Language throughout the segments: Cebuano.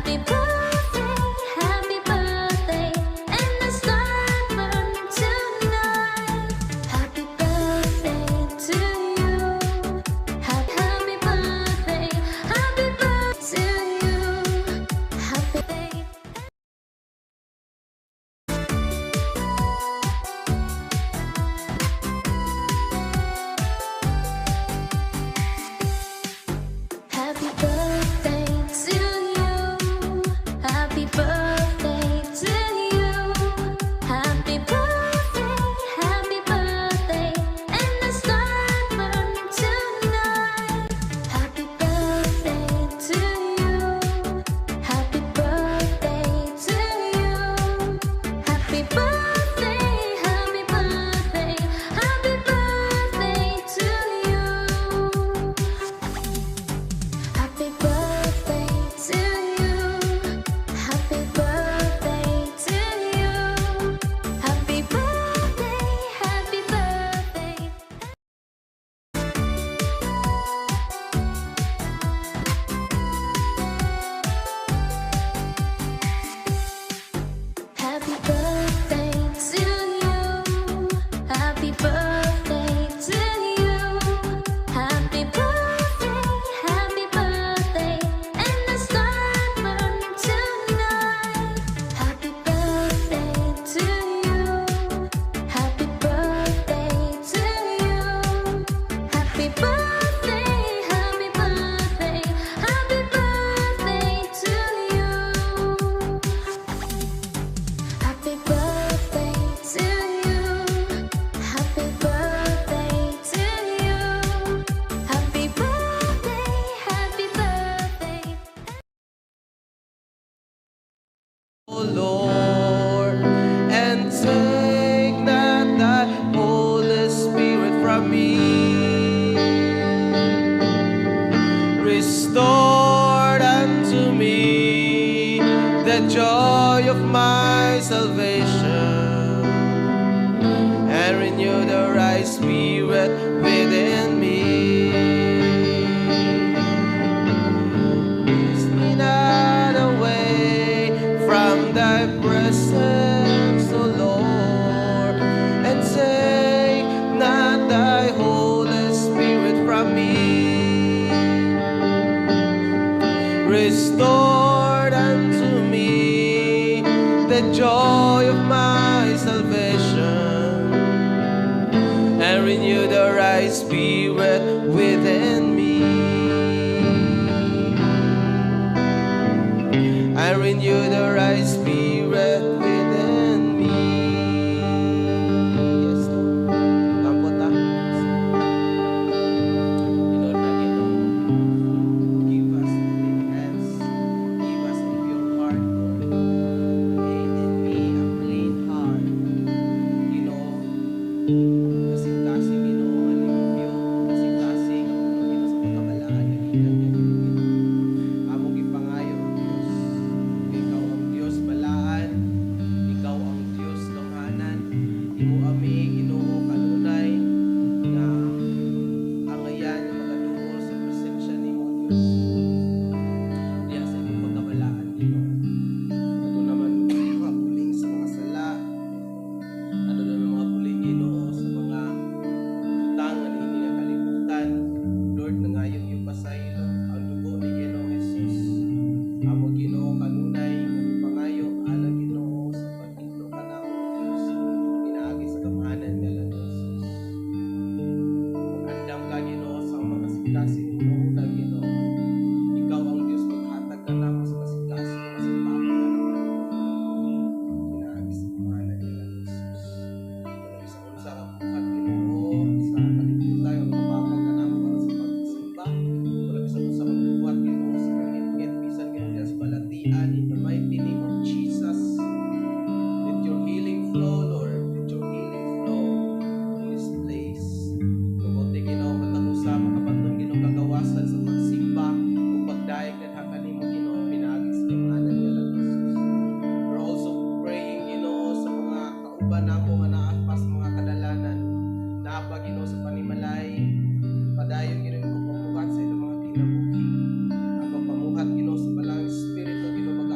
Happy birthday, and the stars burn tonight. Happy birthday to you. Happy, happy birthday, happy birthday to you. Happy birthday. Happy birthday to you. Happy birthday to you. Happy birthday, happy birthday, and the stars burn tonight. Happy birthday to you. Happy birthday to you. Happy birthday, happy birthday, happy birthday to you. Happy birthday to you. Happy birthday to you. Happy birthday, happy birthday. Happy birthday to you. Happy birthday to you. Happy birthday, happy birthday, and the stars burn tonight. Happy birthday to you. Happy birthday to you. Happy birthday, happy birthday, happy birthday to you. Happy birthday to you. Happy birthday to you. Happy birthday, happy birthday. O Lord, and take not thy Holy Spirit from me. Restore unto me the joy of my salvation, and renew the right spirit within me. Cast me not away from thy presence, O Lord, and take not thy Holy Spirit from me. Restore unto me the joy of my salvation, and renew the right spirit within me. I renew the right spirit within me. Yes, Lord. Kampo ta. Lord na Ginoo, give us clean hands, give us a pure heart, Lord. Create in me a clean heart. Ginoo, kasing-kasing, Ginoo, nga limpyo, kasing-kasing nga puno, Ginoo, sa pagkabalaan nga gikan kanimo, Ginoo. Among gipangayo, Dios. Ikaw ang Dios balaan, ikaw ang Dios gamhanan. Imo ami, Ginoo, kanunay nga angayan nga magaduol sa presensya nimo, Dios. Diya sa imong pagkabalaan, Ginoo. Aduna man mga puling sa mga sala. Aduna man mga puling, Ginoo, sa mga butang nga niini nga kalibutan. Lord, nangayo yung pasaylo ang dugo ni Ginoong Jesus. Amo, Ginoo, kanunay nga gipangayo alang, Ginoo, sa paghinlo kanamo, Dios, pinaagi sa gamhanan nga ngalan ni Jesus. Andam ka, Ginoo, sa mga kasing-kasing una, Ginoo. Ikaw ang Dios, maghatag ka namo sa kasing-kasing nga masimbahon ka naman, pinaagi sa gamhanan nga ngalan ni Jesus. Wala bisan unsa ka buhat, Ginoo, sa kalibutan nga makapapag kanamo karon sa pagsimba. Wala bisan unsa ka buhat, Ginoo, sa kangitngit bisan, Ginoo, diyan sa balatian, in the mighty name of Jesus. Let your healing flow, Lord. Let your healing flow in this place. Tugote, Ginoo, matag usa makabaton, Ginoo, kagawasan sa pagsimba ug pagdayeg dinha kanimo, Ginoo, pinaagi sa gamhanan nga ngalan ni Jesus. We're also praying, Ginoo, sa mga kauban namo nga naa pa sa mga kadalanan. Naa pa, Ginoo, sa panimalay. Padayon, Ginoo, yung pagpamuhat sa ilang mga kinabuhi. Ang pagpamuhat, Ginoo, sa Balaang Espiritu, Ginoo.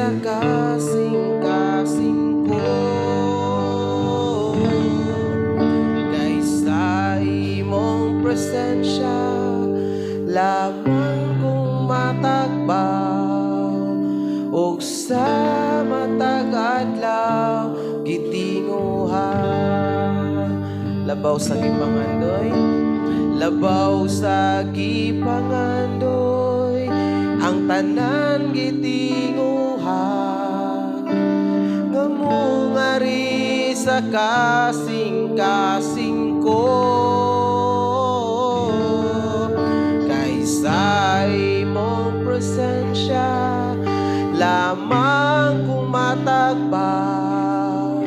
Sa kasing-kasing ko, kay sa imong presensya lamang kong matagbaw ug sa matag adlaw gitinguha. Labaw sa gipangandoy, labaw sa gipangandoy, ang tanan gitinguha nga mungari sa kasing-kasing ko, kay sa imong presensya lamang kong matagbaw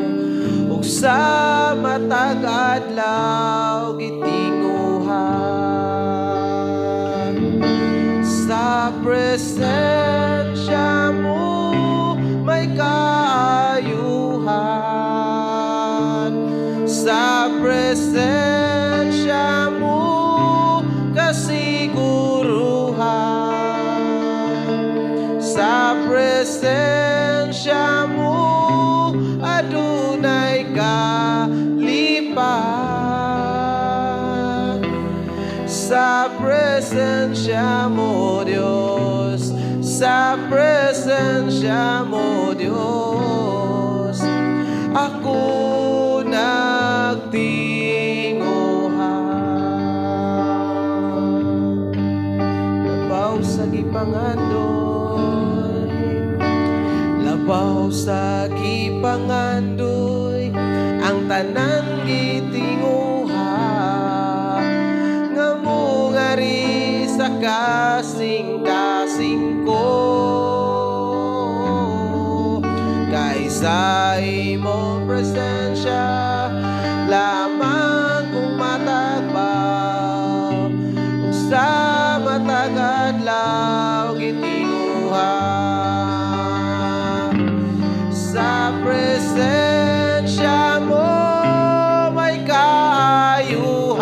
ug sa matag adlaw gitinguha. Sa presensya mo may kaayuhan, sa presensya mo kasiguruhan, sa presensya mo adunay kalipay, sa presensya mo, Diyos, sa presensya mo, Diyos, ako nagtinguha. Labaw sa gipangandoy, labaw sa gipangandoy, ang tanan gitinguha nga mungari sa kasing-kasing ko, kay sa imong presensya lamang kong matagbaw ug sa matag adlaw gitinguha. Sa presensya mo may kaayuhan,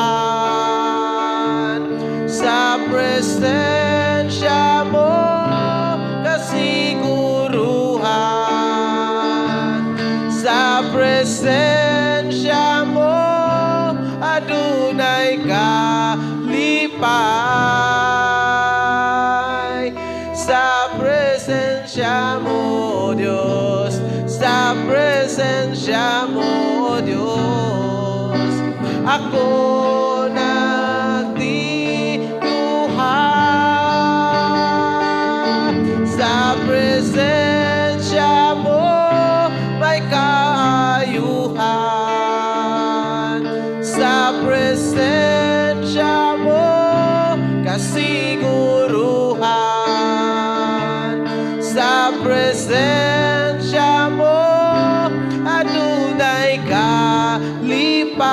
sa presensya mo kasiguruhan, sa presensya mo adunay kalipay, sa presensya mo, Diyos, sa presensya mo, Diyos, ako nagtinguha. Sa presensya mo may kaayuhan, sa presensya mo kasiguruhan, sa presensya mo adunay kalipay,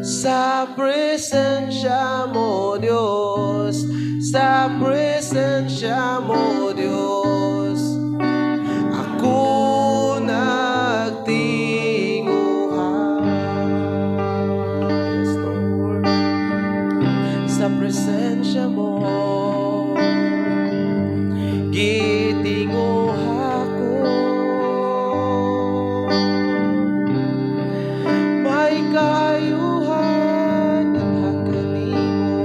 sa presensya mo, Diyos, sa presensya mo, Diyos, ako nagtinguha. Yes, Lord. Sa presensya mo gitinguha ko. May kaayuhan dinha kanimo,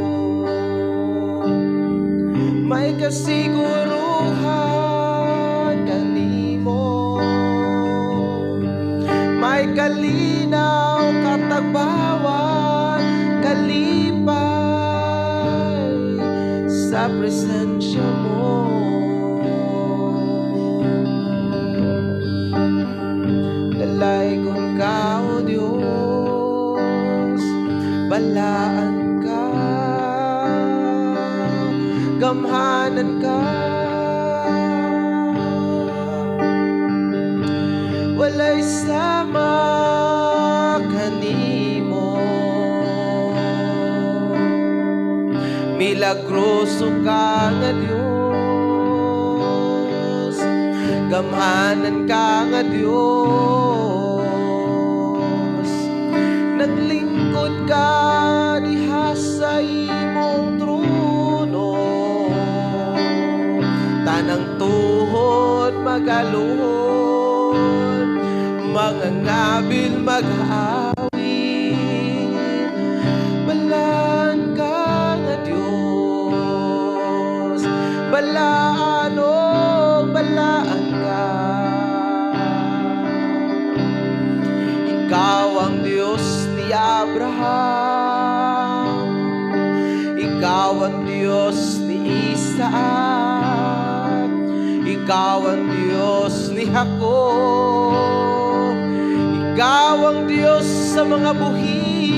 may kasiguruhan kanimo, may kalinaw, katagbawan, kalipay sa presensya mo. Dalaygon ka, O Diyos, balaan ka, gamhanan ka. Walay sama kanimo, milagroso ka nga Diyos, gamhanan ka nga Diyos. Naglingkod ka diha sa imong trono, Tanang tuhod magaluhod, mga ngabil mag-awit. Balaan ka nga Diyos, balaan o balaan ka. Ikaw ang Diyos ni Abraham, Ikaw ang Diyos ni Isaac, Ikaw ang Diyos ni Jacob, Ikaw ang Diyos sa mga buhi,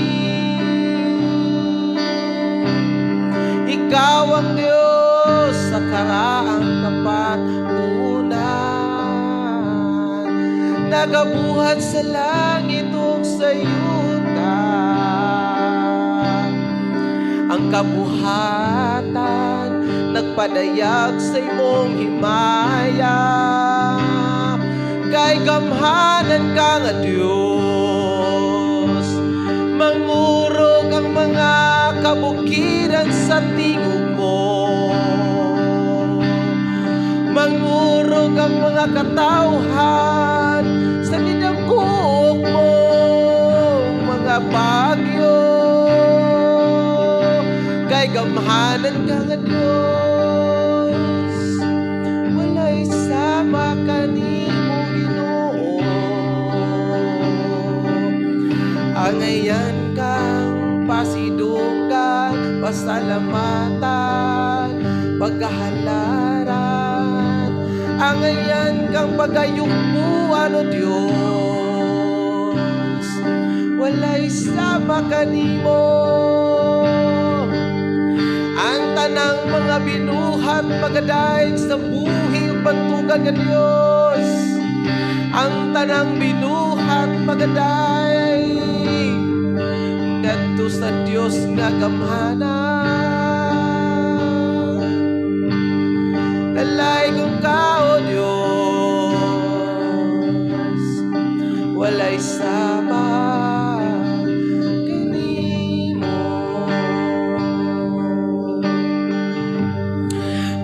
Ikaw ang Diyos sa karaang kapatunan, nagabuhat sa langit ug sa yuta. Ang kabuhatan nagpadayag sa imong himaya, kay gamhanan ka nga Dios. Mangurog ang mga kabukiran sa tingog mo, mangurog ang mga katawhan sa gidangkok mo, mga bagyo, kay gamhanan ka nga Dios. Walay sama kanimo, Ginoo. Angayan kang pasidunggan, pasalamatan, pagkahalaran. Angayan kang pagayukbuan, O Dios. Walay sama kanimo. Ang tanang mga binuhat magadayeg sa buhi ug bantugan nga Dios. Ang tanang binuhat magadayeg ngadto sa Dios nga gamhanan. Dalaygon ka, O Dios. Walay sama kanimo.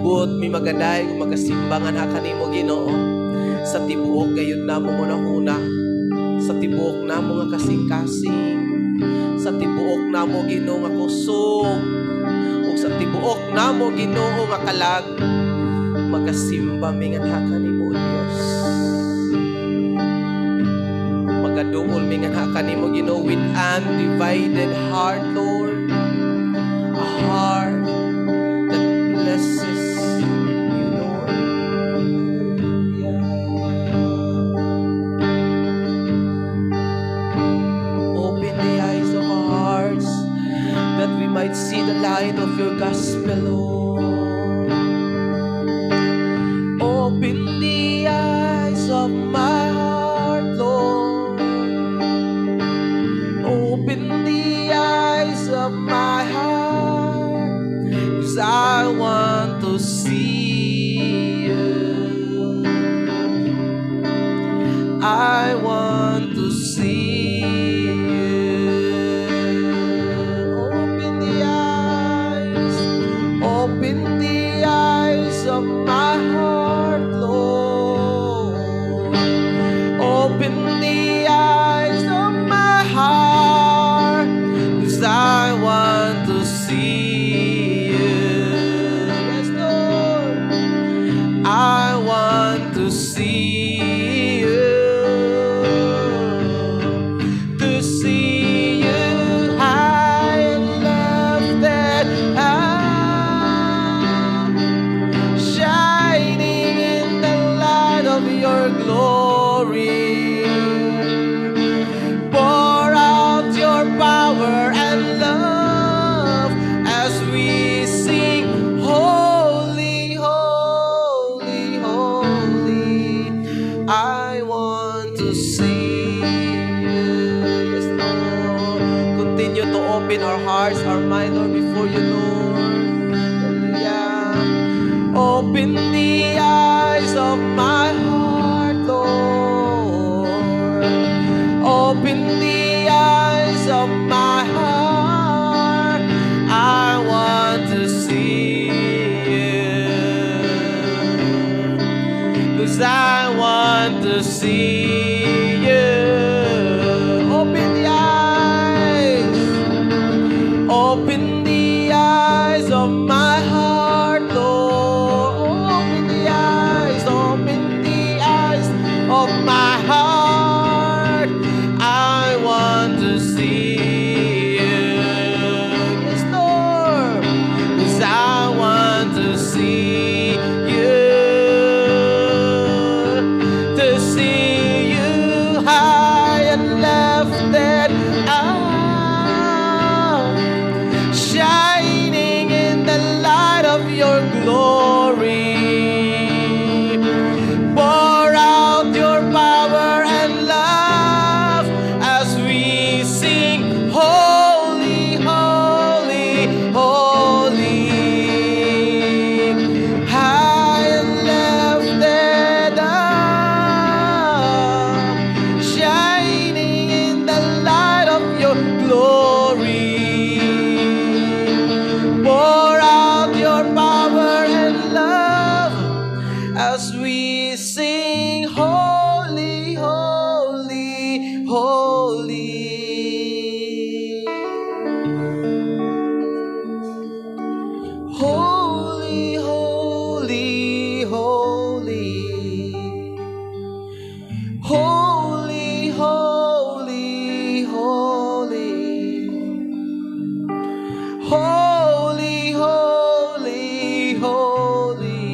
Buot mi magadayeg ug magasimba nganha kanimo, Ginoo, sa tibuok gayud namo hunahuna, sa tibuok namo nga kasing-kasing, sa tibuok namo, Ginoo, nga kusog, ug sa tibuok namo, Ginoo, nga kalag. Magasimba mi nganha kanimo, O Dios. Magaduol mi nganha kanimo, Ginoo, with undivided heart, Lord, a heart that blesses you, Lord. Hallelujah. Open the eyes of our hearts that we might see the light of your gospel, Lord. Open the eyes of my heart, Lord. Open the eyes of my heart, 'cause I want to see you. I want to see you. Open the eyes of my heart, Lord. Open the eyes of my heart, 'cause I want to see you. Yes, Lord. I want to see you. To see you high and lifted up, shining in the light of your glory. Pour out your power and love as we sing, "Holy, holy, holy." I want to see you. Yes, Lord. Continue to open our hearts, our mind, Lord, before you, Lord. Hallelujah. Open the eyes of my heart, Lord. Open the eyes of my heart. I want to see you. Want to see you. Open the eyes. Open the eyes of my heart, Lord. Open the eyes of my heart. I want to see you. Yes, Lord. 'Cause I want to see you. To see you high and lifted up, shining in the light of your glory. Pour out your power and love as we sing, "Holy, holy, holy." High and lifted up, shining in the light of your glory. Pour out your power and love as we sing, "Holy, holy, holy." Holy, holy, holy. Holy, holy, holy. Holy, holy, holy.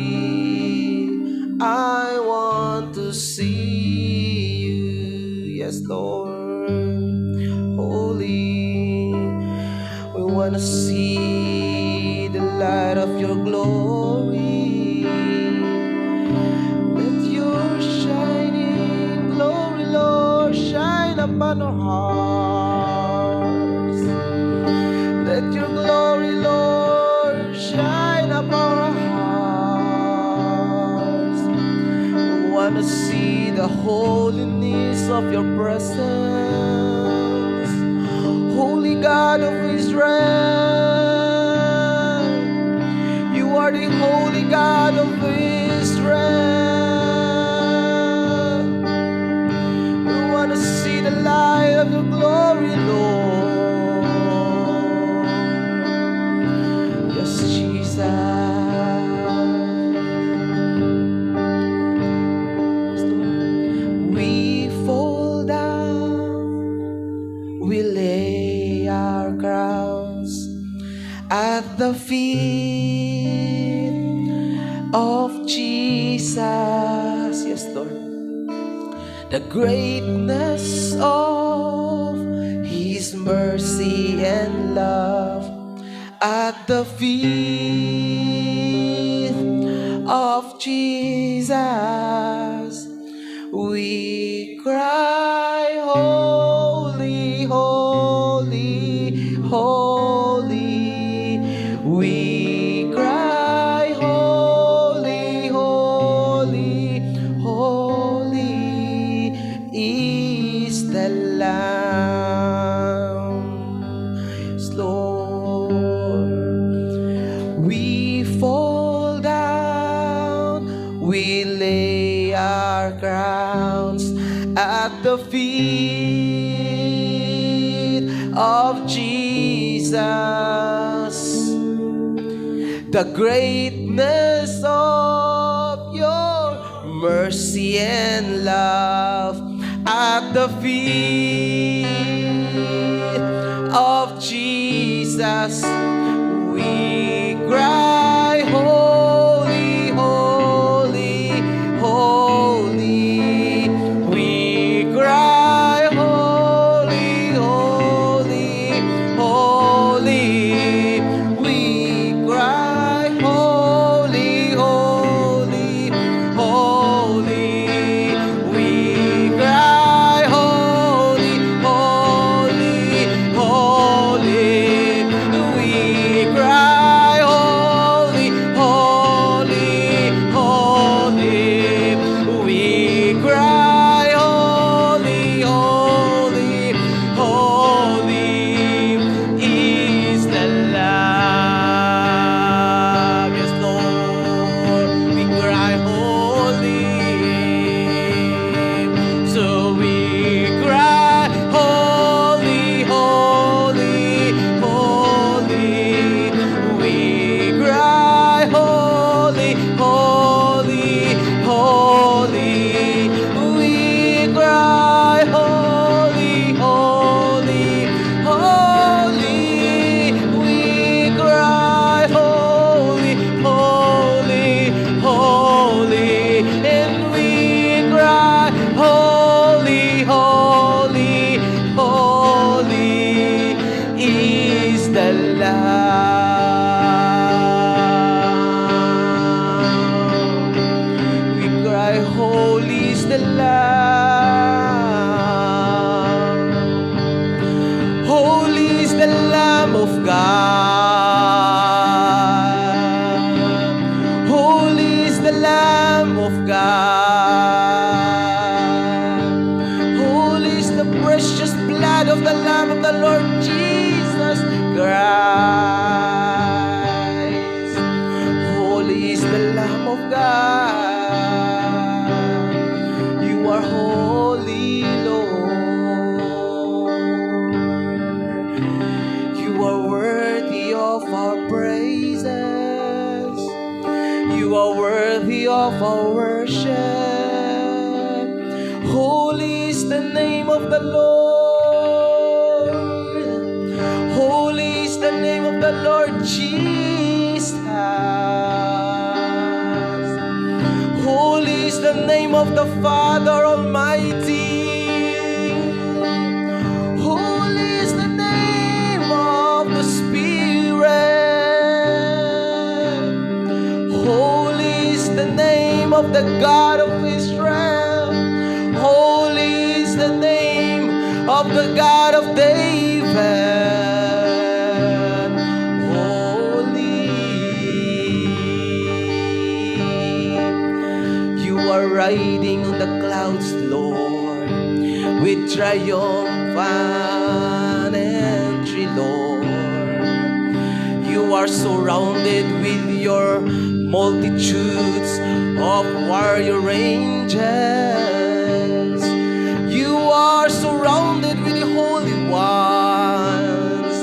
I want to see you. Yes, Lord. Holy. We want to see the light of your glory. Let your shining glory, Lord, shine upon our hearts. Let your glory, Lord, shine upon our hearts. We want to see the holiness of your presence. Holy God of Israel, you are the holy God of Israel. We want to see the light of your glory, Lord. Yes, Jesus. Yes, Lord. We fall down, we lay our crowns at the feet of Jesus. Yes, Lord. The greatness of His mercy and love, at the feet of Jesus. We cry, "Holy, holy, holy." We cry, "Holy, holy, holy is the Lamb." Yes, Lord. We fall down, we lay our crowns at the feet of Jesus. The greatness of your mercy and love, at the feet of Jesus. We cry, "Holy, holy, holy." We cry, "Holy, holy, holy." We cry, "Holy, holy, holy." We cry, "Holy, holy, holy." We Holy, holy. We cry, "Holy, holy, holy." We cry, "Holy, holy, holy." And we cry, "Holy, holy, holy is the Lamb." We cry, "Holy is the Lamb. Holy is the Lamb of God. Holy is the Lamb of God. Holy is the precious blood of the Lamb of the Lord Jesus Christ. Holy is the Lamb of God. You are holy, Lord. You are worthy of our praises. You are worthy of our worship. Holy is the name of the Lord. Holy is the name of the Lord Jesus. Holy is the name of the Father Almighty. Holy is the name of the Spirit. Holy is the name of the God of Israel. Holy is the name of the God of David. Holy. You are riding on the clouds, Lord, with triumphant entry, Lord. You are surrounded with your multitudes of warrior angels. You are surrounded with the holy ones.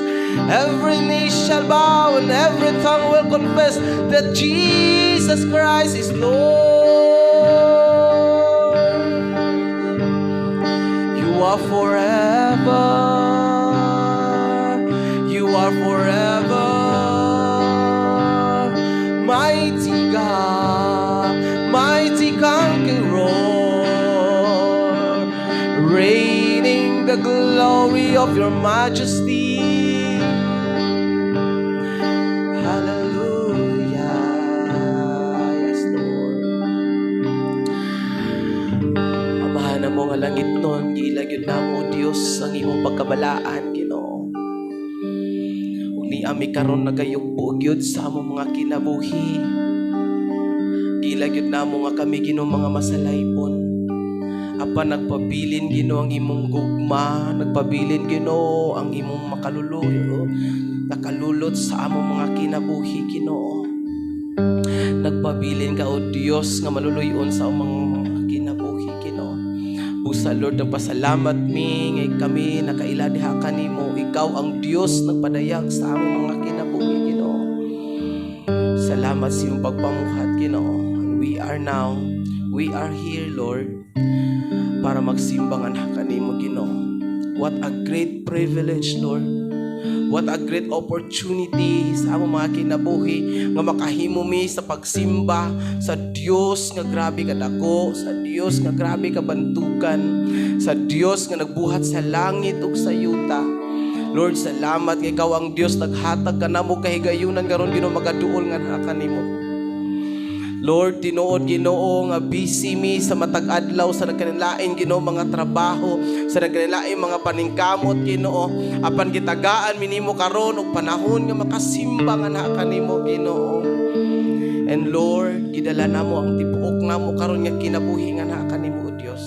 Every knee shall bow and every tongue will confess that Jesus Christ is Lord. You are forever. You are forever. Mighty God, mighty conqueror, reigning the glory of your majesty. Hallelujah. Yes, Lord. Amahan namo nga langitnon, giila gyud namo, Dios, ang imong pagkabalaan, Ginoo. Ug ni ami karon nagayugbo gyud sa among mga kinabuhi. Giila gyud namo nga kami, Ginoo, mga masalaypon. Apan nagpabilin, Ginoo, ang imong gugma, nagpabilin, Ginoo, ang imong makaluluyo, nakalulot sa among mga kinabuhi, Ginoo. Nagpabilin ka, O Dios, nga maluluyon sa among mga kinabuhi, Ginoo. Busa, Lord, nagpasalamat mi ngay kami nakaila diha kanimo. Ikaw ang Dios nagpadayag sa among mga kinabuhi, Ginoo. Salamat sa iyong pagpamuhat, Ginoo. And we are here, Lord, para magsimba nganha kanimo, Ginoo. What a great privilege, Lord. What a great opportunity sa among mga kinabuhi nga makahimo mi sa pagsimba sa Dios nga grabe kadako, sa Dios nga grabe kabantukan, sa Dios nga nagbuhat sa langit ug sa yuta. Lord, salamat nga ikaw ang Dios naghatag kanamo kahigayunan karon, Ginoo, magaduol nganha kanimo. Lord, tinuod, Ginoo, nga busy mi sa matag adlaw sa nagkanilain, Ginoo, mga trabaho, sa nagkanilain mga paningkamot, Ginoo. Apan gitagaan mi nimo karon og panahon nga makasimba nganha kanimo, Ginoo. And Lord, gidala namo ang tibuok namo karon nga kinabuhi nganha kanimo, O Dios.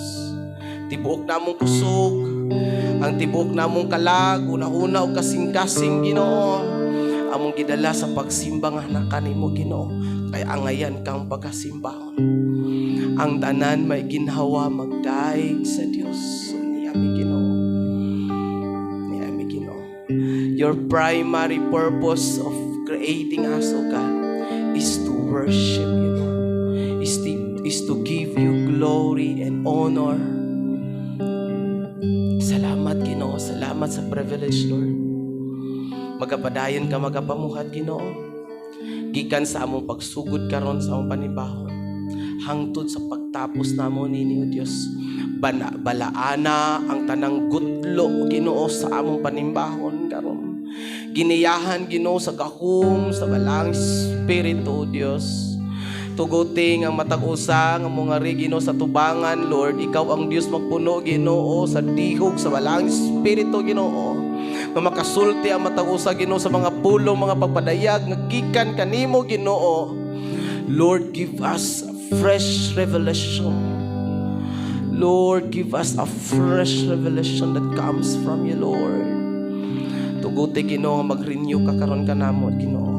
Tibuok namong kusog, ang tibuok namong kalag, una-una og kasing-kasing, Ginoo. Among gidala sa pagsimba nganha kanimo, Ginoo. Kay angayan kang pagkasimbahon. Ang tanan may ginhawa magdaig sa Dios. Niami, Ginoo. Niami, Ginoo. Your primary purpose of creating us, O God, is to worship you, Lord. honor. Salamat, Ginoo. Salamat sa privilege, Lord. Magapadayon ka, magapamuhat, Ginoo. Gikan sa among pagsugod karon sa among panimbahon hangtod sa pagtapos namo nini, O Dios. Bana, balaana ang tanang gutlo, Ginoo, sa among panimbahon karon. Giniyahan, Ginoo, sa gahom sa Balaang Espiritu, O Dios. Tuguting ang matag usa nga mga Ginoo sa tubangan, Lord. Ikaw ang Dios magpuno, Ginoo, sa dihog sa Balaang Espiritu, Ginoo. Nga makasulti ang matag usa, Ginoo, sa mga pulong, mga pagpadayag nga gikan kanimo, Ginoo. Lord, give us a fresh revelation. Lord, give us a fresh revelation that comes from you, Lord. Tuguti, Ginoo, mag-renew ka karon kanamo, Ginoo.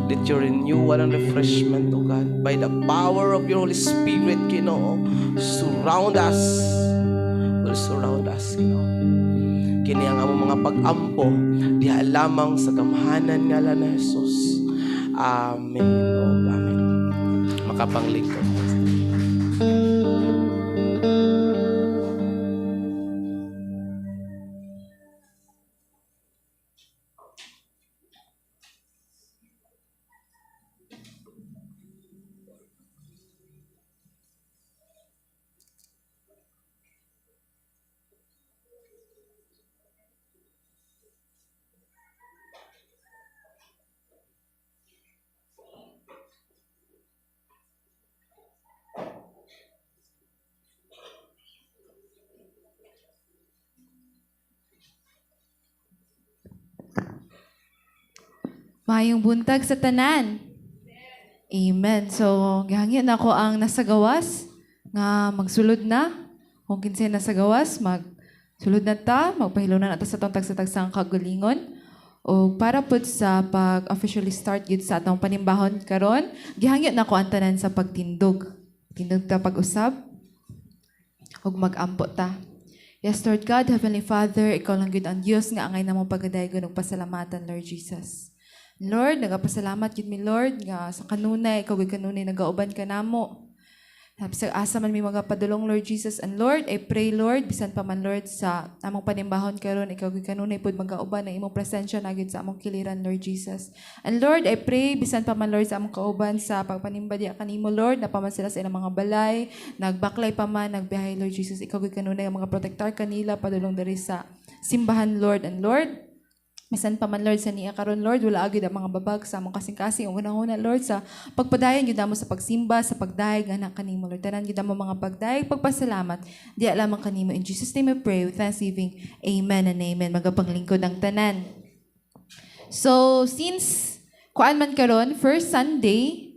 Let your renewal and refreshment, O God, by the power of your Holy Spirit, Ginoo, surround us. Will surround us, Ginoo. Kini ang among mga pag-ampo, diha lamang sa gamhanan nga ngalan ni Jesus. Amen. O amen. Makapanglingkod. Maayong buntag sa tanan. Amen. So, gihangyo nako ang nasa gawas nga magsulod na. Kung kinsay nasa gawas, magsulod na ta, magpahilunan na ta sa atong tagsa-tagsang kagalingon. O para pud sa pag officially start gyud sa atong panimbahon karon, gihangyo nako ang tanan sa pagtindog. Tindog ta pag-usab ug mag-ampo ta. Yes, Lord God, Heavenly Father, ikaw lang gyud ang Dios nga angay namo pagadaygon ug pasalamatan, Lord Jesus. Lord, nagapasalamat gyud mi, Lord, nga sa kanunay, ikaw gyud kanunay nagauban ka namo. Bisag asa man mi magapadulong, Lord Jesus. And Lord, I pray, Lord, bisan pa man, Lord, sa among panimbahon karon, ikaw gyud kanunay pud magauban ang imong presensya na gyud sa among kiliran, Lord Jesus. And Lord, I pray bisan pa man, Lord, sa among kauban sa pagpanimba diya kanimo, Lord, na pa man sila sa ilang mga balay, nagbaklay pa man, nagbiyahe, Lord Jesus, ikaw gyud kanunay ang mga protektar kanila padulong diri sa simbahan, Lord. And Lord, bisan pa man, Lord, sa niya karon, Lord, wala gyud ang mga babag sa among kasing-kasing. Ug unang-una, Lord, sa pagpadayon gyud namo sa pagsimba, sa pagdayeg anak kanimo, Lord. Tanan gyud amo mga pagdayeg, pagpasalamat diya lamang kanimo. In Jesus' name we pray with thanksgiving. Amen and amen. Magapanglingkod ang tanan. So, since kuan man karon, first Sunday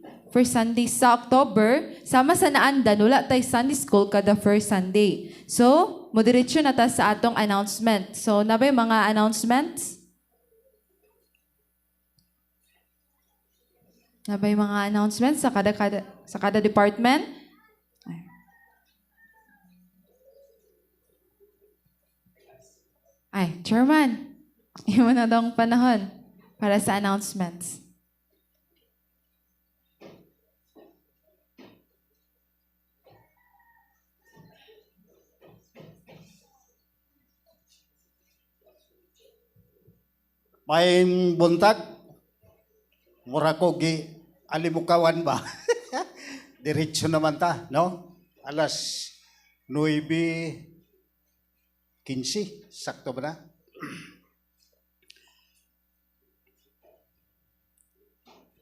sa October, sama sa naandan, wala tay Sunday school kada first Sunday. So, modiretso na ta sa atong announcement. So, nabay mga announcements? Nabay mga announcements sa kada department? Ay. Ay, Chairman, imo na dong panahon para sa announcements. Maayong buntag, mura ko gi alimukawan ba? Diretso naman ta, no? Alas 9:15, sakto ba na?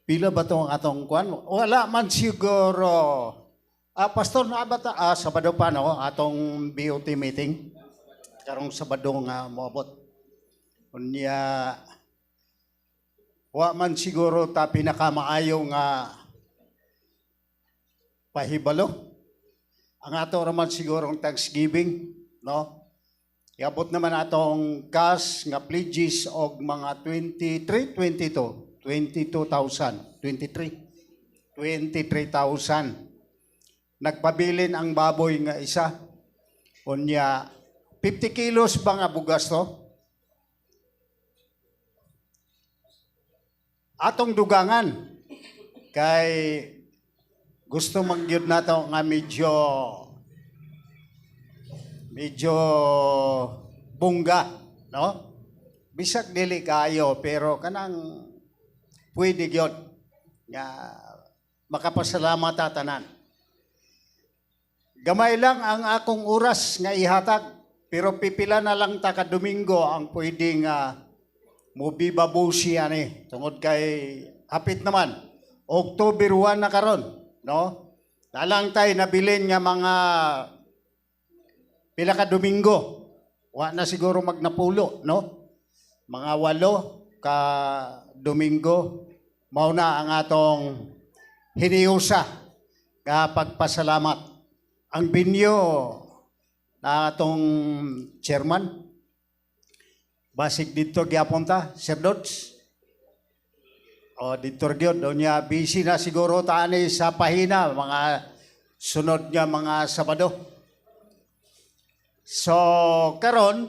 Pila ba itong atong kwan? Wala man siguro. Ah, Pastor, na ba ta? Ah, Sabado pa, no? Atong BOT meeting. Karong Sabado nga moabot. Unya, wa man siguro ta pinakamaayo nga pahibalo. Ang ato raman siguro ang Thanksgiving, no? Iabot naman atong cash nga pledges og mga 23, 22, 22,000, 23, 23,000. Nagpabilin ang baboy nga isa. Unya, 50 kilos ba nga bugas to? Atong dugangan kay gusto man gyud nato nga medyo Medyo bungga, no? Bisag dili kayo pero kanang pwede gyud nga makapasalamat ta tanan. Gamay lang ang akong oras nga ihatag, pero pipila na lang ta ka Domingo ang pwedeng mobiba busi ani tungod kay hapit naman October 1 na karon, no? Nalang tay nabilin nga mga pila ka Domingo. Wa na siguro magnapulo, no? Mga 8 ka Domingo mao na ang atong hiniusa nga pagpasalamat. Ang binyo na atong chairman, basig dito gyapon ta, Sir Dodds. O dito gyud niya, busy na siguro tani sa pahina mga sunod nga mga Sabado. So karon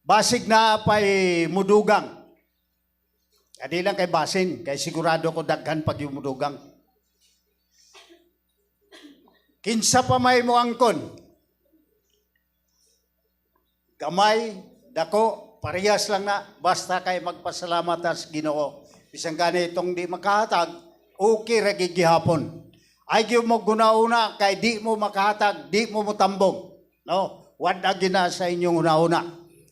basig na pay mudugang. Adi lang kay basin, kay sigurado ko daghan pag yung mudugang. Kinsa pa may mo angkon? Gamay, dako, parehas lang na. Basta kay magpasalamat sa Ginoo. Bisan gani itong di makahatag, okay ra gid gihapon. Ay gyud mo gunauna kay di mo makahatag, di mo motambong. No, wala gina sa inyong una-una.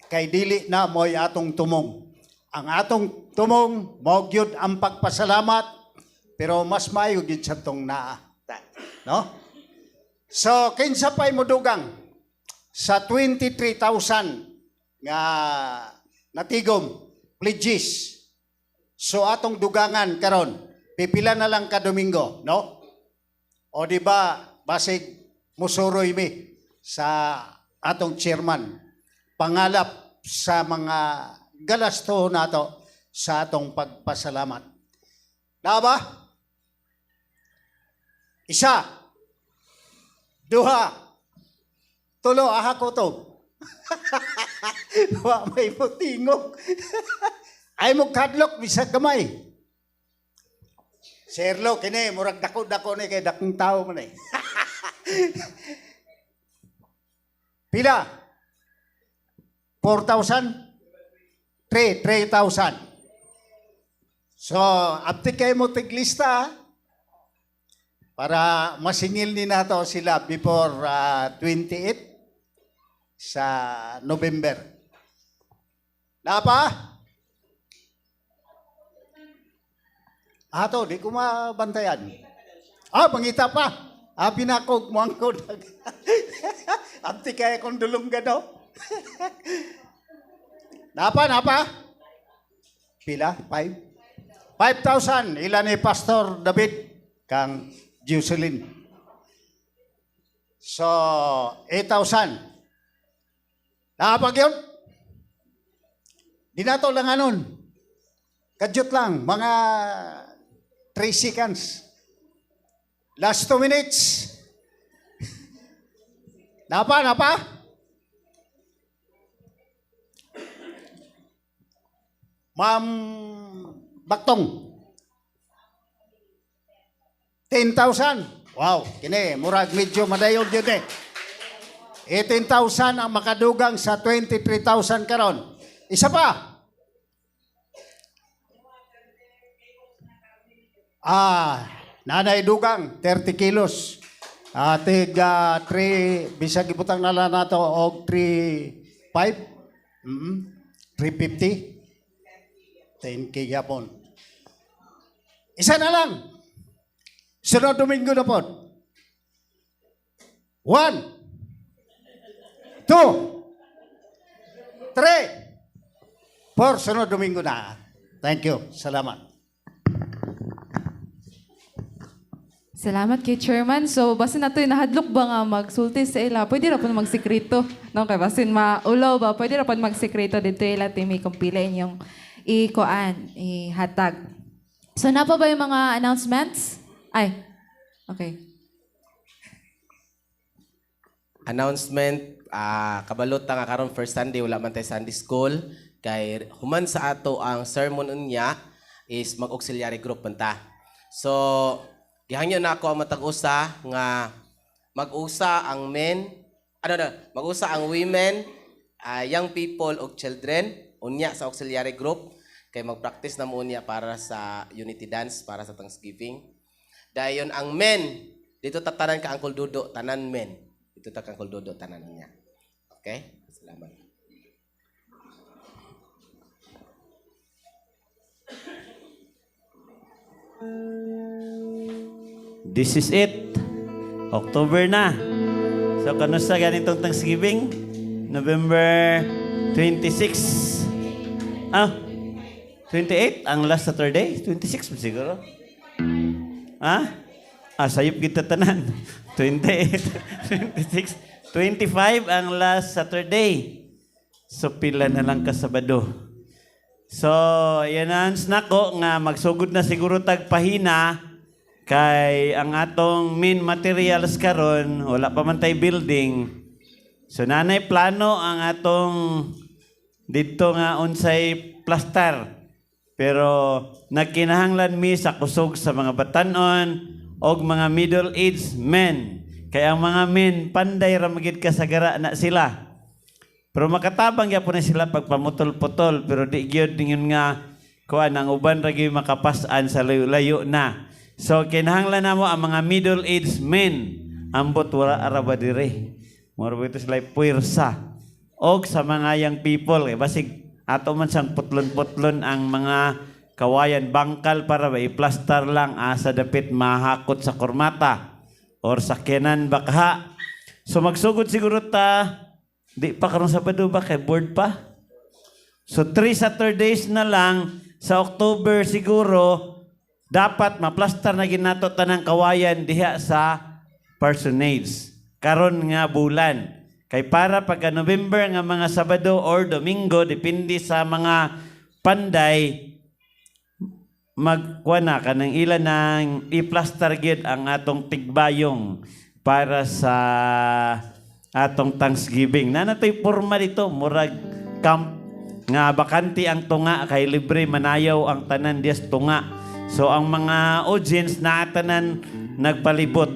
Kay dili na mo'y atong tumong. Ang atong tumong mao gyud ang pagpasalamat, pero mas maayo gyud sa tong naa. No? So, kinsa pa'y mudugang sa 23,000 nga natigom pledges. So atong dugangan karon, pipila na lang ka Domingo, no? O di ba basig musuroy mi sa atong chairman pangalap sa mga galasto nato sa atong pagpasalamat. Na ba? Isa, duha, tulo, aha ko to. Wa may mutingog. Ay mo kadlok bisag gamay. Sherlo kini murag dako-dako ni kay dakong tao man eh. Pila? 4,000? 3, 3,000. So, apti kayo mo tiglista para masingil ni nato sila before 28 sa November. Napa? Ato, di ko mabantayan. Ah, pangita pa. Ah, pinakog mo ang kodag. Apti kaya kong dulong gano. Napa, napa? Pila? 5? 5,000. Ilan ni Pastor David kang Jocelyn. So, 8,000. Napag yun? Di nato lang anon. Kadyot lang, mga 3 seconds. Last 2 minutes. Napa, napa? Ma'am Baktong. 10,000. Wow, kini, murag medyo madayon yun eh. 18,000 ang makadugang sa 23,000 karon. Isa pa. Ah, nanay dugang 30 kilos. Tig 3 bisag ibutang na lang nato og 3.5. 350. 10K yapon. Isa na lang. Sunod Domingo na po. 1, 2, 3, 4. Sunod Domingo na. Thank you. Salamat. Salamat kay Chairman. So, basin na ito'y nahadlok ba nga magsulti sa ila? Pwede ra po magsikreto. No, kay basin maulaw ba? Pwede ra po magsikreto dito ila timi kung pila inyong ikuan, ihatag. So, napa ba yung mga announcements? Ay, okay. Announcement, kabalot ta nga karon first Sunday wala man tay Sunday school kay human sa ato ang sermon unya is mag-auxiliary group man ta. So, gihangyo na ako ang matag usa nga mag-usa ang men Ano na, mag-usa ang women, young people ug children unya sa auxiliary group kay mag-practice na mo unya para sa unity dance para sa Thanksgiving. Dayon ang men dito, tatanan ka Uncle Dudo, tanan men. Dito ta ka Uncle Dudo, tanan niya. Okay? Salamat. This is it. October na. So, kanusta ganitong Thanksgiving? November 26. Ah, 28? Ang last Saturday? 26 ba siguro? Ah? Ah, sayop kita tanan. 28, 26, 25 ang last Saturday. So, pila na lang ka Sabado. So, i-announce na ko nga magsugod na siguro tag pahina kay ang atong main materials karon wala pa man tay building. So nanay plano ang atong didto nga unsay plaster. Pero nagkinahanglan mi sa kusog sa mga batanon og mga middle-aged men. Kay ang mga men panday ra magid kasagara na sila. Pero makatabang gyapon na sila pagpamutol-putol, pero di gyud ningon nga kuan, ang uban ra gyud makapas-an sa layo-layo na. So kinahanglan namo ang mga middle-aged men. Ambot wala ara ba dire. Mura ba ito sila puwersa. Og sa mga young people kay basig ato man sang putlon-putlon ang mga kawayan, bangkal para ba i-plaster lang asa dapit mahakot sa kurmata or sakyanan bakha. So magsugod siguro ta. Di pa karon Sabado ba kay board pa? So 3 Saturdays na lang sa October siguro dapat maplastar na ginato tanang kawayan diha sa parsonage karon nga bulan. Kay para pagka November nga mga Sabado or Domingo, depende sa mga panday, magkuha na kanang ilan ng i-plaster gyud ang atong tigbayong para sa atong Thanksgiving. Na natoy porma dito, murag camp nga bakante ang tunga kay libre manayaw ang tanan dias tunga. So ang mga audience na tanan nagpalibot.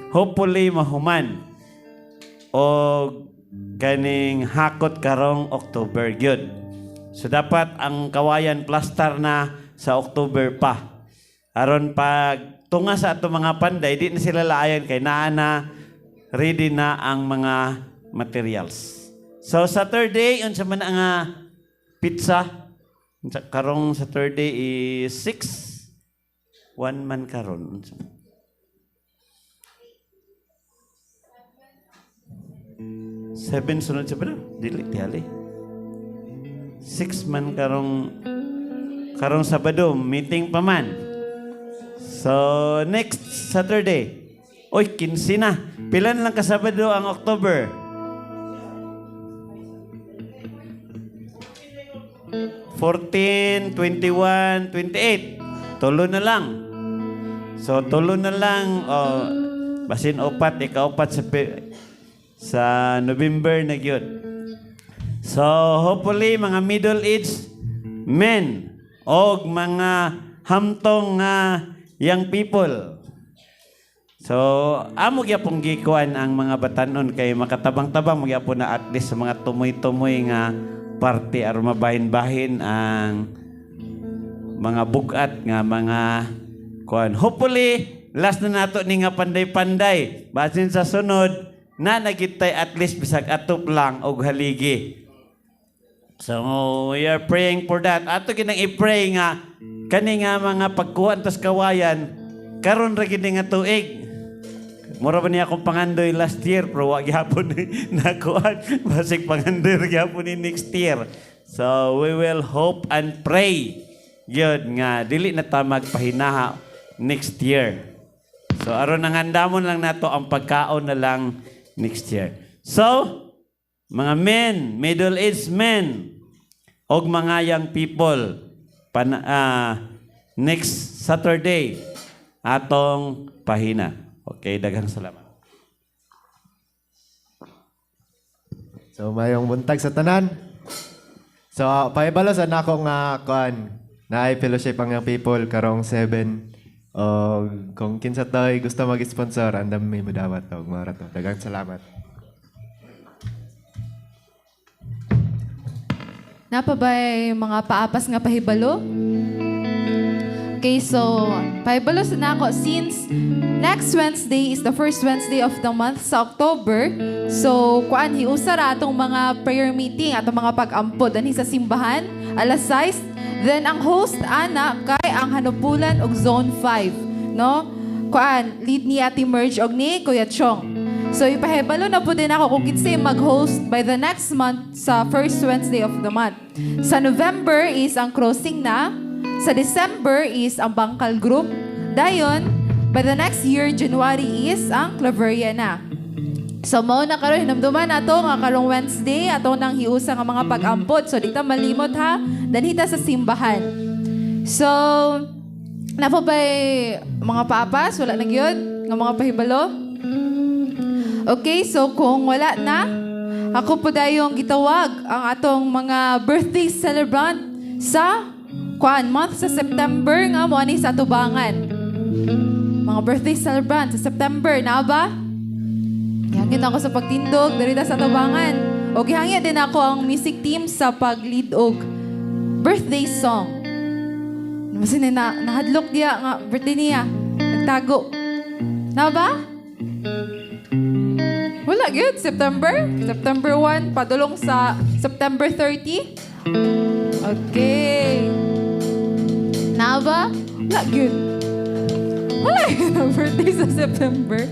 Hopefully mahuman o kaning hakot karong October gyud. So dapat ang kawayan plaster na sa October pa. Aron pag tunga sa ato mga panday, di na sila laayan kay naa na, ready na ang mga materials. So Saturday, unsa man ang pizza? Unsa karong Saturday is 6 1 man karon. Unsa? 7 sunod sa ba? Dili, tiyali. 6 man karong Sabado, meeting pa man. So, next Saturday. Oy, 15 na. Pila na lang ka Sabado ang October? 14, 21, 28. Tulo na lang. So, tulo na lang. Oh, basin upat, ikaupat sa November na gyud. So, hopefully, mga middle-aged men og mga hamtong nga young people. So, amo gyapon gikuan ang mga batanon kay makatabang-tabang magyapon na at least sa mga tumoy-tumoy nga parte aron mabahin-bahin ang mga bugat nga mga kuan. Hopefully, last na nato ni nga panday-panday. Basin sa sunod na nagitay at least bisag atop lang og haligi. So, we are praying for that. Ato ginang i-pray nga kani nga mga pagkuhan tas kawayan karon ra gid ni nga tuig. Mura ba niya akong pangandoy last year pero wa gyapon nakuan. Basig pangandoy ra gyapon ni next year. So we will hope and pray gyud nga dili na ta magpahinaha next year. So aron ang handamon lang nato ang pagkaon na lang next year. So mga men, middle-aged men, og mga young people, next Saturday, atong pahina. Okay, daghang salamat. So mayong buntag sa tanan. So pahibalo sa nako nga kuan, naay fellowship ang young people karong 7 o kung kinsa toy gusto mag-sponsor, andam may mudawat og mara to. Daghang salamat. Naa pa ba'y mga paapas nga pahibalo? Okay, so pahibalo sa nako since next Wednesday is the first Wednesday of the month sa October. So, kuan, hiusa ra atong mga prayer meeting, atong mga pag-ampo dinhi sa simbahan alas 6. Then ang host ana kay ang Hanupulan og Zone 5, no? Kuan, lead ni Ate Merge og ni Kuya Chong. So ipahibalo na pud din ako kung kinsay mag-host by the next month sa first Wednesday of the month. Sa November is ang crossing na. Sa December is ang Bangkal Group. Dayon, by the next year, January, is ang Claveria na. So mao na karon, hinumduman nato nga karong Wednesday ato nang hiusa nga mga pag-ampod. So di ta malimot ha, dinhi ta sa simbahan. So naa pa ba'y mga paapas? Wala na gyud nga mga pahibalo? Okay, so kung wala na, ako po dayong gitawag ang atong mga birthday celebrant sa kuan month sa September nga mo ani sa atubangan. Mga birthday celebrant sa September, naa ba? Gihangyo ako sa pagtindog diri ta sa atubangan. O gihangyo din ako ang music team sa pag-lead og birthday song. Masin na nahadlok diya nga birthday niya. Nagtago. Naa ba? Wala gyud. September? September 1 padulong sa September 30. Okay. Naa ba? Wala gyud. Wala gyud ang birthday sa September.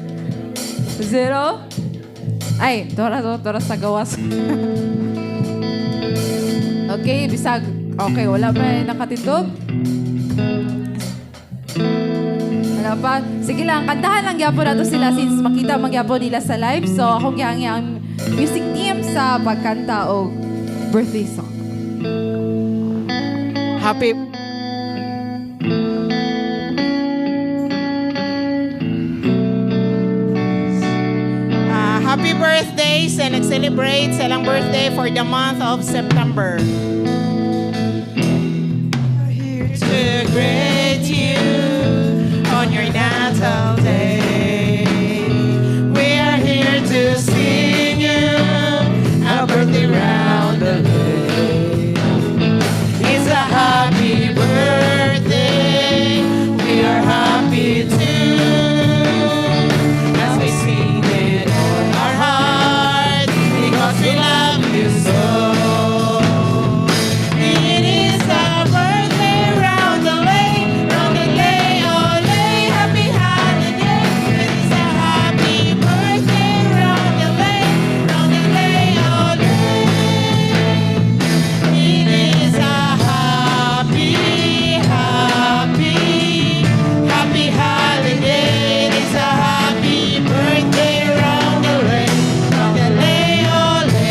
Zero? Ay, tora to, tora sa gawas. Okay, bisag. Okay, wala pa eh, nakatindog. Wala pa. Sige lang, kantahan lang gyapon nato sila since makita man gyapon nila sa live. So, akong gihangyo ang music team sa pagkanta og birthday song. Happy Happy birthday sa nag-celebrate sa ilang birthday for the month of September. Here to greet you on your natal day. We are here to sing you a birthday roundelay. It's a happy birthday. We are happy too. As we sing it on our heart because we love you so. It is a birthday roundelay, roundelay, ole, happy holiday. It is a happy birthday roundelay, roundelay, ole. It is a happy, happy, happy holiday. It is a happy birthday roundelay, roundelay, ole.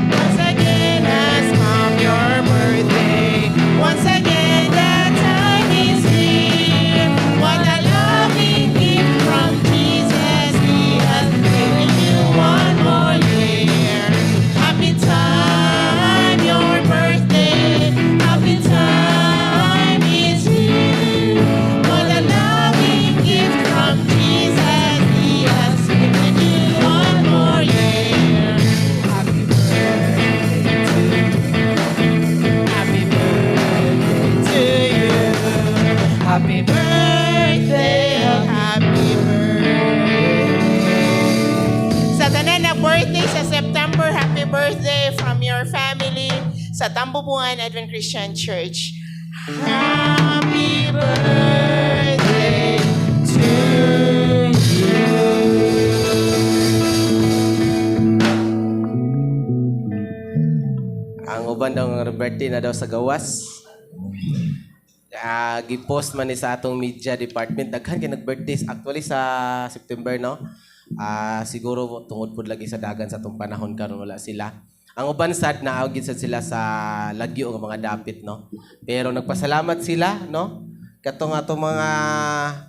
Once again has come your birthday. Once again the time is here. What a loving gift from Jesus. He has given you one more year. Happy time, your birthday. Happy time is here. What a loving gift from Jesus. He has given you one more year. Happy birthday to you. Happy birthday to you. Happy birthday, happy birthday. Sa tanan na birthday sa September, happy birthday from your family sa Tambubungan Advent Christian Church. Happy birthday to you. Ang uban daw nga birthday na daw sa gawas. Ah, gi-post man ni sa atong media department. Daghan kay nag-birthdays actually sa September, no. Ah, siguro tungod pud lagi sa dagan sa atong panahon karon, wala sila. Ang uban sad naa gid sad sila sa lagyo nga mga dapit, no. Pero nagpasalamat sila, no. Katong atong mga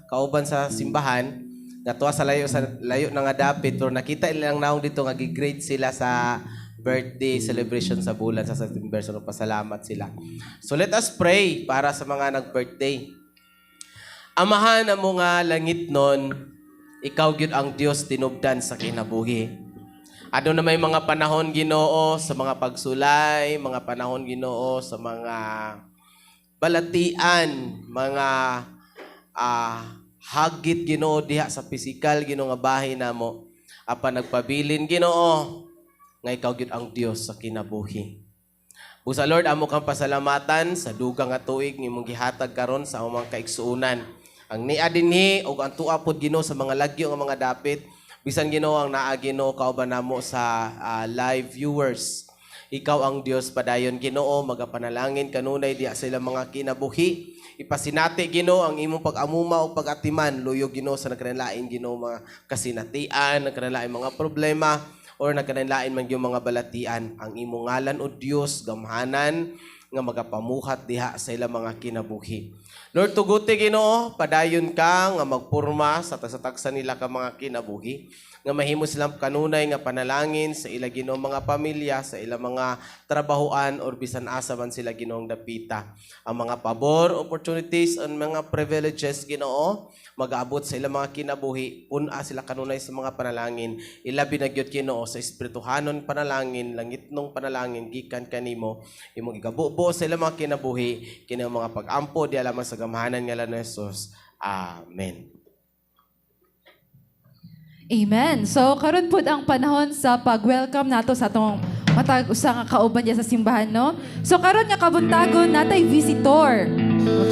kauban sa simbahan natuwa sa layo na nga dapit, pero nakita ilang naong dito nga gi-greet sila sa birthday celebration sa bulan sa September. So nagpasalamat sila. So let us pray para sa mga nag-birthday. Amahan amo nga langitnon, ikaw gyud ang Dios tinubdan sa kinabuhi. Aduna may mga panahon, Ginoo, sa mga pagsulay, mga panahon, Ginoo, sa mga balatian, mga hagit, Ginoo, diha sa pisikal, Ginoo, nga bahin namo. Apan nagpabilin, Ginoo, nga ikaw gyud ang Dios sa kinabuhi. Busa Lord, amo kang pasalamatan sa dugang nga tuig nga imong gihatag karon sa among mga kaigsuonan. Ang nia dinhi ug ang tua pod, Ginoo, sa mga lagyo nga mga dapit, bisan, Ginoo, ang naa, Ginoo, kauban namo sa live viewers. Ikaw ang Dios padayon, Ginoo, magapanalangin kanunay diha sa ilang mga kinabuhi. Ipasinati, Ginoo, ang imong pag-amuma o pag-atiman luyog, Ginoo, sa nagkalain, Ginoo, mga kasinatian, nagkalain mga problema or nagkalain man yung mga balatian. Ang imong ngalan o Dios gamhanan nga magapamuhat diha sa ilang mga kinabuhi. Lord, tuguti, Ginoo, padayon ka nga magpurma sa tagsa-tagsa nila ka mga kinabuhi, nga mahimo silang kanunay nga panalangin sa ila, Ginoo, mga pamilya, sa ilang mga trabahoan or bisan asa man sila, Ginoong, dapita. Ang mga pabor, opportunities and mga privileges, Ginoo, mag-aabot sa ilang mga kinabuhi, pun-a sila kanunay sa mga panalangin. Ilabi na gyud, Ginoo, sa espirituhanon panalangin, langitnong panalangin gikan kanimo, imong igabubo sa ilang mga kinabuhi, kini ang mga pag-ampo di lamang sa gamhanan nga ni Jesus. Amen. Amen. So karon pud ang panahon sa pag-welcome nato sa atong matag usa nga kauban diya sa simbahan, no? So karon nga kabuntagon natay visitor.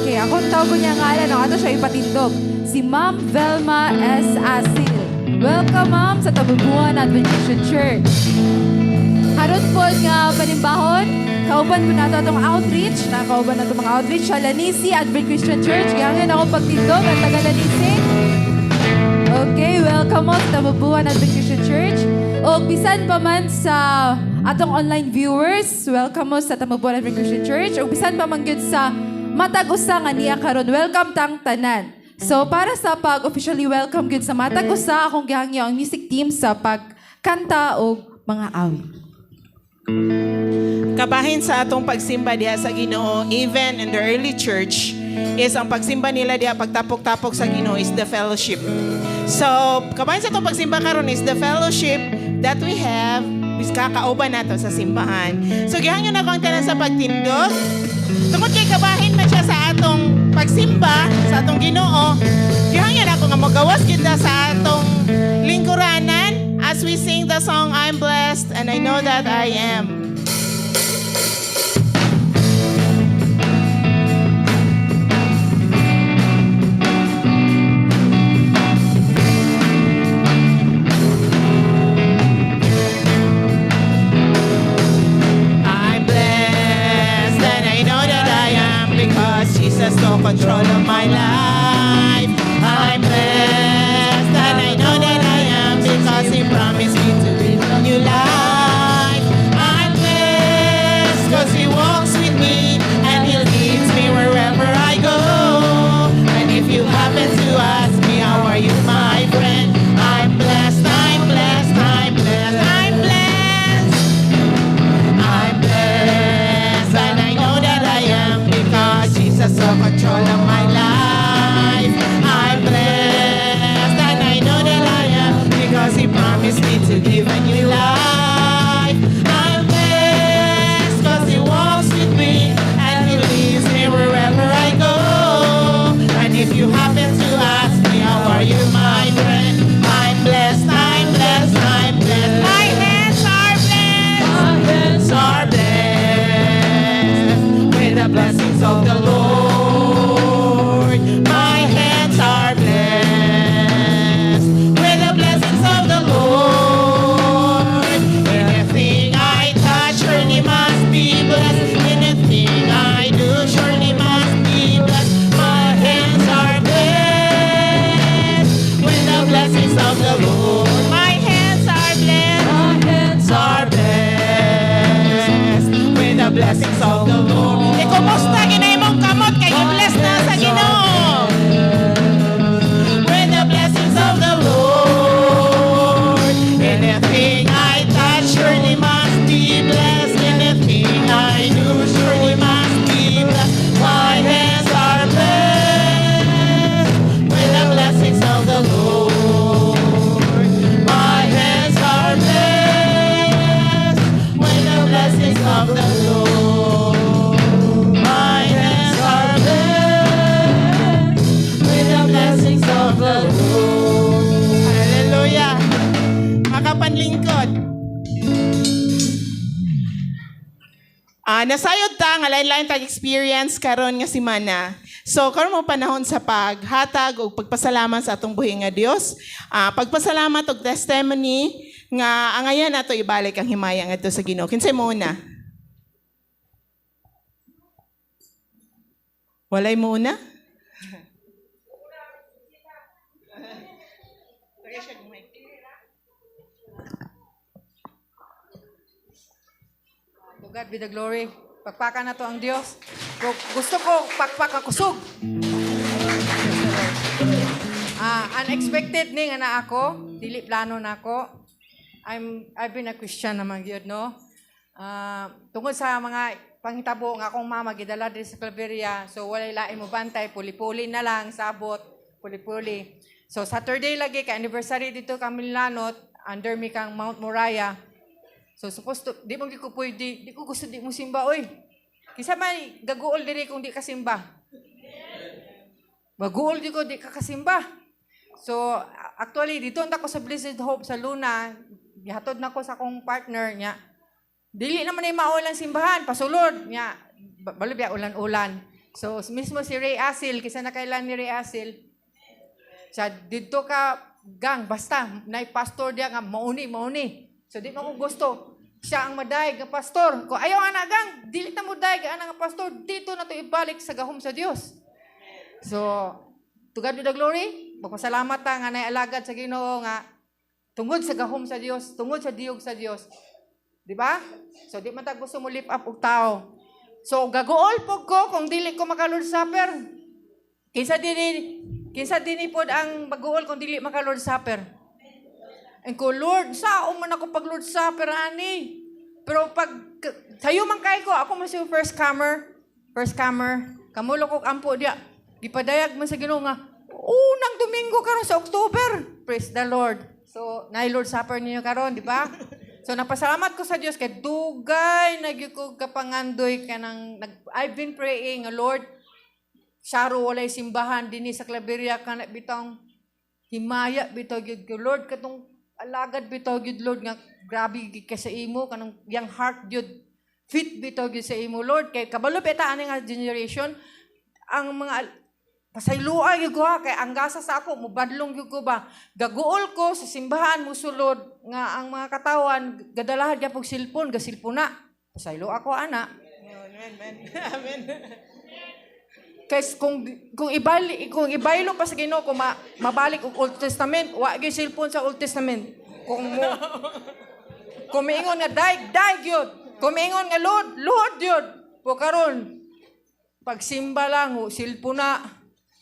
Okay, akong tawgon niya ngalan, no? Ato siya ipatindog. Si Ma'am Velma S. Asil. Welcome, Ma'am, sa Tabubuan Advent Christian Church. Karon po nga panimbahon, kauban po nato atong outreach, nakauban nato mga outreach sa Lanisi Advent Christian Church. Gihangyo ako pagtindog ang taga Lanisi. Okay, welcome mo sa Tabubuan Advent Christian Church. O bisan pa man sa atong online viewers, welcome mo sa Tabubuan Advent Christian Church. O bisan pa man gyud sa matag usa nga niya karon, welcome tang tanan. So para sa pag officially welcome gyud sa matag usa, akong gihangyo ang music team sa pagkanta og mga awit. Kabahin sa atong pagsimba diha sa Ginoo, even in the early church, is ang pagsimba nila diha pagtapok-tapok sa Ginoo is the fellowship. So, kabahin sa atong pagsimba karon is the fellowship that we have bis kakauban nato sa simbahan. So, gihangyo na ko ang tanan sa pagtindog. Tungod kay kabahin man siya sa atong pagsimba, sa atong Ginoo, gihangyo na ako nga magawas kita sa atong lingkuranan as we sing the song "I'm Blessed and I Know That I Am." I'm blessed and I know that I am because Jesus took control of my life. I'm blessed and I know that I am because He promised me to live a new life. I'm blessed because He walks with me and He leads me wherever I go. And if you happen to ask me, "How are you, my friend?" I'm blessed, I'm blessed, I'm blessed, I'm blessed. I'm blessed and I know that I am because Jesus took control of my life. I'm blessed and I know that I am because He promised me to give a new life. I'm blessed because He walks with me and He leads me wherever I go. And if you happen to ask me, "How are you, my friend?" I'm blessed, I'm blessed, I'm blessed. My hands are blessed. My hands are blessed with the blessings of the Lord. My hands are blessed with the blessings of the Lord. Anything I touch surely must be blessed. Anything I do surely must be blessed. My hands are blessed with the blessings of the Lord. My hands are blessed. My hands are blessed with the blessings of the Lord. Ikumusta gina imong kamot kay i-bless na sa Ginoo. With the blessings of the Lord. Anything I touch surely must be blessed. Anything I do surely must be blessed. My hands are blessed with the blessings of the Lord. My hands are blessed. Nasayod ta nga lain-lain tag experience karon nga semana. So karon mo panahon sa paghatag og pagpasalamat sa atong buhi nga Dios. Pagpasalamat og testimony nga angayan nato ibalik ang himaya ngadto sa Ginoo. Kinsay mo una? Walay mo una? To God be the glory. Pakpakan na to ang Diyos. Gusto ko pakpak ang kusog. Praise the Lord. Unexpected ni nga na ako, dili plano na ako. I've been a Christian naman gyud, no. Tungod sa mga panghitabo nga akong mama gidala diri sa Claveria, so walay lain mo bantay, puli-puli na lang sabot, puli-puli. So Saturday lagi kay anniversary dito kami lanot under mi kang Mount Moriah. So supposed to, di mo ko pwede, di ko gusto di mo simba oy. Kisa man gaguol diri kung di ka simba. Maguol di ko di ka kasimba. So actually dito na ko sa Blessed Hope sa Luna, gihatod na ko sa akong partner niya. Dili naman ay mao lang simbahan, pasulod niya. Balo biya ulan-ulan. So mismo si Ray Asil, kisa na kailan ni Ray Asil, sa didto ka gang basta nay pastor diya nga mauni mauni. So di mo ko gusto siya ang madayeg nga pastor. Ko ayaw ana gang, dili ta mo dayeg ana nga pastor, dito na to ibalik sa gahom sa Dios. So to God be the glory. Magpasalamat ta nga nay alagad sa Ginoo nga tungod sa gahom sa Dios, tungod sa diyog sa Dios. Di ba? So di man ta gusto mo lift up og tao. So gaguol pug ko kung dili ko maka Lord Supper. Kinsa dinhi pod ang maguol kung dili maka Lord Supper? Ang ko, Lord, sao man ako pag Lord Supper ani? Pero pag sayo man kay ko, ako man si first comer, first comer. Kamulo ko ampo diya. Gipadayag man sa Ginoo nga unang Domingo karon sa October. Praise the Lord. So, naay Lord Supper ninyo karon, di ba? So napasalamat ko sa Dios kay dugay na gyud ko kapangandoy kanang I've been praying, Lord, saro walay simbahan dinhi sa Claveria kana bitong himaya bitaw gyud ko, Lord, katong alagad bitaw gyud, Lord, nga grabe gyud ka sa imo kanang yang heart gyud fit bitaw gyud sa imo, Lord, kay kabalo pa ta ani nga generation ang mga pasayloa gyud ko ha, kay ang gasa sa ako mubadlong gyud ko ba, gaguol ko sa simbahan musulod nga ang mga katawan gadalahan gyud pog cellphone, gasilpon na, pasaylo ako ana. Amen, amen. Amen. Kay kung ibaylo pa sa Ginoo kung mabalik og Old Testament, wa gyud cellphone sa Old Testament. Kung miingon nga daig, daig gyud. Kung miingon nga Lord, Lord gyud. Po karon pagsimba lang, oh, cellphone na.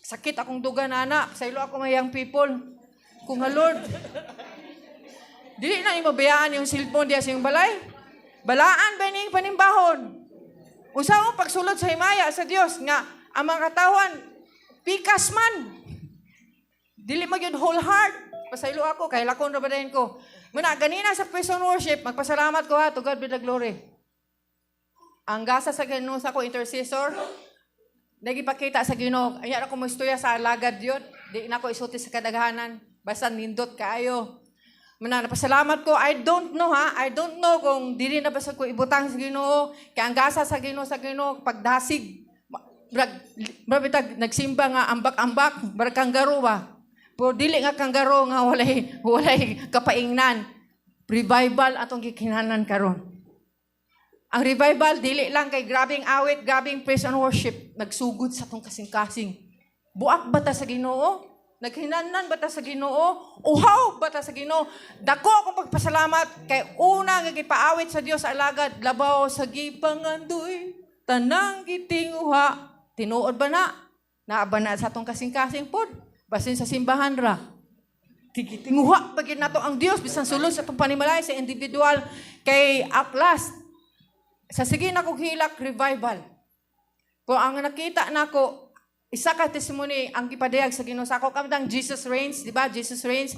Sakit akong dugan ana, saylo ako nga young people. Kung nga Lord, dili na imo bayaan yung cellphone diya sa iyong balay. Balaan ba ning panimbahon? Unsa mo pagsulod sa himaya sa Dios nga ang mga katawan pikas man. Dili magyud whole heart. Pasaylo ako kay lakon ra ba dayon ko. Muna ganina sa praise and worship, magpasalamat ko ha, to God be the glory. Ang gasa sa Ginoo sa ako intercessor, nagipakita sa Ginoo. Anya ako mo istorya sa alagad yun. Di na ko isuti sa kadaghanan. Basta nindot kaayo. Muna, napasalamat ko. I don't know ha. I don't know kung dili na basta ko ibutang sa Ginoo. Kaya ang gasa sa Ginoo pagdasig. Brag, nagsimba nga ambak-ambak, barag kanggaro ba? Pero dili nga kanggaro nga walay kapaingnan. Revival atong gikinahanglan karon. Ang revival dili lang kay grabing awit, grabing praise and worship, nagsugod sa atong kasing-kasing. Buak ba ta sa Ginoo? Naghinanlan ba ta sa Ginoo? Uhaw ba ta sa Ginoo? Dako akong pagpasalamat kay una nga gipaawit sa Dios alagad labaw sa gipangandoy tanang gitinguha. Tinuod ba na? Naa ba na sa atong kasing-kasing pod? Basin sa simbahan ra. Tigitinguha pa gyud nato ang Dios bisan sulod sa atong panimalay sa individual kay at last sa sige na kong hilak revival. Kung ang nakita nako isa ka testimony ang gipadayag sa Ginoo sa ako kamtang Jesus Reigns, di ba? Jesus Reigns.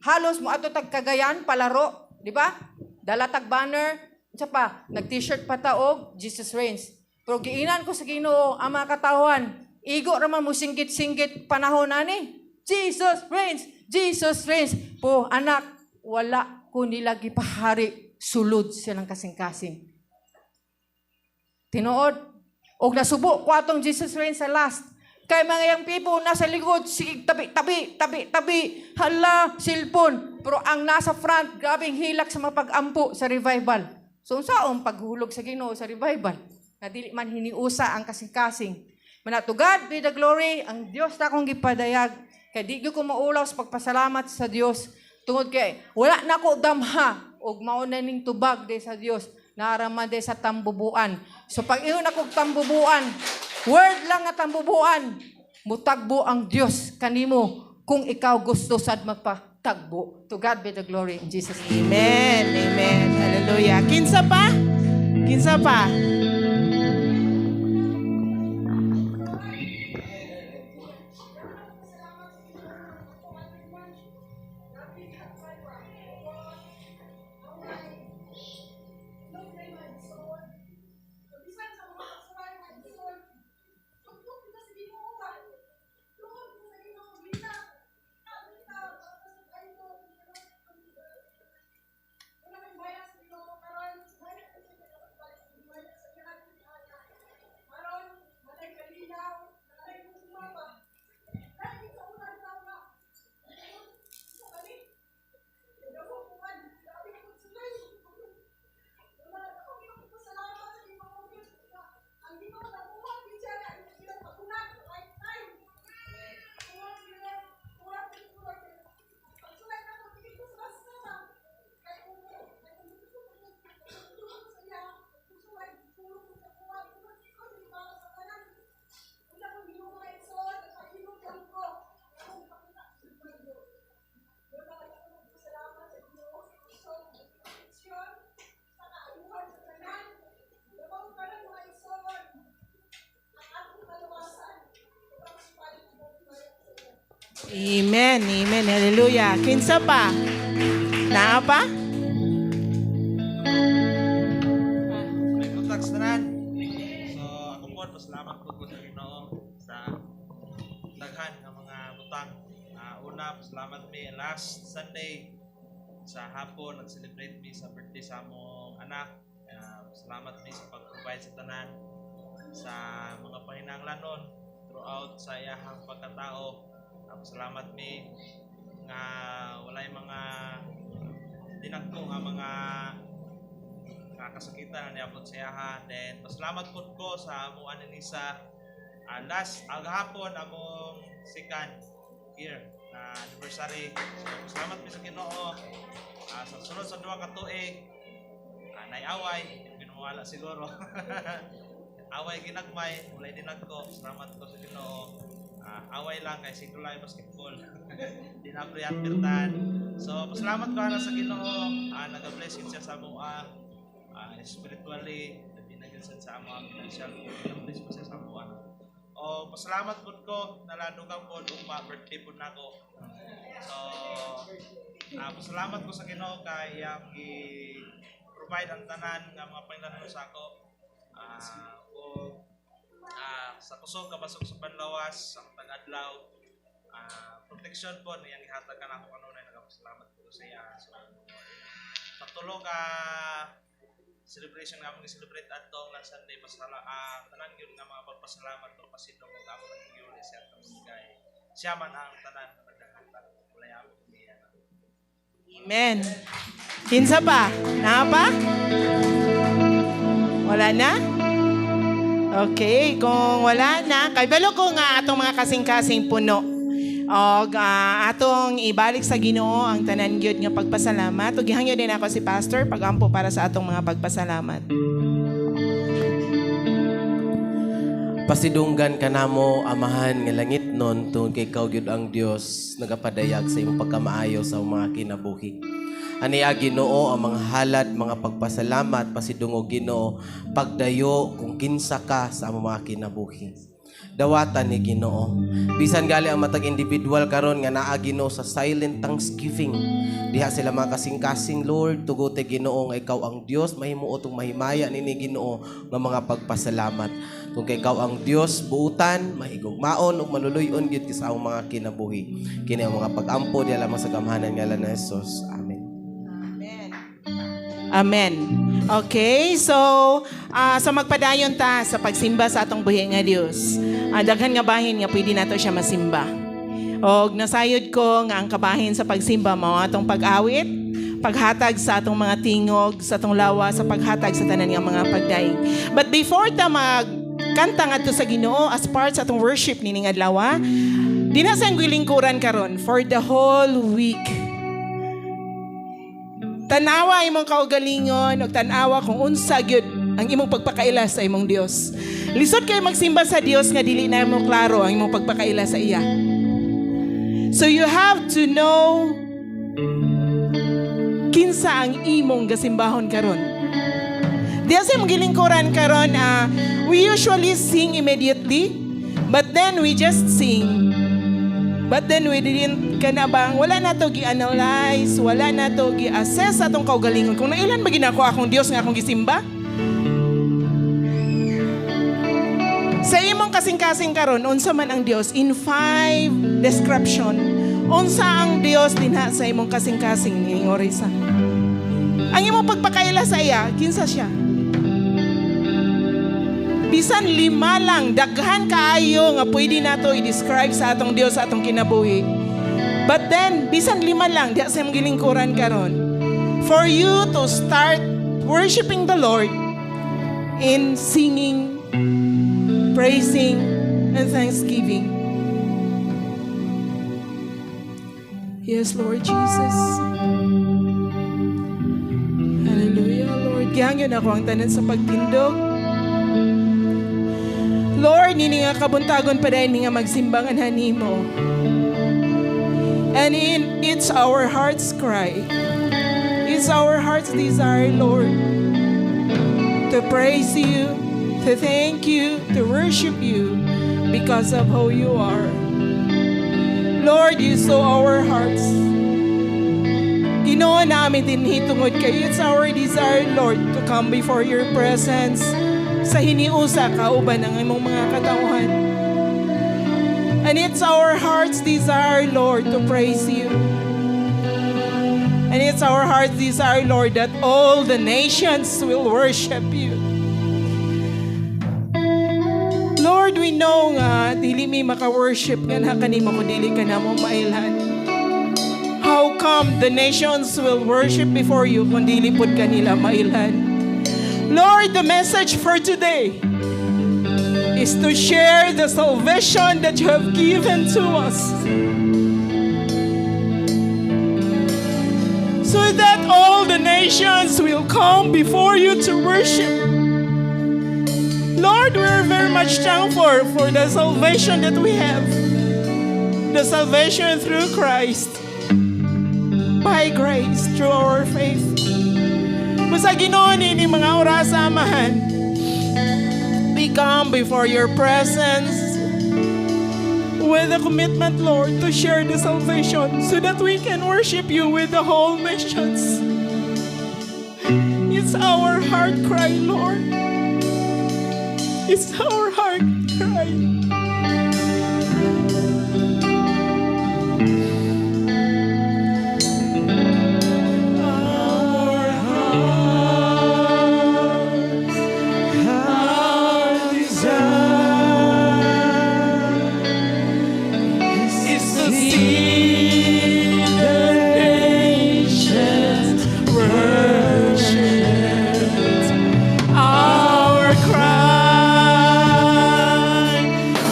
Halos mo ato tag Cagayan palaro, di ba? Dala tag banner, unsa pa, nag-t-shirt pa ta og Jesus Reigns. Pero giinan ko sa Ginoo ang mga katawan, igo ra man mo singgit-singgit panahon ani. Jesus Reigns, Jesus Reigns. Po anak, wala ko nila gipahari sulod silang kasing-kasing. Tinuod. Og nasubo ko atong Jesus Reigns sa last. Kay mga young people nasa likod, sige, tabi, tabi, tabi, tabi, hala, cellphone. Pero ang nasa front, grabing hilak sa mapag-ampo sa revival. So unsaon paghulog sa Ginoo sa revival? Na dili man hiniusa ang kasing-kasing. Mana to God be the glory, ang Dios na akong gipadayag. Kay di gyud ko maulaw sa pagpasalamat sa Dios tungod kay wala na ko damha og mao na ning tubag de sa Dios naaraman de sa tambubuan. So pag ingon akong tambubuan, word lang nga tambubuan, mutagbo ang Dios kanimo kung ikaw gusto sad magpatagbo. To God be the glory in Jesus' name. Amen. Amen. Hallelujah. Kinsa pa? Kinsa pa? Amen. Amen. Hallelujah. Kinsa pa? Naa pa? May buntag sa tanan. So ako po, pasalamat po ko sa Ginoo sa daghan nga mga butang. Una, pasalamat mi last Sunday sa hapon nag-celebrate mi sa birthday sa among anak. Salamat mi sa pag-provide sa tanan sa mga panginahanglanon throughout sa iyahang pagkatao. Salamat mi nga walay mga dinagko nga mga kasakitan na niabot sa iyaha. Then pasalamat pud ko sa among aninisa last agahapon among second year na anniversary. So pasalamat mi sa Ginoo. Sa sunod sa 2 ka tuig nay away, binuwala siguro. Away ginagmay, walay dinagko. Salamat ko sa Ginoo. Away lang kay siguro basketball. Di na pirtan. So pasalamat ko ana sa Ginoo. Naga-bless siya sa amoa. Spiritually, labi na gyud sa amo ang financial, nag-bless pa siya sa amoa. O pasalamat pud ko naladugang pod ugma birthday pud nako. So pasalamat ko sa Ginoo kay iyang gi-provide ang tanan nga mga panginahanglan sa ako. O sa kusog kabasok sa panlawas sa matag adlaw, protection po niyang gihatag kanako kanunay, nagapasalamat ko sa iya. So sa tulo ka celebration nga among gi-celebrate adtong last Sunday, pasala tanan gyud nga mga pagpasalamat o pasidong ug among naggiuli siya kay siya man ang tanan nga naghahatag, walay amo niya. Amen. Kinsa pa? Naa pa? Wala na? Okay, kung wala na, kay balo ko nga atong mga kasing-kasing puno. Og atong ibalik sa Ginoo ang tanan gyud nga pagpasalamat. Ug gihangyo din ako si Pastor pagampo para sa atong mga pagpasalamat. Pasidunggan ka namo, Amahan nga langit nun, tungod kay ikaw gyud ang Dios nagapadayag sa imong pagkamaayo sa mga kinabuhi. Aniya Ginoo ang mga halad, mga pagpasalamat, pasidungog Ginoo, pagdayo kung kinsa ka sa among mga kinabuhi. Dawatan ni Ginoo. Bisan gali ang matag individual karon nga naa Ginoo sa silent thanksgiving. Diha sila mga kasing-kasing, Lord, tugote Ginoo nga ikaw ang Dios, mahimuot ug mahimaya nini Ginoo nga mga pagpasalamat. Kung kay ikaw ang Dios, buutan, mahigugmaon ug maluluy-on gyud sa among mga kinabuhi. Kini ang mga pag-ampo diha lamang sa gamhanan ngalan ni Jesus. Amen. Amen. Amen. Okay, so sa magpadayon ta sa pagsimba sa atong buhi nga Dios. Daghan nga bahin nga pwede nato siya masimba. Og nasayod ko nga ang kabahin sa pagsimba mao atong pag-awit, paghatag sa atong mga tingog, sa atong lawa, sa paghatag sa tanan nga mga pagdaig. But before ta mag kanta ngadto sa Ginoo as part sa atong worship nining adlaw, dinha sa lingkuran karon for the whole week. Tanawa imong kaugalingon ug tanawa kung unsa gyud ang imong pagpakaila sa imong Dios. Lisod kay magsimba sa Dios nga dili na mo klaro ang imong pagpakaila sa iya. So you have to know kinsa ang imong gasimbahon karon. Diya sa imong gilingkuran karon, we usually sing immediately, but then we just sing. But then we didn't, kana bang, wala na to gi-analyze, wala na to gi-assess atong kaugalingon. Kung nailan ba ginako akong Dios nga akong gisimba? Sa imong kasing-kasing karon, unsa man ang Dios in five description? Unsa ang Dios dinha sa imong kasing-kasing nining orisa? Ang imong pagpakaila sa iya, kinsa siya? Bisan lima lang, daghan kaayo nga pwede nato i-describe sa atong Dios sa atong kinabuhi. But then, bisan lima lang, diha sa imong gilingkuran karon. For you to start worshiping the Lord in singing, praising, and thanksgiving. Yes, Lord Jesus. Hallelujah, Lord. Gihangyon ako ang tanan sa pagtindog. Lord, nini nga kabuntagon pa ni nga magsimbang anha nimo. And it's our heart's cry. It's our heart's desire, Lord, to praise you, to thank you, to worship you because of who you are. Lord, you saw our hearts. Ginoo namin dinhi tungod kay it's our desire, Lord, to come before your presence sa hiniusa kauban ang imong mga katawhan. And it's our heart's desire, Lord, to praise you. And it's our heart's desire, Lord, that all the nations will worship you. Lord, we know nga dili mi maka-worship nga na kanimo kung dili ka namo mailhan. How come the nations will worship before you kung dili pud kanila mailhan? Lord, the message for today is to share the salvation that you have given to us, so that all the nations will come before you to worship. Lord, we are very much thankful for the salvation that we have. The salvation through Christ, by grace, through our faith. Basta Ginoo ni mga oras amahan, we come before your presence with a commitment, Lord, to share the salvation so that we can worship you with the whole nations. It's our heart cry, Lord. It's our heart cry. Our hearts, our desire is to see the nations worship. Our cry,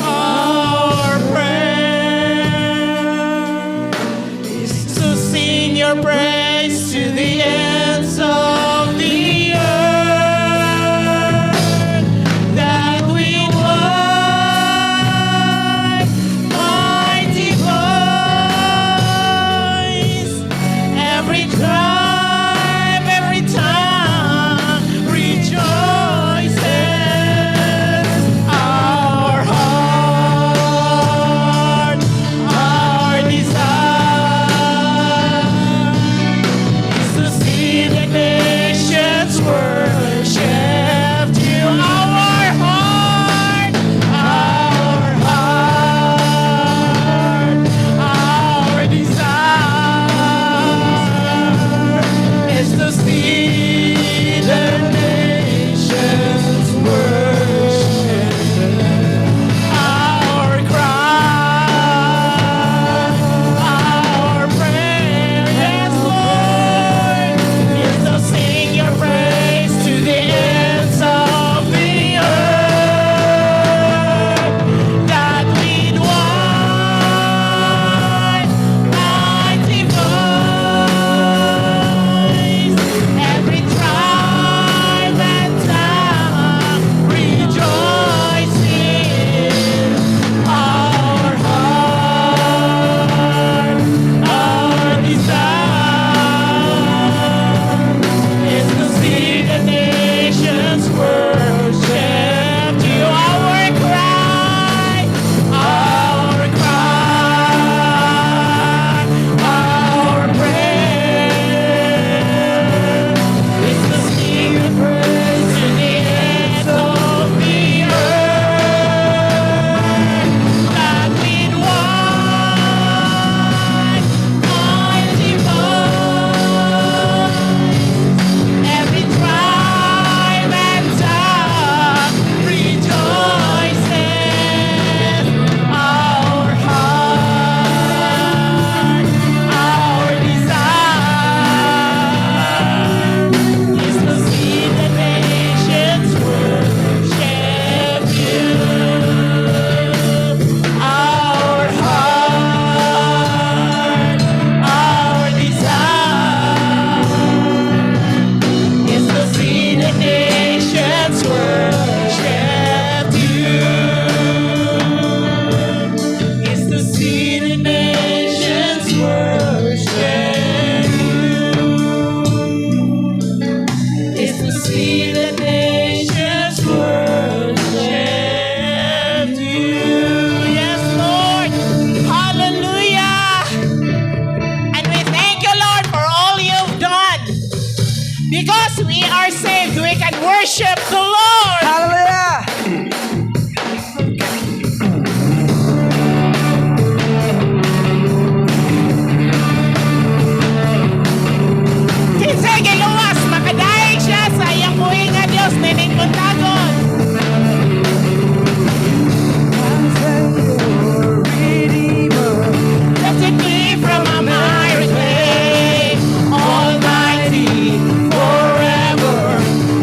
our prayer is to sing your praise to the ends of the earth, that we one mighty voice, every tribe, every tongue rejoices. Our heart, our desire is to see the Because we are saved, we can worship the Lord. Hallelujah! Kinsay giluwas, makadaig siya sa iyang buhi nga Dios nining buntagon. Lifted me from a miry clay, Almighty forever.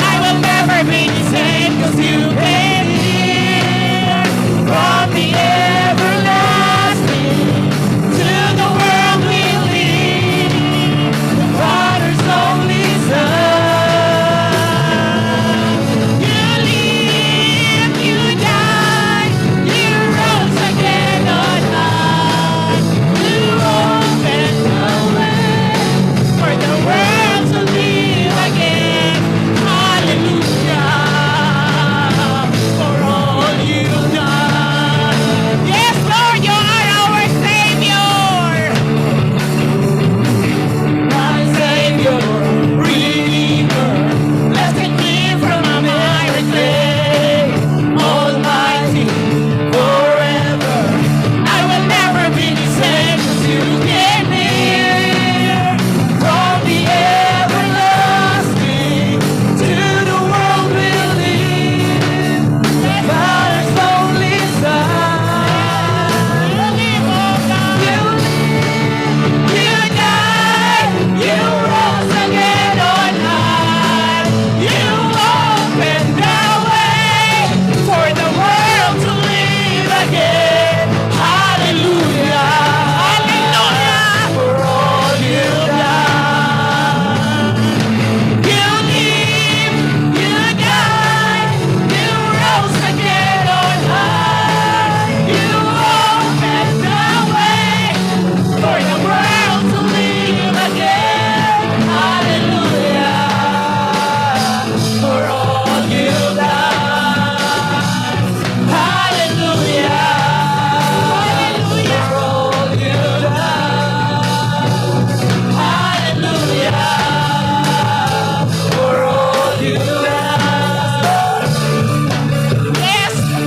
I will never be the same 'cause you came here from the everlasting to the world we live. The Father's only Son. You live, you died, you rose again on high. You opened the way for the world to live again. Hallelujah for all you've done. Yes, Lord, you are our Savior. My Savior, Redeemer, lifted me from a miry clay, Almighty forever. I will never be the same 'cause you came near from the everlasting to the world we live. The Father's only Son. You live, oh God. You live. You died. You rose again on high. You opened the way for the world to live again. Hallelujah. Hallelujah. For all you've done. You live, you died, you rose again on high. You opened the way for the world to live again. Hallelujah. For all you've done. Hallelujah. Hallelujah. For all you've done. Hallelujah. For all you've done. Yes,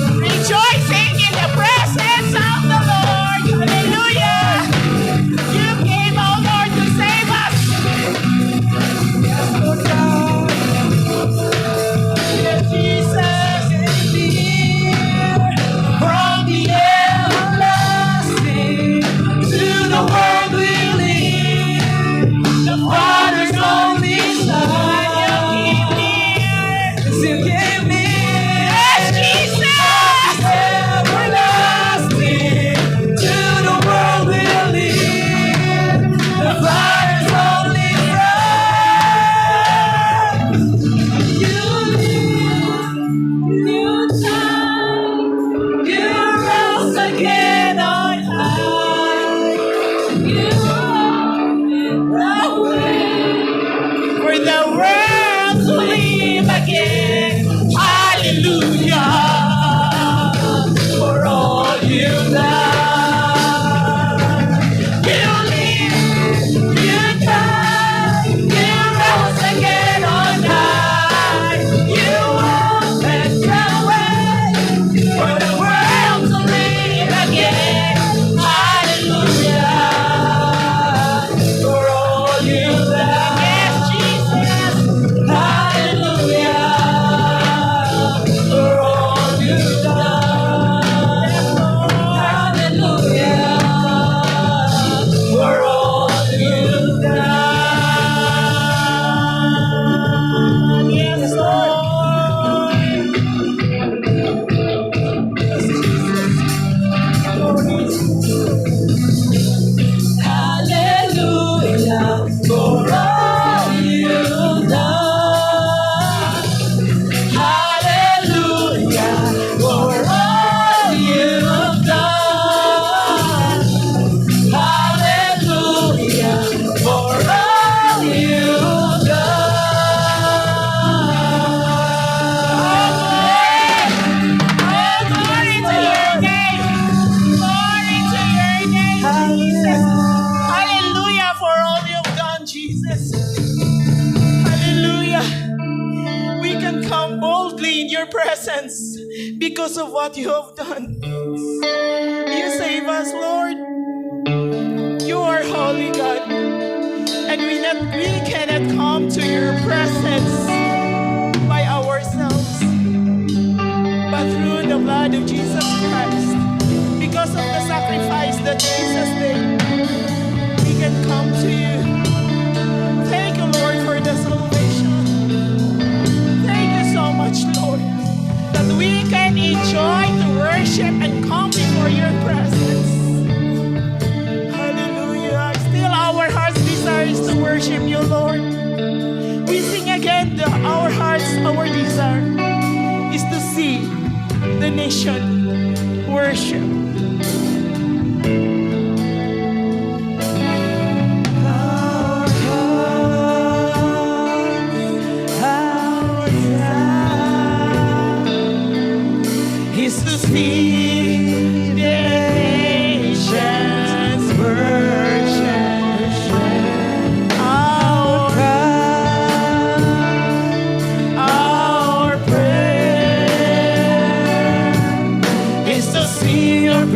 rejoicing in the presence of the Lord. Hallelujah. You came, O Lord, to save us. Yes, Lord God. Yes, Jesus is here. From the everlasting to the world we live. The Father's only Son. You came near. Yes, Jesus. Everlasting to the world we live. The Father's only Son. You live, you died, you rose again on high. You opened the way for the world to live again. Hallelujah. For all you've done. You live, you died, you rose again on high. You opened the way for the world to live again. Hallelujah. presence because of what you have done. You save us, Lord. You are holy, God. And we cannot come to your presence by ourselves, but through the blood of Jesus Christ. Because of the sacrifice that Jesus did, we can come to you. Thank you, Lord, for the salvation. Thank you so much, Lord, that we can enjoy to worship and come before your presence. Hallelujah. Still, our heart's desire is to worship you, Lord. We sing again, our hearts, our desire is to see the nation worship. Our hearts, our desire is to see the nations worship. Our cry, our prayer is to see your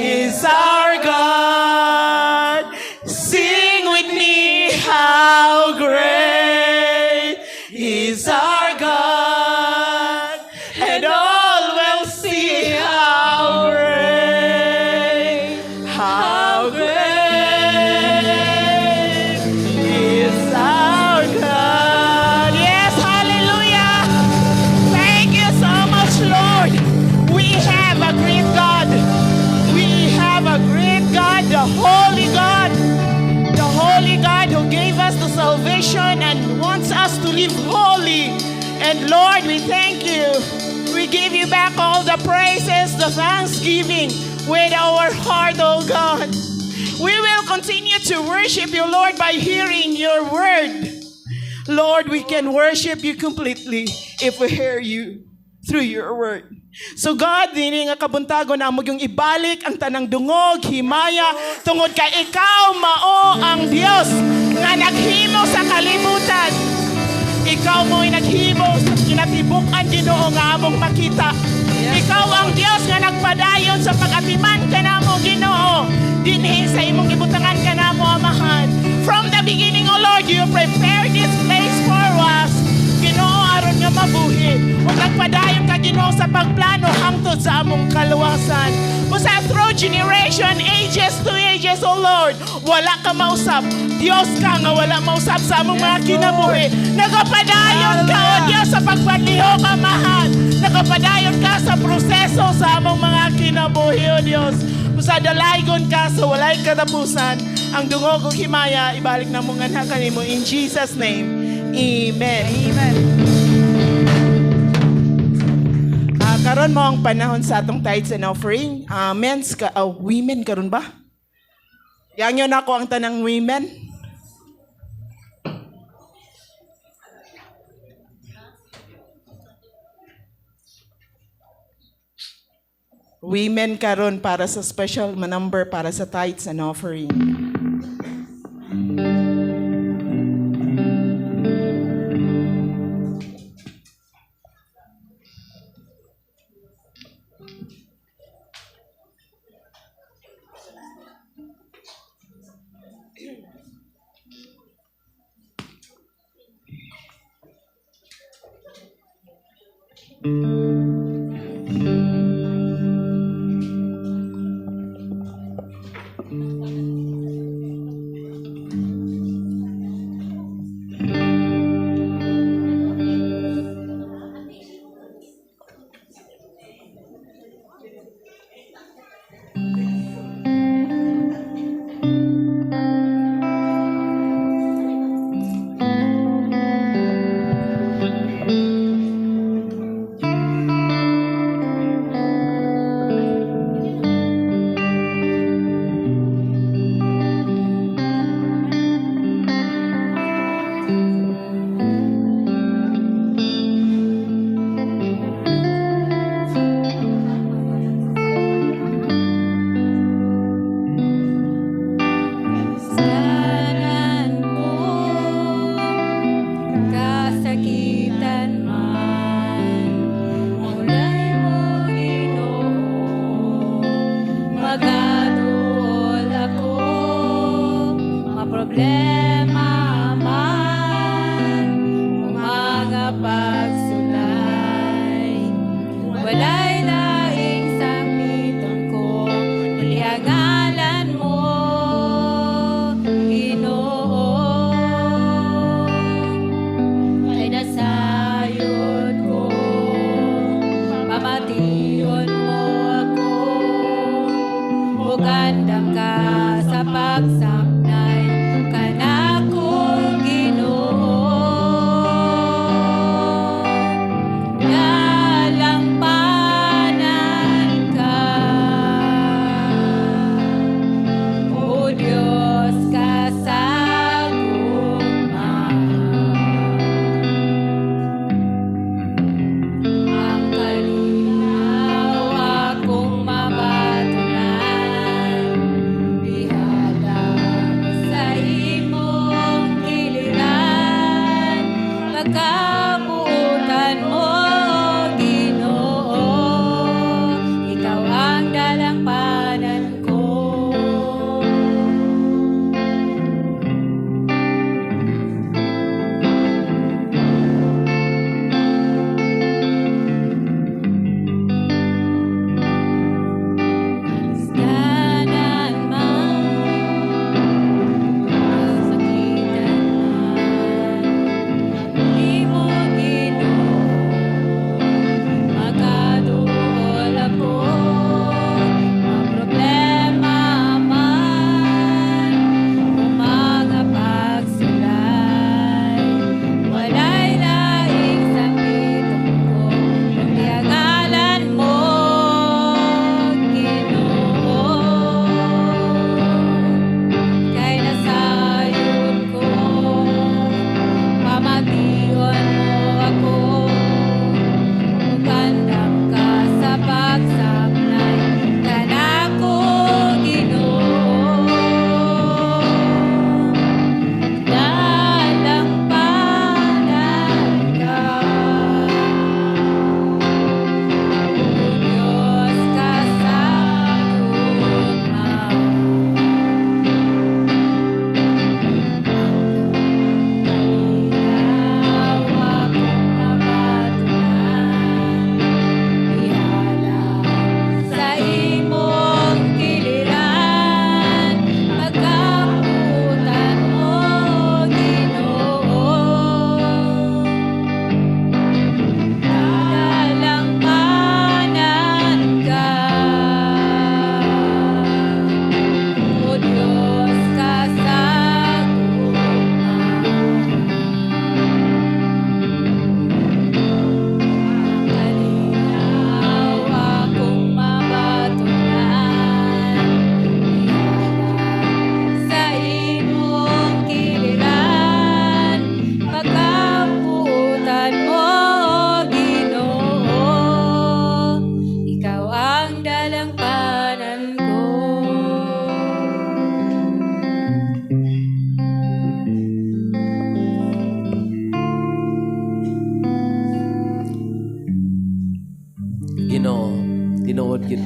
is our God. Sing with me, how great is our God. And all will see how great is our God. Yes, hallelujah. Thank you so much, Lord. We have a great God. We have a great God, the Holy God. The Holy God who gave us the salvation and wants us to live holy. And Lord, we thank you. We give you back all the praises, the thanksgiving with our heart, oh God. We will continue to worship you, Lord, by hearing your word. Lord, we can worship you completely if we hear you through your word. So God, dini nga kabuntagon amo yung ibalik ang tanang dungog, himaya, tungod kay ikaw mao ang Dios nga naghimo sa kalibutan. Ikaw mo'y naghimo sa kinatibuk-an, Ginoo, nga among makita. Ikaw ang Dios nga nagpadayon sa pag-atiman kanamo, Ginoo. Dinhi sa imong gibutangan kanamo, Amahan. From the beginning, O Lord, you prepared this place for us. Ginoo, aron nga mabuhi. Ug nagpadayon ka, Ginoo, sa pagplano hangtod sa among kaluwasan. Busa through generation, ages to ages, O Lord, wala ka mausap. Dios ka nga wala mausap sa among mga kinabuhi. Nagapadayon ka, O Dios, sa pagpalihok, Amahan. Nagapadayon ka sa proseso sa among mga kinabuhi, O Dios. Busa dalaygon ka sa walay katapusan. Ang dungog ug himaya, ibalik namo nganha kanimo in Jesus' name. Amen. Amen. Karon mao ang panahon sa atong tithes and offering. Men's ka, women karon ba? Yang yun ako ang tanang women. Women karon para sa special number para sa tithes and offering. Kasalanan ko, kasakitan man, mulay mo, Ginoo, magaduol ako, maproblema man, mga pagsulay, walay laing sambiton ko, kundi ang ngalan mo, Ginoo. Kay nasayod ko, pamation mo ako, ug andam ka sa pagsamnay kanako, Ginoo. Nalangpanan ka, O Diyos, ka sa gugma. Ang kalinaw akong mabatunan, diha lang sa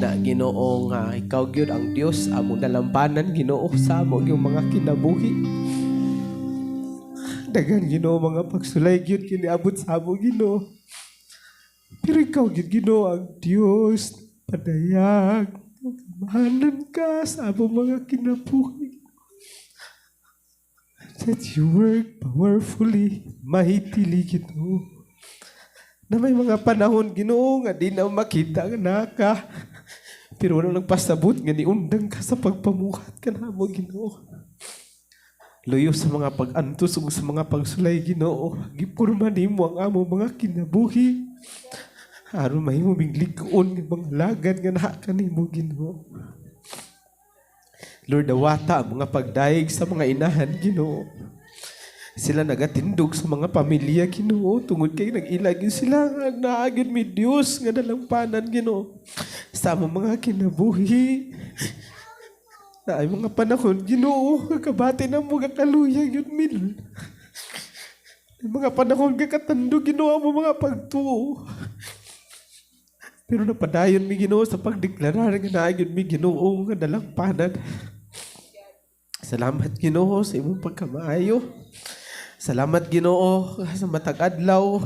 na Ginoo nga ikaw gyud ang Dios among dalampanan Ginoo sa amo gyud mga kinabuhi. Daghan Ginoo mga pagsulay gyud kiniabot sa amo Ginoo. Pero ikaw gyud Ginoo ang Dios padayag kamahanan ka sa among mga kinabuhi. That you work powerfully, mightily, Ginoo. Na may mga panahon, Ginoo, nga di na makita nga naa ka. Pero wala nagpasabot nga niundang ka sa pagpamuhat ka namo, Ginoo. Luyo sa mga pag-antos ug sa mga pagsulay, Ginoo. Gipurma nimo ang amo mga kinabuhi. Aron mahimo ming lig-on nga mga lagad nga naa kanimo, Ginoo. Lord, dawata ang mga pagdayeg sa mga inahan, Ginoo. Sila nagatindog sa mga pamilya, Ginoo, tungod kay nag-ila gyud sila nga naa gyud mi Dios nga dalampanan, Ginoo, sa among mga kinabuhi. Naay mga panahon, Ginoo, kabati na mo kaluya gyud mi, Lord. Naay mga panahon nga katandog, Ginoo, ang mga pagtuo. Pero napadayon mi, Ginoo, sa pagdeklarar nga naa gyud mi, Ginoo, nga dalampanan. Salamat, Ginoo, sa imong pagkamaayo. Salamat, Ginoo, sa matag adlaw.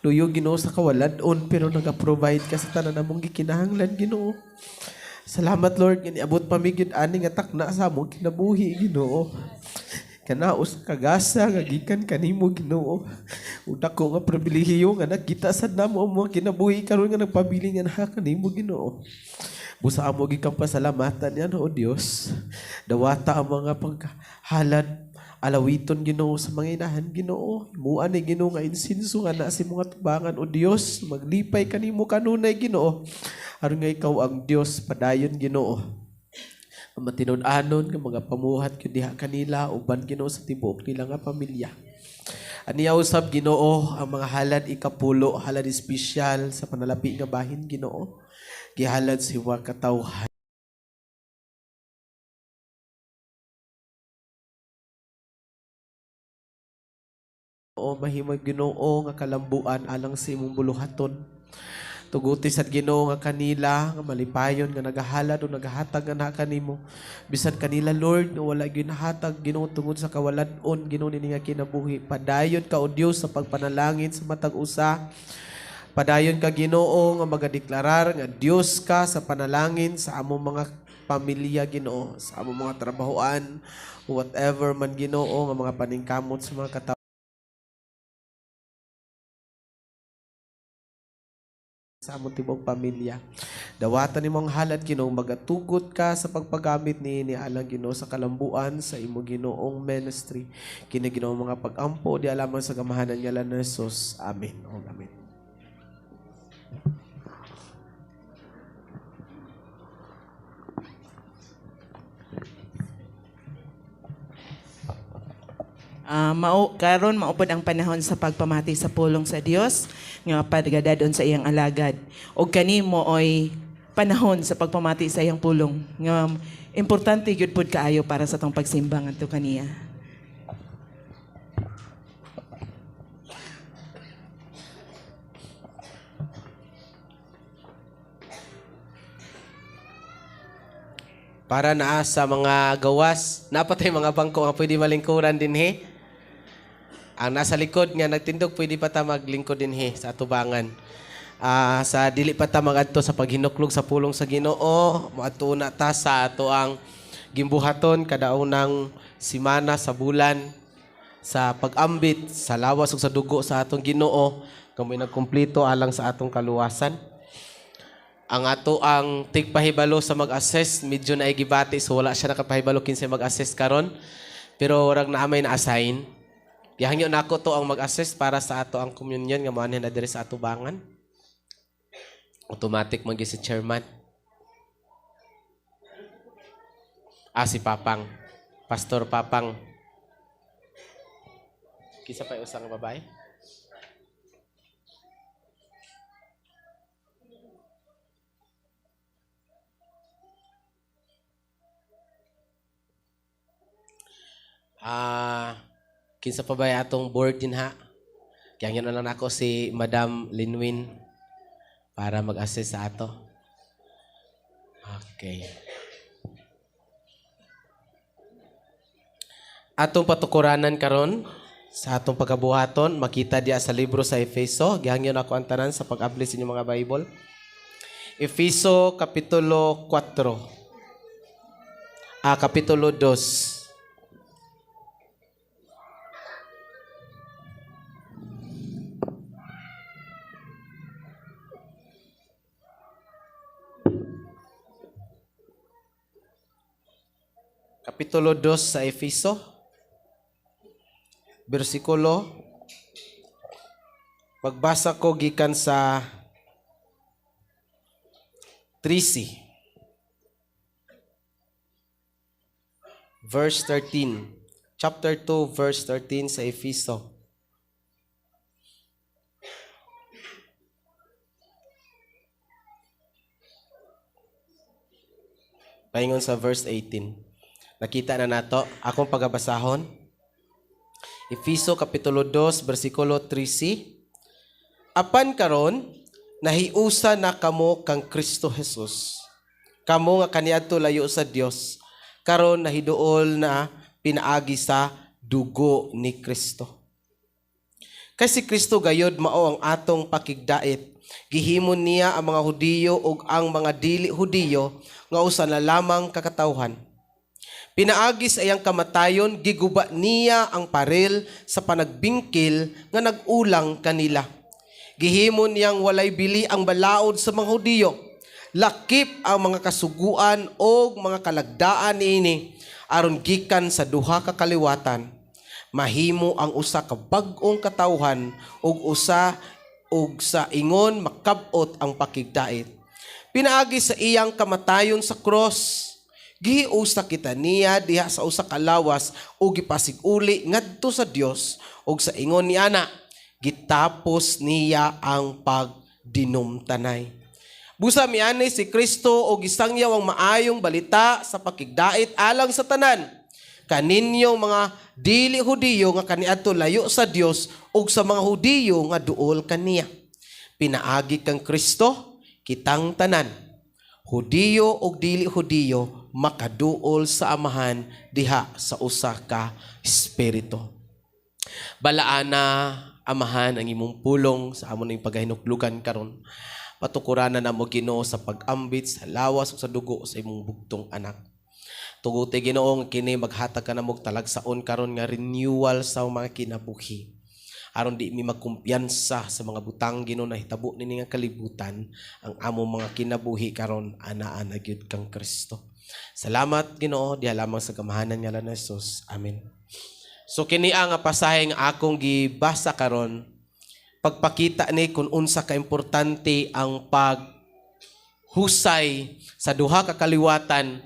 Luyo, Ginoo, sa kawalad-on, pero naga-provide ka sa tanan namong gikinahanglan, Ginoo. Salamat, Lord, nga niabot pa mi gyud ani nga takna sa among kinabuhi, Ginoo. Kanaos kagasa nga gikan kanimo, Ginoo. Ug dako nga pribilehiyo nga nakita sad namo ang mga kinabuhi karon nga nagpabili nga naa kanimo, Ginoo. Busa amo gikang pasalamatan yan, O Dios. Dawata ang mga paghalad, alawiton, Ginoo, sa mga inahan, Ginoo. Himuan ni Ginoo nga insinso nga na sa imong atubangan, O Dios. Maglipay kanimo kanunay, Ginoo. Aron nga ikaw ang Dios padayon, Ginoo. Ang matinud-anon nga mga pamuhat gyud diha kanila uban, Ginoo, sa tibuok nila nga pamilya. Aniya usab, Ginoo, ang mga halad ikapulo, halad espesyal sa panalapi nga bahin, Ginoo. Gihalad sa imong katawhan. O mahimong Ginoo nga kalambuan alang sa imong buluhaton. Tuguti sad Ginoo nga kanila nga malipayon nga nagahalad o nagahatag nga naa kanimo. Bisan kanila, Lord, nga wala gyud nahatag, Ginoo, tungod sa kawalad-on, Ginoo, nini nga kinabuhi. Padayon ka, O Dios, sa pagpanalangin sa matag usa. Padayon ka, Ginoo, nga magadeklarar nga Dios ka sa panalangin sa among mga pamilya, Ginoo, sa among mga trabahoan, whatever man, Ginoo, nga mga paningkamot sa mga katawhan sa among tibuok pamilya. Dawatan nimo ang halad, Ginoo, magatugot ka sa pagpagamit niini alang, Ginoo, sa kalambuan sa imo Ginoong ministry. Kini, Ginoo, mga pagampo di lamang sa gamahanan ngalan ni Jesus. Amen. O amen. Mao karon maupod ang panahon sa pagpamati sa pulong sa Dios nga pagadadon sa iyang alagad. Og kani mo oy panahon sa pagpamati sa iyang pulong nga importante gyud pud kaayo para sa atong pagsimba ngadto kaniya. Para naa sa mga gawas, napatay mga bangko nga pwede malingkuran dinhi. Ang nasa likod nga nagtindog, pwede pa ta maglingkod dinhi sa atubangan. Sa dili pa ta magadto sa paghinuklog sa pulong sa Ginoo, moadto na ta sa ato ang gimbuhaton kada unang simana sa bulan sa pag-ambit sa lawas ug sa dugo sa atong Ginoo, kamo nagkumpleto alang sa atong kaluwasan. Ang ato ang tigpahibalo sa mag-assess medyo na gibati, so wala siya nakapahibalo kinsay mag-assess karon, pero rag naa may na-assign. Gihangyo nako to ang mag-assess para sa ato ang communion nga moanhin na diri sa atubangan. Automatic man gyud si chairman. Si Papang. Pastor Papang. Kinsa pa usa nga babae? Kinsa pa ba atong board din ha? Kaya na lang ako si Madam Linwin para mag-assess sa ato. Okay. Atong patukuranan karon sa atong pagabuhaton, makita diya sa libro sa Efeso. Gihangyon ako ang tanan sa pag-abli sa inyong mga Bible. Efeso Kapitulo 4. Kapitulo 2. Kapitulo 2 sa Efeso. Bersikulo. Magbasa ko gikan sa 13. Verse 13. Chapter 2, verse 13 sa Efeso. Paingon sa verse 18. Nakita na nato akong pagabasahon. Efeso Kapitulo 2, versikulo 13. Apan karon nahiusa na kamo kang Kristo Jesus. Kamo nga kaniadto layo sa Dios, karon nahiduol na pinaagi sa dugo ni Kristo. Kay si Kristo gayod mao ang atong pakigdait. Gihimon niya ang mga Hudiyo ug ang mga dili Hudiyo nga usa na lamang kakatawhan. Pinaagi sa iyang kamatayon, giguba niya ang paril sa panagbingkil nga nag-ulang kanila. Gihimon niyang walay bili ang balaod sa mga Hudiyo. Lakip ang mga kasuguan o mga kalagdaan niini aron gikan sa duha ka kaliwatan mahimo ang usa ka bag-ong katawhan ug usa ug sa ingon makab-ot ang pakigdait. Pinaagi sa iyang kamatayon sa cross, gihiusa kita niya diha sa usa ka lawas ug gipasig-uli ngadto sa Dios ug sa ingon ni ana gitapos niya ang pagdinumtanay. Busa miani si Kristo og gisangyaw ang maayong balita sa pakigdait alang sa tanan kaninyong mga dili Hudiyo nga kaniadto layo sa Dios ug sa mga Hudiyo nga duol kaniya. Pinaagi kang Kristo kitang tanan, Hudiyo ug dili Hudiyo, makaduol sa Amahan diha sa usa ka espiritu. Balaana, Amahan, ang imong pulong sa amon ning pagahinuklugan karon. Patukuranan namo, Ginoo, sa pag-ambit sa lawas ug sa dugo sa imong bugtong anak. Tuguti, Ginoo, nga kini maghatag ka namo og talagsaon karon nga renewal sa mga kinabuhi. Aron di mi magkumpiyansa sa mga butang, Ginoo, na hitabo nini nga kalibutan, ang among mga kinabuhi karon anaa na gyud kang Kristo. Salamat, Ginoo, diha lamang sa gamahanan ngalan ni Jesus. Amen. So kini ang nga pasahe nga akong gibasa karon, pagpakita ni kung unsa ka importante ang paghusay sa duha ka kaliwatan,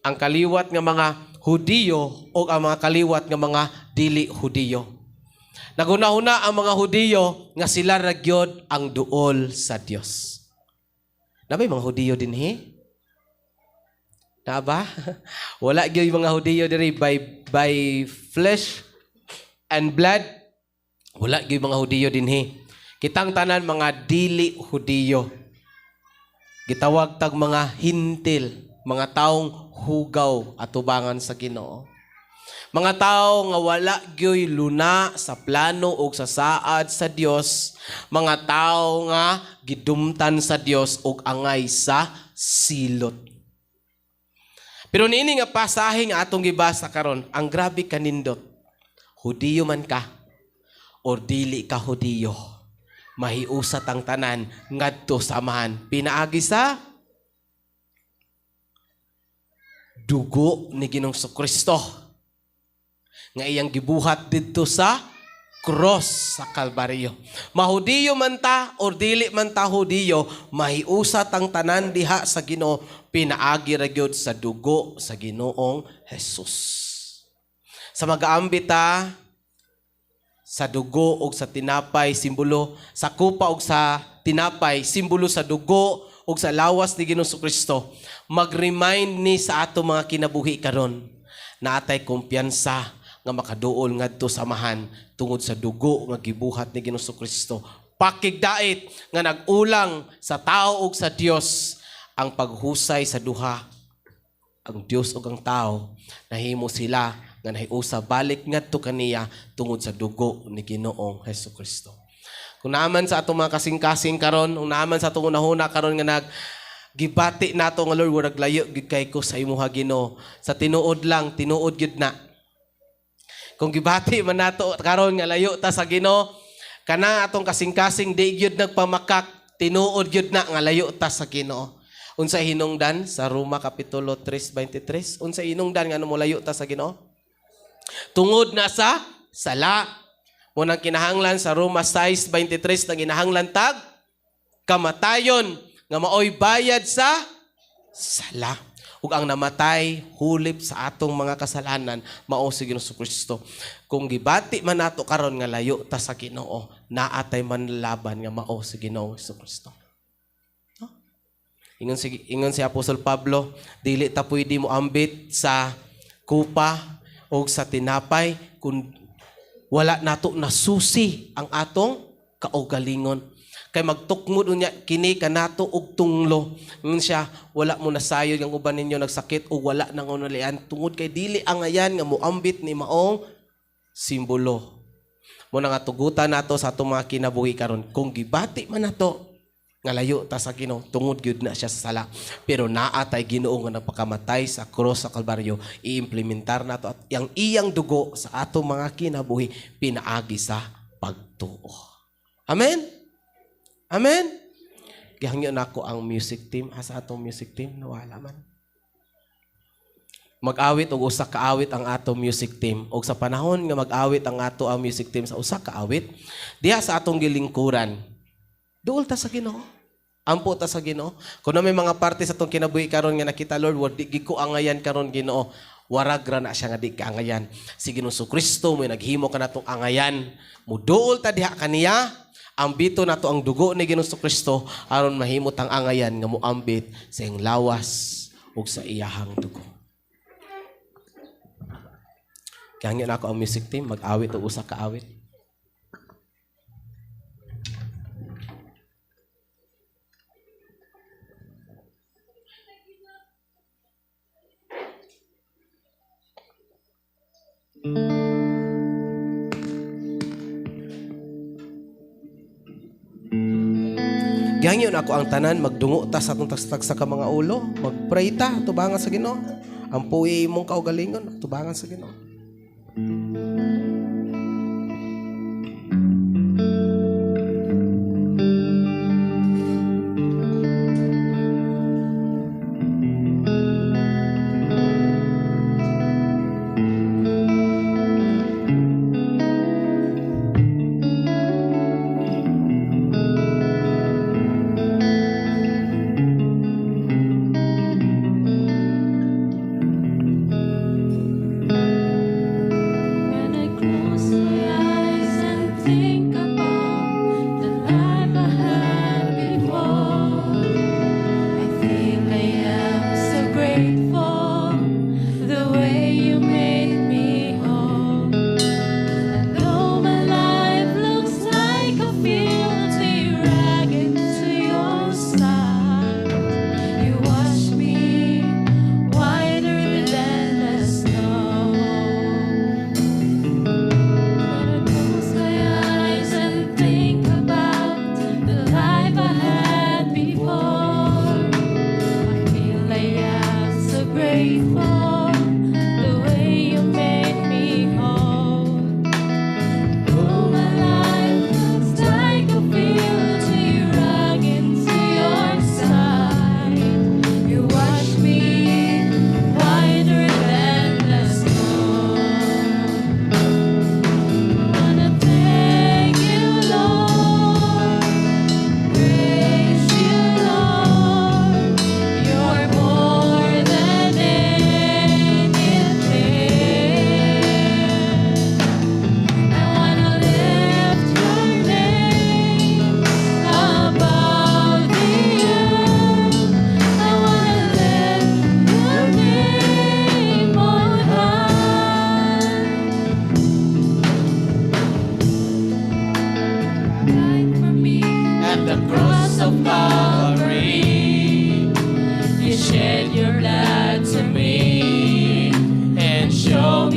ang kaliwat nga mga Hudiyo o ang mga kaliwat nga mga dili Hudiyo. Nagunahuna ang mga Hudiyo nga sila ra gyud ang duol sa Dios. Nabay mga Hudiyo dinhi? Na ba? Wala gyud mga Hudiyo diri by flesh and blood. Wala gyud mga Hudiyo dinhi. Kitang tanan mga dili Hudiyo. Gitawag tag mga hintil, mga taong hugaw atubangan sa Ginoo. Mga tao nga wala gyoy luna sa plano og sa saad sa Dios, mga tao nga gidumtan sa Dios og angay sa silot. Pero niini nga pasahe nga atong gibasa karon, ang grabe kanindot. Hudiyo man ka or dili ka Hudiyo, mahiusat ang tanan ngadto sa Amahan pinaagi sa dugo ni Ginoong Kristo nga iyang gibuhat didto sa cross sa Kalbaryo. Mahudiyo man ta or dili man ta Hudiyo, mahiusat ang tanan diha sa Ginoo pinaagi ra gyud sa dugo sa Ginoong Jesus. Sa magaambit ta sa dugo og sa tinapay, simbolo sa kupa og sa tinapay, simbolo sa dugo og sa lawas ni Ginoong Kristo, mag-remind ni sa ato mga kinabuhi karon na atay kumpiyansa nga makaduol ngadto sa Amahan tungod sa dugo nga gibuhat ni Ginoong Kristo. Pakigdait nga nag-ulang sa tao ug sa Dios. Ang paghusay sa duha, ang Dios ug ang tao, nahimo sila nga nahiusa balik ngadto kaniya tungod sa dugo ni Ginoong Hesukristo. Kung naaman sa atong mga kasing-kasing karon, kung naaman sa atong unahuna karon nga nag gibati nato nga Lord, warag layo gyud kay ko sa imuha Ginoo. Sa tinuod lang, tinuod gyud na. Kung gibati man nato karon nga layo ta sa Ginoo, kana atong kasing-kasing di gyud nagpamakak, tinuod gyud na nga layo ta sa Ginoo. Unsa hinungdan sa Roma kapitulo 3:23? Unsa hinungdan nga molayo ta sa Ginoo? Tungod na sa sala. Munang kinahanglan sa Roma 6:23 nang ginahanglan tag kamatayon nga maoy bayad sa sala. Ug ang namatay hulip sa atong mga kasalanan mao si Ginoong Kristo. Kung gibati man nato karon nga layo ta sa Ginoo, naa tay manlaban nga mao si Ginoong Kristo. Ingon si Apostol Pablo, dili ta pwede mo ambit sa kupa o sa tinapay kung wala nato nasusi ang atong kaugalingon. Kay magtukmod unya kini kanato og tunglo. Ingon siya, wala mo nasayod ang uban ninyo nagsakit o wala nang unalian tungod kay dili angayan nga moambit ni maong simbolo. Mo nga tugutan nato sa atong mga kinabuhi karon kung gibati man nato nga layo ta sa Ginoo, tungod gyud na siya sa sala. Pero naa tay Ginoo nga nagpakamatay sa krus sa Kalbaryo, iimplementar nato at ang iyang dugo sa atong mga kinabuhi pinaagi sa pagtuo. Amen. Amen. Gihangyo nako ang music team, asa atong music team nawala man. Mag-awit og usa ka awit ang atong music team. Og sa panahon nga mag-awit ang ato ang music team sa usa ka awit, diha sa atong gilingkuran, duol ta sa Ginoo. Ampo ta sa Ginoo. Kung na may mga parte sa atong kinabuhi karon nga nakita, Lord, wa di gid ko angayan karon Ginoo. Warag ra na siya nga di ka angayan. Si Ginoong Kristo mo naghimo ka natong angayan. Muduol ta diha kaniya. Ambito nato ang dugo ni Ginoong Kristo aron mahimo tang angayan nga moambit sa iyang lawas ug sa iyahang dugo. Kaya na ako ang music team mag-awit og usa ka awit. Gihangyo na ako ang tanan, magdungo ta sa atong tagsa ka mga ulo, magpray ta, tubangan sa Ginoo. Ampuy imong kaugalingon, tubangan sa Ginoo.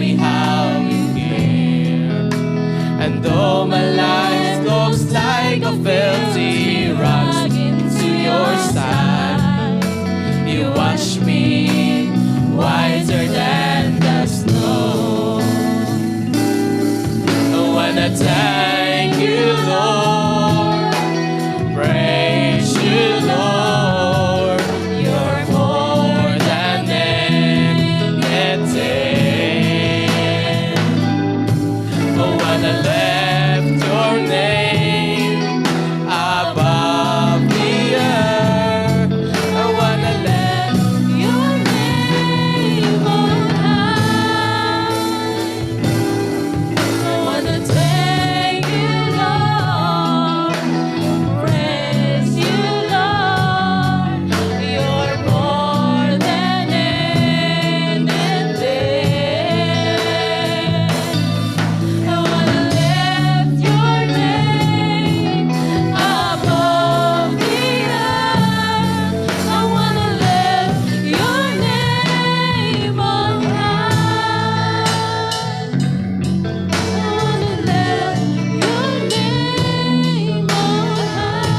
me how you care. And though my life looks like a filthy rag to your side, you wash me whiter than the snow. I wanna thank you, Lord. Praise you, Lord. You're more than anything. I wanna lift your name above the earth. I wanna lift your name on high. I wanna thank you, Lord. Praise you, Lord. You're more than anything. I wanna lift your name above the earth. I wanna lift your name on high. I wanna lift your name on high.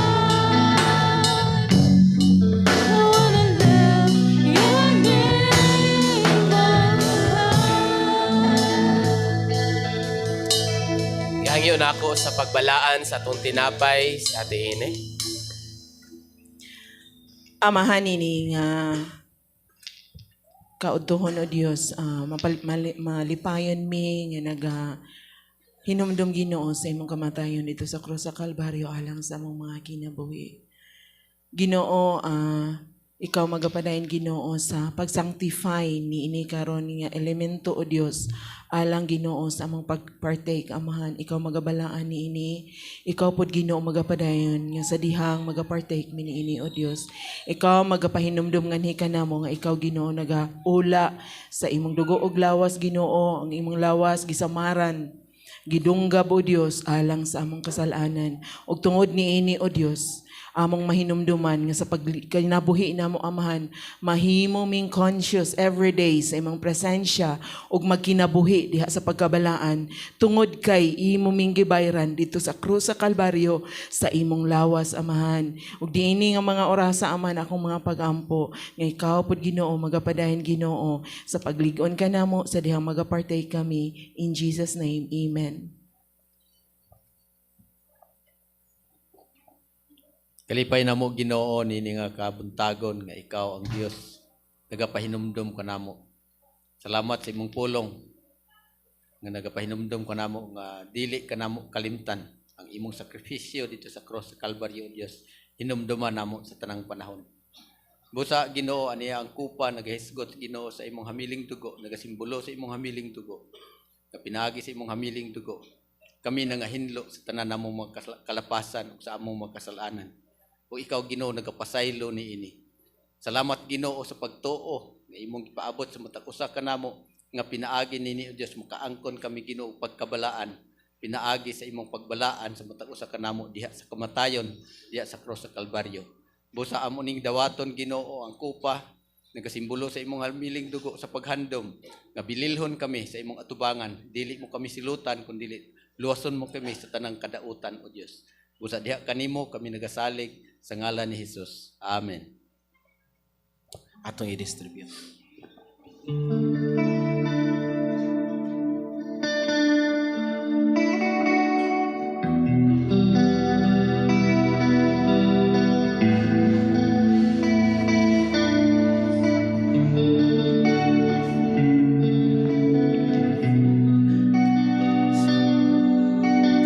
I wanna lift your name on high. Gihangyo nako sa pagbalaan sa atong tinapay sa Ate Ine. Amahan ini nga kaudtohon o Dios, malipayon mi nga naga hinumdum, Ginoo, sa imong kamatayon dito sa krus sa Kalbaryo alang sa among mga kinabuhi. Ginoo, ikaw magapadayon, Ginoo, sa pagsanctify ni ini karon nga elemento, o Dios, alang, Ginoo, sa among pagpartake. Amahan, ikaw magabalaan ni ini. Ikaw pod, Ginoo, magapadayon nga sa dihang magapartake mi niini, o Dios, ikaw magapahinumdum nganhi kanamo nga ikaw, Ginoo, nagaula sa imong dugo ug lawas. Ginoo, ang imong lawas gisamaran, gidunggab, o Dios, alang sa among kasalanan. Ug tungod niini, o Dios, among mahinumduman nga sa pagkinabuhi namo, Amahan, mahimo ming conscious every day sa imong presensya ug magkinabuhi diha sa pagkabalaan tungod kay imo ming gibayran dito sa krus sa Kalbaryo sa imong lawas, Amahan. Ug diini nga mga orasa, Amahan, akong mga pagampo nga ikaw pud, Ginoo, magapadayon, Ginoo, sa paglig-on kanamo sa dihang magapartake kami. In Jesus' name, amen. Kalipay namo, Ginoo, nini nga kabuntagon nga ikaw ang Dios nagapahinumdom kanamo. Salamat sa imong pulong nga nagapahinumdom kanamo nga dili kanamo kalimtan ang imong sakripisyo dito sa cross sa Kalbaryo. Dios, hinumduman namo sa tanang panahon. Busa, Ginoo, aniya ang kupa nagahisgot, Ginoo, sa imong hamiling dugo, nagasimbolo sa imong hamiling dugo. Nga pinaagi sa imong hamiling dugo kami nangahinlo sa tanan namong mga kalapasan ug sa among mga kasalanan. O ikaw, Ginoo, nagapasaylo niini. Salamat, Ginoo, sa pagtuo nga imong gipaabot sa matag usa kanamo nga pinaagi nini, o Dios, makaangkon kami, Ginoo, og pagkabalaan pinaagi sa imong pagbalaan sa matag usa kanamo diha sa kamatayon diha sa cross sa Kalbaryo. Busa amo ning dawaton, Ginoo, ang kupa nagasimbolo sa imong hamiling dugo sa paghandom nga bililhon kami sa imong atubangan. Dili mo kami silutan kun dili luwason mo kami sa tanang kadautan, o Dios. Busa diha kanimo kami nagasalig sa ngalan ni Jesus. Amen. Atong i-distribute.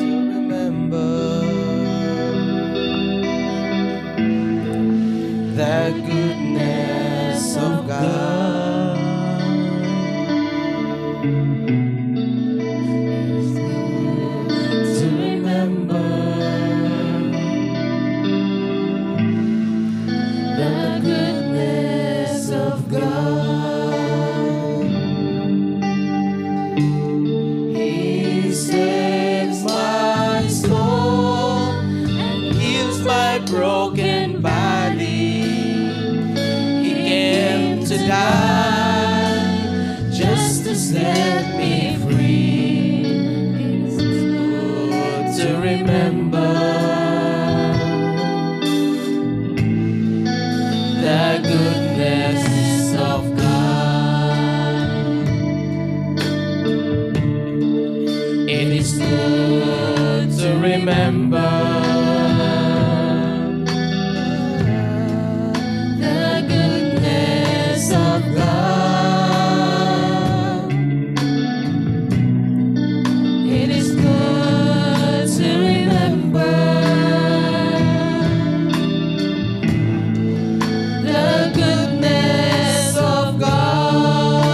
To remember the goodness of God. To remember the goodness of God. He saves my soul and heals my broken body. He came to die just to set me free. It is good to remember the goodness of God. It is good to remember the goodness of God. It is good to remember the goodness of God.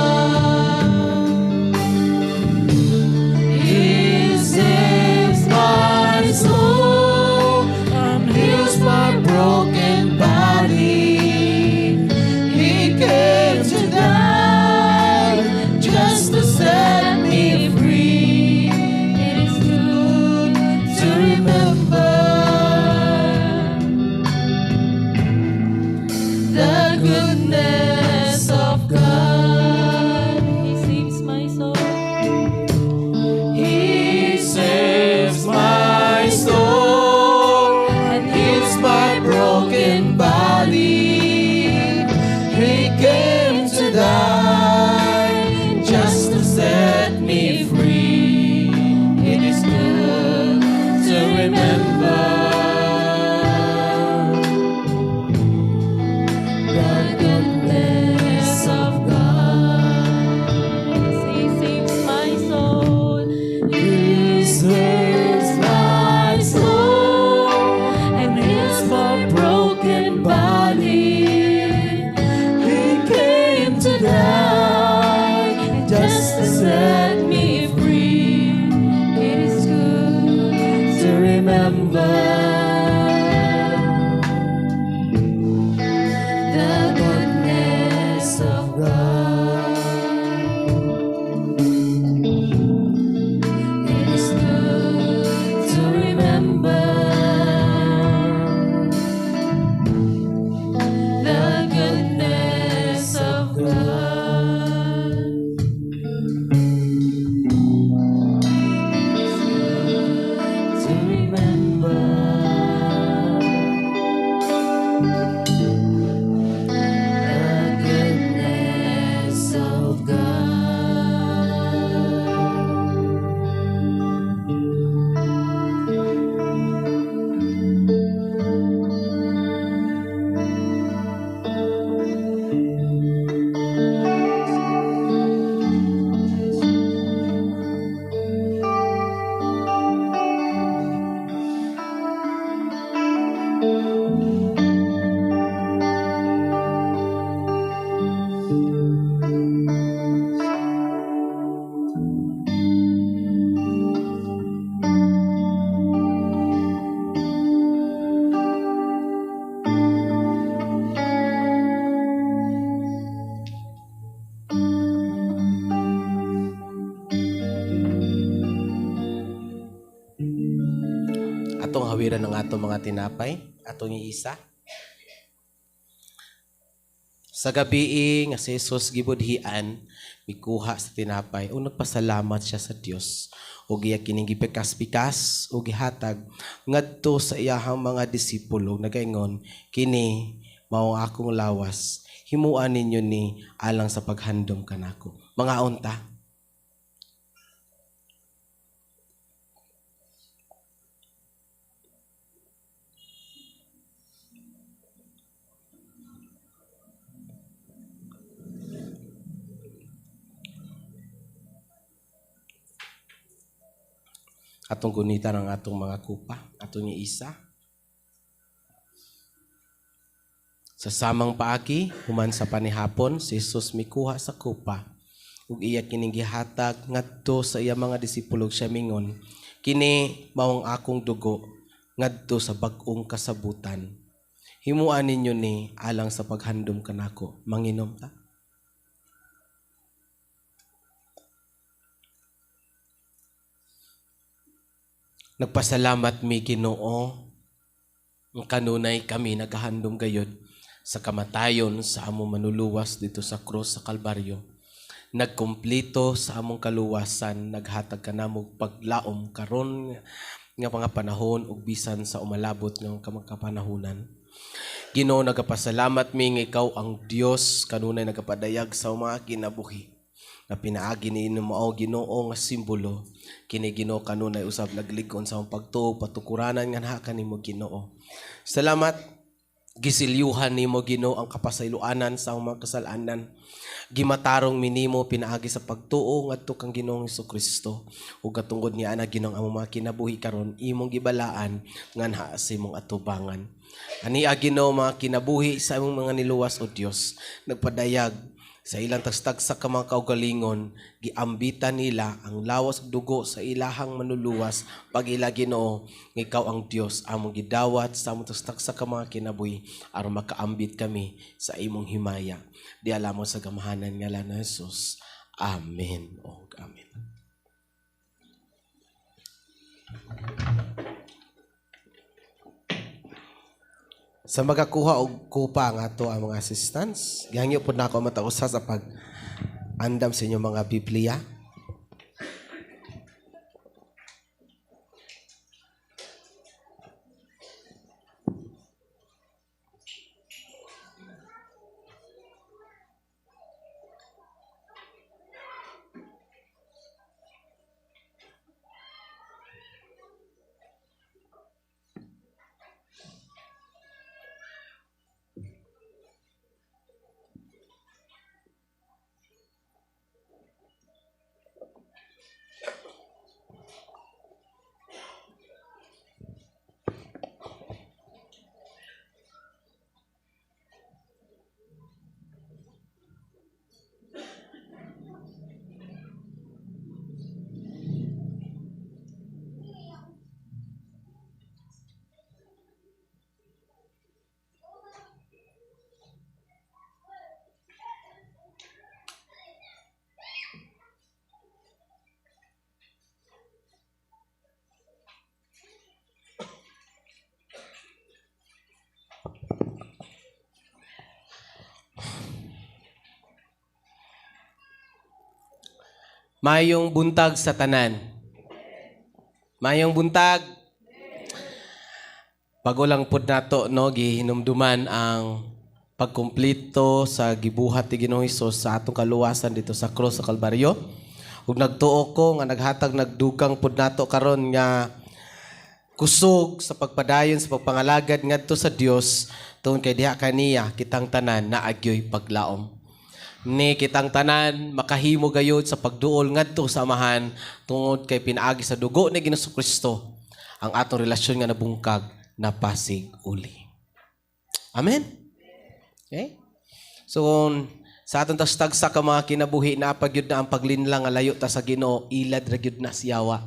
He saves my soul and heals my broken body. He came to die just to set me free. It is good to remember the goodness of God. He saves my soul. He saves my soul and heals my broken body. He came to die just to set me free. It is good to remember the goodness of God. He saves my soul. He saves my soul and heals my broken body. He came to die just to set me free. It is good To remember the goodness of God. It is good to remember the goodness of God. It is good to remember the goodness of God. Atong hawiran ang atong mga tinapay, atong iisa. Sa gabi nga si Jesus gibudhian, mikuha sa tinapay ug nagpasalamat siya sa Dios ug iya kining gipikas-pikas ug gihatag ngadto sa iyahang mga disipulo nagaingon, "Kini mao ang akong lawas, himua ninyo ni alang sa paghandom kanako." Mga unta. Atong gunitan ang atong mga kupa, atong isa. Sa samang paagi, human sa panihapon, si Jesus mikuha sa kupa ug iya kining gihatag ngadto sa iya mga disipulo siya mingon, "Kini mao ang akong dugo ngadto sa bag-ong kasabutan. Himua ninyo ni alang sa paghandom kanako." Manginom ta. Nagpasalamat mi Ginoo, ang kanunay kami nagahandom gayod sa kamatayon sa among manluluwas dito sa krus sa Kalbaryo. Nagkumplito sa among kaluwasan, naghatag ka namo paglaom karon nga mga panahon ug bisan sa umalabot nga mga kapanahunan. Ginoo, nagapasalamat mi nga ikaw ang Dios kanunay nagapadayag sa mga kinabuhi. Nga pinaagi ni mao Ginoo nga simbolo kini Ginoo kanunay usab naglig-on sa among pagtuo patukuranan nga naa kanimo Ginoo. Salamat gisilyuhan nimo Ginoo ang kapasayloanan sa among mga kasalanan. Gimatarong minimo pinaagi sa pagtuo ngadto kang Ginoong Kristo ug katungod niya ana Ginoong among mga kinabuhi karon imong gibalaan nga naa sa imong atubangan. Ani Ginoo mga kinabuhi sa imong mga niluwas o Dios nagpadayag sa ilang tagstagsa ka mga kaugalingon, giambitan nila ang lawas ug dugo sa ilahang manluluwas. Pag ila Ginoo nga ikaw ang Dios among gidawat sa among tagstagsa ka mga kinabuhi aron makaambit kami sa imong himaya. Di alam mo sa gamahanan nga ngalan ni Jesus. Amen. Og amen. Sa magakuha og kupa nga ato ang mga assistants, gihangyo pud nako ang matag usa sa pag andam sa inyong mga Biblia. Mayong buntag sa tanan. Mayong buntag. Bago lang pud nato no gihinumduman ang pagkumpleto sa gibuhat ni Ginoong Hesus sa atong kaluwasan dito sa krus sa Kalbaryo. Ug nagtuo ko nga naghatag nagdugang pud nato karon nga kusog sa pagpadayon sa pagpangalagad ngadto sa Dios tungod kay diha kaniya kitang tanan naagyoy paglaom. Ni kitang tanan makahimo gayud sa pagduol ngadto sa Amahan tungod kay pinaagi sa dugo ni Ginoong Kristo ang atong relasyon nga nabungkag na pasig uli. Amen. Okay? So kung sa atong tagsa ka mga kinabuhi na pagyud na ang paglinlang nga layo ta sa Ginoo, ilad ra gyud na siyawa.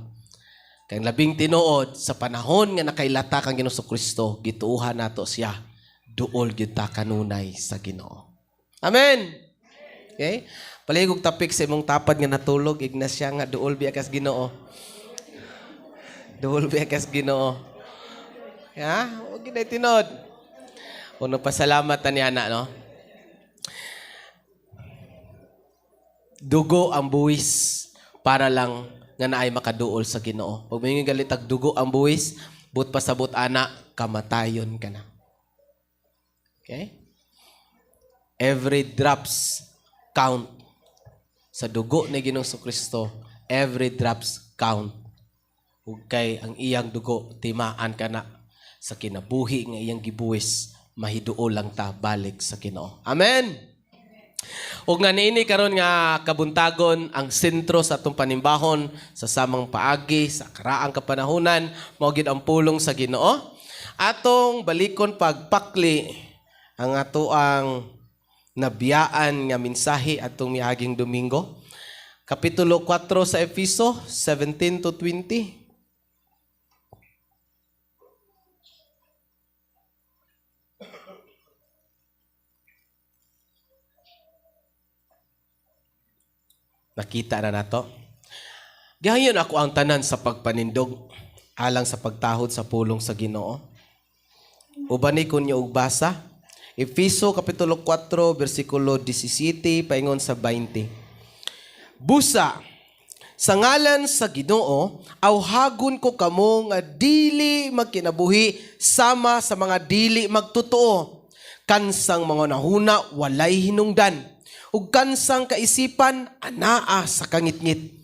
Kay ang labing tinuod sa panahon nga nakailata kang Ginoong Kristo, gituohan nato siya, duol gyud ta kanunay sa Ginoo. Amen. Okay? Paligog tapik sa imong tapad nga natulog, ignas siya nga duol biya kas Ginoo. Duol biya kas Ginoo. Ha? Huwag ginay tinod. O nagpasalamat ta ni ana, no? Dugo ang buwis para lang nga naay makaduol sa Ginoo. Pag may galitag dugo ang buwis, but pasabot ana, kamatayon ka na. Okay? Every drops count. Sa dugo ni Ginoong Kristo, every drops count. Ug kay ang iyang dugo timaan ka na sa kinabuhi nga iyang gibuwis, mahiduol lang ta balik sa Ginoo. Amen. Ug nga niini karon nga kabuntagon ang sentro sa atong panimbahon sa samang paagi sa karaang kapanahunan mao gid ang pulong sa Ginoo. Atong balikon pagpakli ang atoang nabiyaan nga mensahe atong miaging Domingo. Kapitulo 4 sa Efeso 17 to 20. Nakita na nato. Gayon ako ang tanan sa pagpanindog alang sa pagtahod sa pulong sa Ginoo. Uban ni kun og basa Efeso kapitulo 4 bersikulo 17 paingon sa 20. Busa, sa ngalan sa Ginoo, awhagon ko kamo nga dili magkinabuhi sama sa mga dili magtotoo. Kansang mga nahuna walay hinungdan, ug kansang kaisipan anaa sa kangitngit.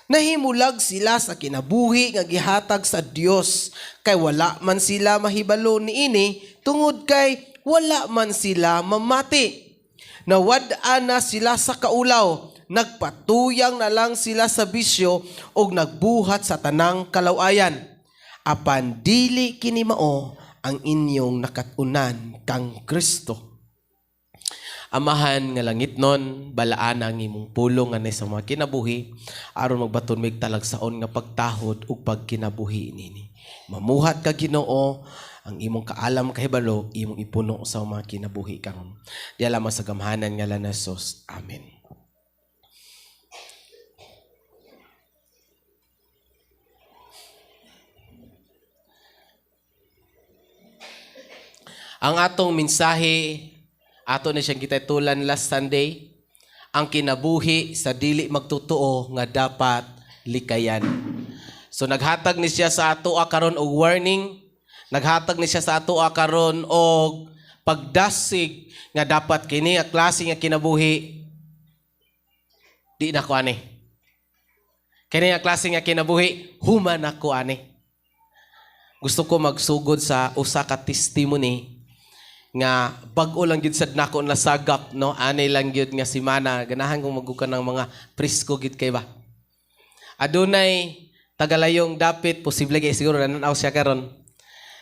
Nahimulag sila sa kinabuhi nga gihatag sa Dios kay wala man sila mahibalo niini tungod kay wala man sila mamati. Nawad-an na sila sa kaulaw, nagpatuyang na lang sila sa bisyo og nagbuhat sa tanang kalawayan. Apan dili kini mao ang inyong nakatunan kang Kristo. Amahan nga langit nun, balaan ang imong pulong nga sa mga kinabuhi, aron magbaton mig talagsaon nga pagtahod ug pagkinabuhi nini. Mamuhat ka Ginoo, ang imong kaalam kahibalo, imong ipuno sa mga kinabuhi karon. Diya lamang sa gamhanan nga ngalan ni Jesus. Amen. Ang atong mensahe, ato na siyang gititulan last Sunday, ang kinabuhi sa dili magtotoo nga dapat likayan. So naghatag ni siya sa ato karon og warning, naghatag ni siya sa ato karon og pagdasig nga dapat kini nga klase nga kinabuhi di na ko ani. Kini nga klase nga kinabuhi human ako ani. Gusto ko magsugod sa usa ka testimony nga bag-o lang gyud sad nako nasagap, no, ani lang gyud nga semana ganahan kong magukan ng mga presko gyud kay ba. Adunay tagalayong dapit, posible kay siguro nananaw siya karon.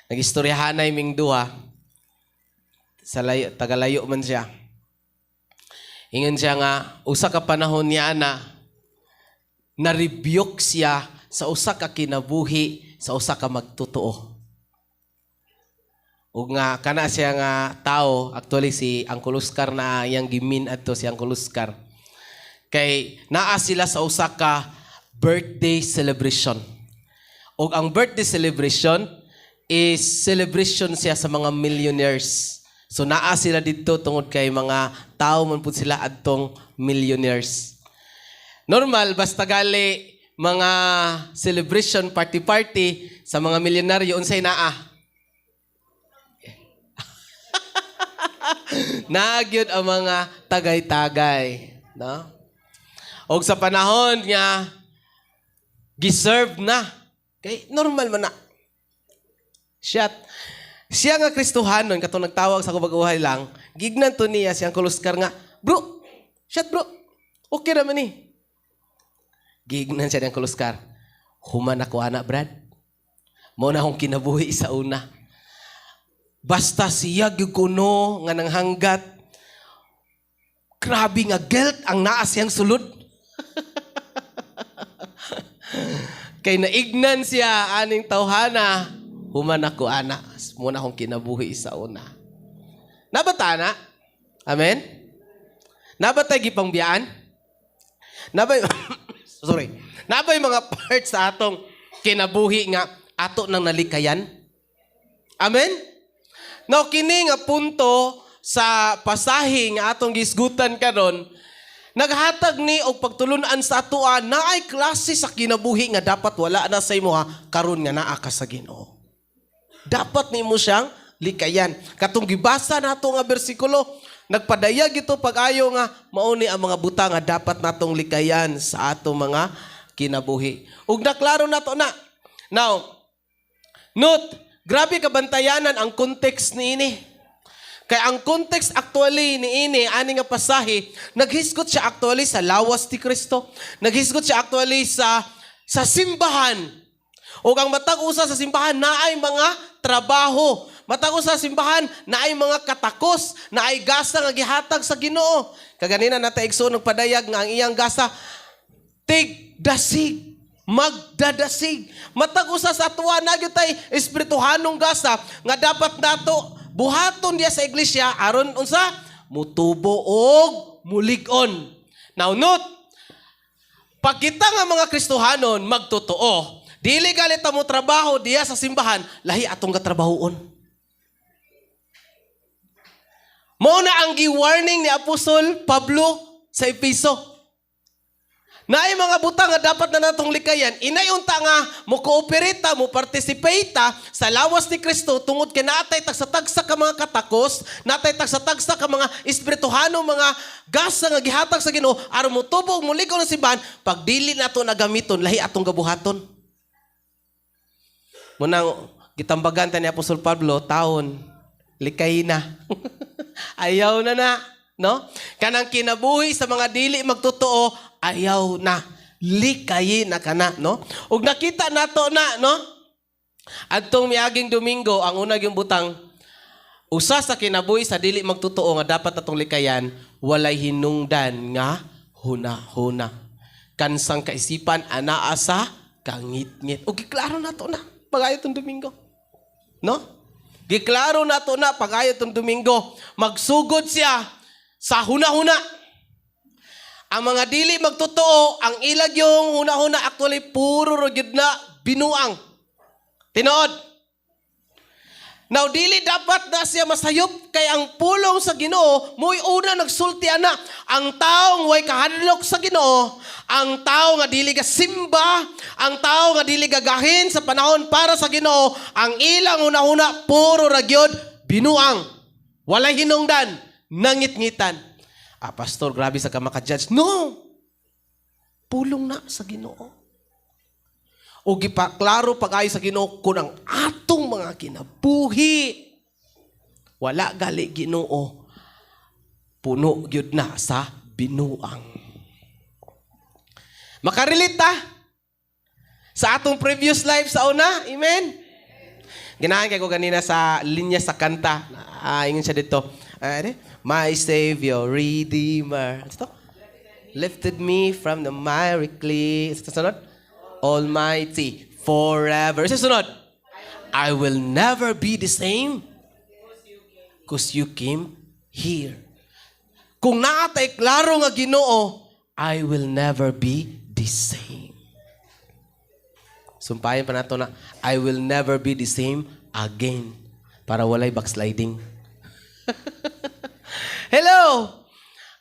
Nagistoryahanay ming duha sa layo, tagalayo man siya. Ingon siya nga usa ka panahon niya na na-rebuke siya sa usa ka kinabuhi sa usa ka magtotoo. Ug nga kana siya nga tao, actually si Uncle Oscar na iyang gimin adto si Uncle Oscar. Kay naa sila sa usa ka birthday celebration. Ug ang birthday celebration is celebration siya sa mga millionaires. So naa sila didto tungod kay mga tao man pud sila adtong millionaires. Normal basta gali mga celebration party-party sa mga milyonaryo unsay naa? Naa gyud ang mga tagay-tagay, no? Og sa panahon nga giserve na, kay normal man na. Shot. Siya nga Kristohanon katong nagtawag sa kubag-uhay lang, gignan to niya siyang Uncle Oscar nga, bro, shot bro, okay naman ni. Gignan siya niyang Uncle Oscar. Human ako ana, Brad. Mao na akong kinabuhi sa una. Basta siya gyud kuno nga nanghanggat. Grabe nga guilt ang naa siyang sulod. Kay naignan siya aning tawhana, human ako ana, mao na akong kinabuhi sa una. Nabata na? Amen? Nabatay gipangbiyaan? Nabay sorry. Nabay mga parts sa atong kinabuhi nga ato nang nalikayan? Amen? Now, kini nga punto sa pasahe nga atong gisgutan karon, naghatag ni og pagtulun-an sa atoa naay klase sa kinabuhi nga dapat wala na sa imuha karon nga naa ka sa Ginoo. Dapat nimo siyang likayan. Katong gibasa nato nga bersikulo, nagpadayag ito pag-ayo nga mao ni ang mga butang nga dapat natong likayan sa atong mga kinabuhi. Ug naklaro nato na. Now, note, grabe kabantayanan ang context niini. Kay ang context actually niini ani nga pasahe, naghisgot siya actually sa lawas ni Kristo. Naghisgot siya actually sa simbahan. Ug ang matag usa sa simbahan naay mga trabaho. Matag usa sa simbahan naay mga katakos, naay gasa nga gihatag sa Ginoo. Kaganina nata igsoon nagpadayag nga ang iyang gasa tigdasig, magdadasig. Matag usa sa atuwa na gyud tay espirituhanong gasa nga dapat nato buhaton diya sa iglesia aron unsa mutubo og mulig-on. Now note, pag kita nga mga Kristohanon magtotoo, dili galit mo trabaho diya sa simbahan, lahi atong gatrabahoon. Mao na ang gi-warning ni Apostol Pablo sa Efeso. Naay mga butang nga dapat na natong likayan, inay unta nga mo cooperate ta, mo participate ta sa lawas ni Kristo tungod kay naatay tagsa-tagsa ka mga katakos, naatay tagsa-tagsa ka mga espirituhano, mga gasa nga gihatag sa Ginoo aron motubo ug molig-on ang simbahan. Pag dili nato nagamiton, lahi atong gabuhaton. Munang gitambagan ta ni Apostol Pablo, taon, likay na. Ayaw na na, no? Kanang kinabuhi sa mga dili magtotoo, ayaw na. Likayin na kana, no? Ug nakita nato na, no? Adtong miaging Domingo, ang una yung butang, usa sa kinabuhi sa dili magtotoo nga dapat atong likayan, walay hinungdan nga huna-huna. Kansang kaisipan, anaa sa kangitngit. O giklaro nato na, pag-ayo tong Domingo. No? Giklaro nato na pag-ayo tong Domingo. Magsugod siya sa huna-huna. Ang mga dili magtotoo, ang ilag yung huna-huna, actually puro ra gyud na binuang. Tinuod. Now, dili dapat na siya masayop kay ang pulong sa Ginoo mo'y una nagsulti ana. Ang taong way kahadlok sa Ginoo, ang tao nga dili ga simba, ang tao nga dili gagahin sa panahon para sa Ginoo, ang ilang una-una puro ra gyud binuang. Walay hinungdan, nangitngitan. Ah, pastor, grabe sa ka maka-judge. No! Pulong na sa Ginoo. O gipaklaro pag-ayo sa Ginoo kung ang atong mga kinabuhi wala gali Ginoo, puno gyud na sa binuang. Makarelate ta sa atong previous life sa una. Amen? Ganahan kay ko ganina sa linya sa kanta. Ah, ingon siya dito. Ah, ano? My Savior, Redeemer. Ano ito? Lifted me from the miry clay. Ito sunod? Almighty, forever. Ito sunod? I will never be the same 'cause you came here. Kung naatay klaro nga Ginoo, I will never be the same. Sumpayan pa nato na, I will never be the same again. Para walay backsliding. Hello!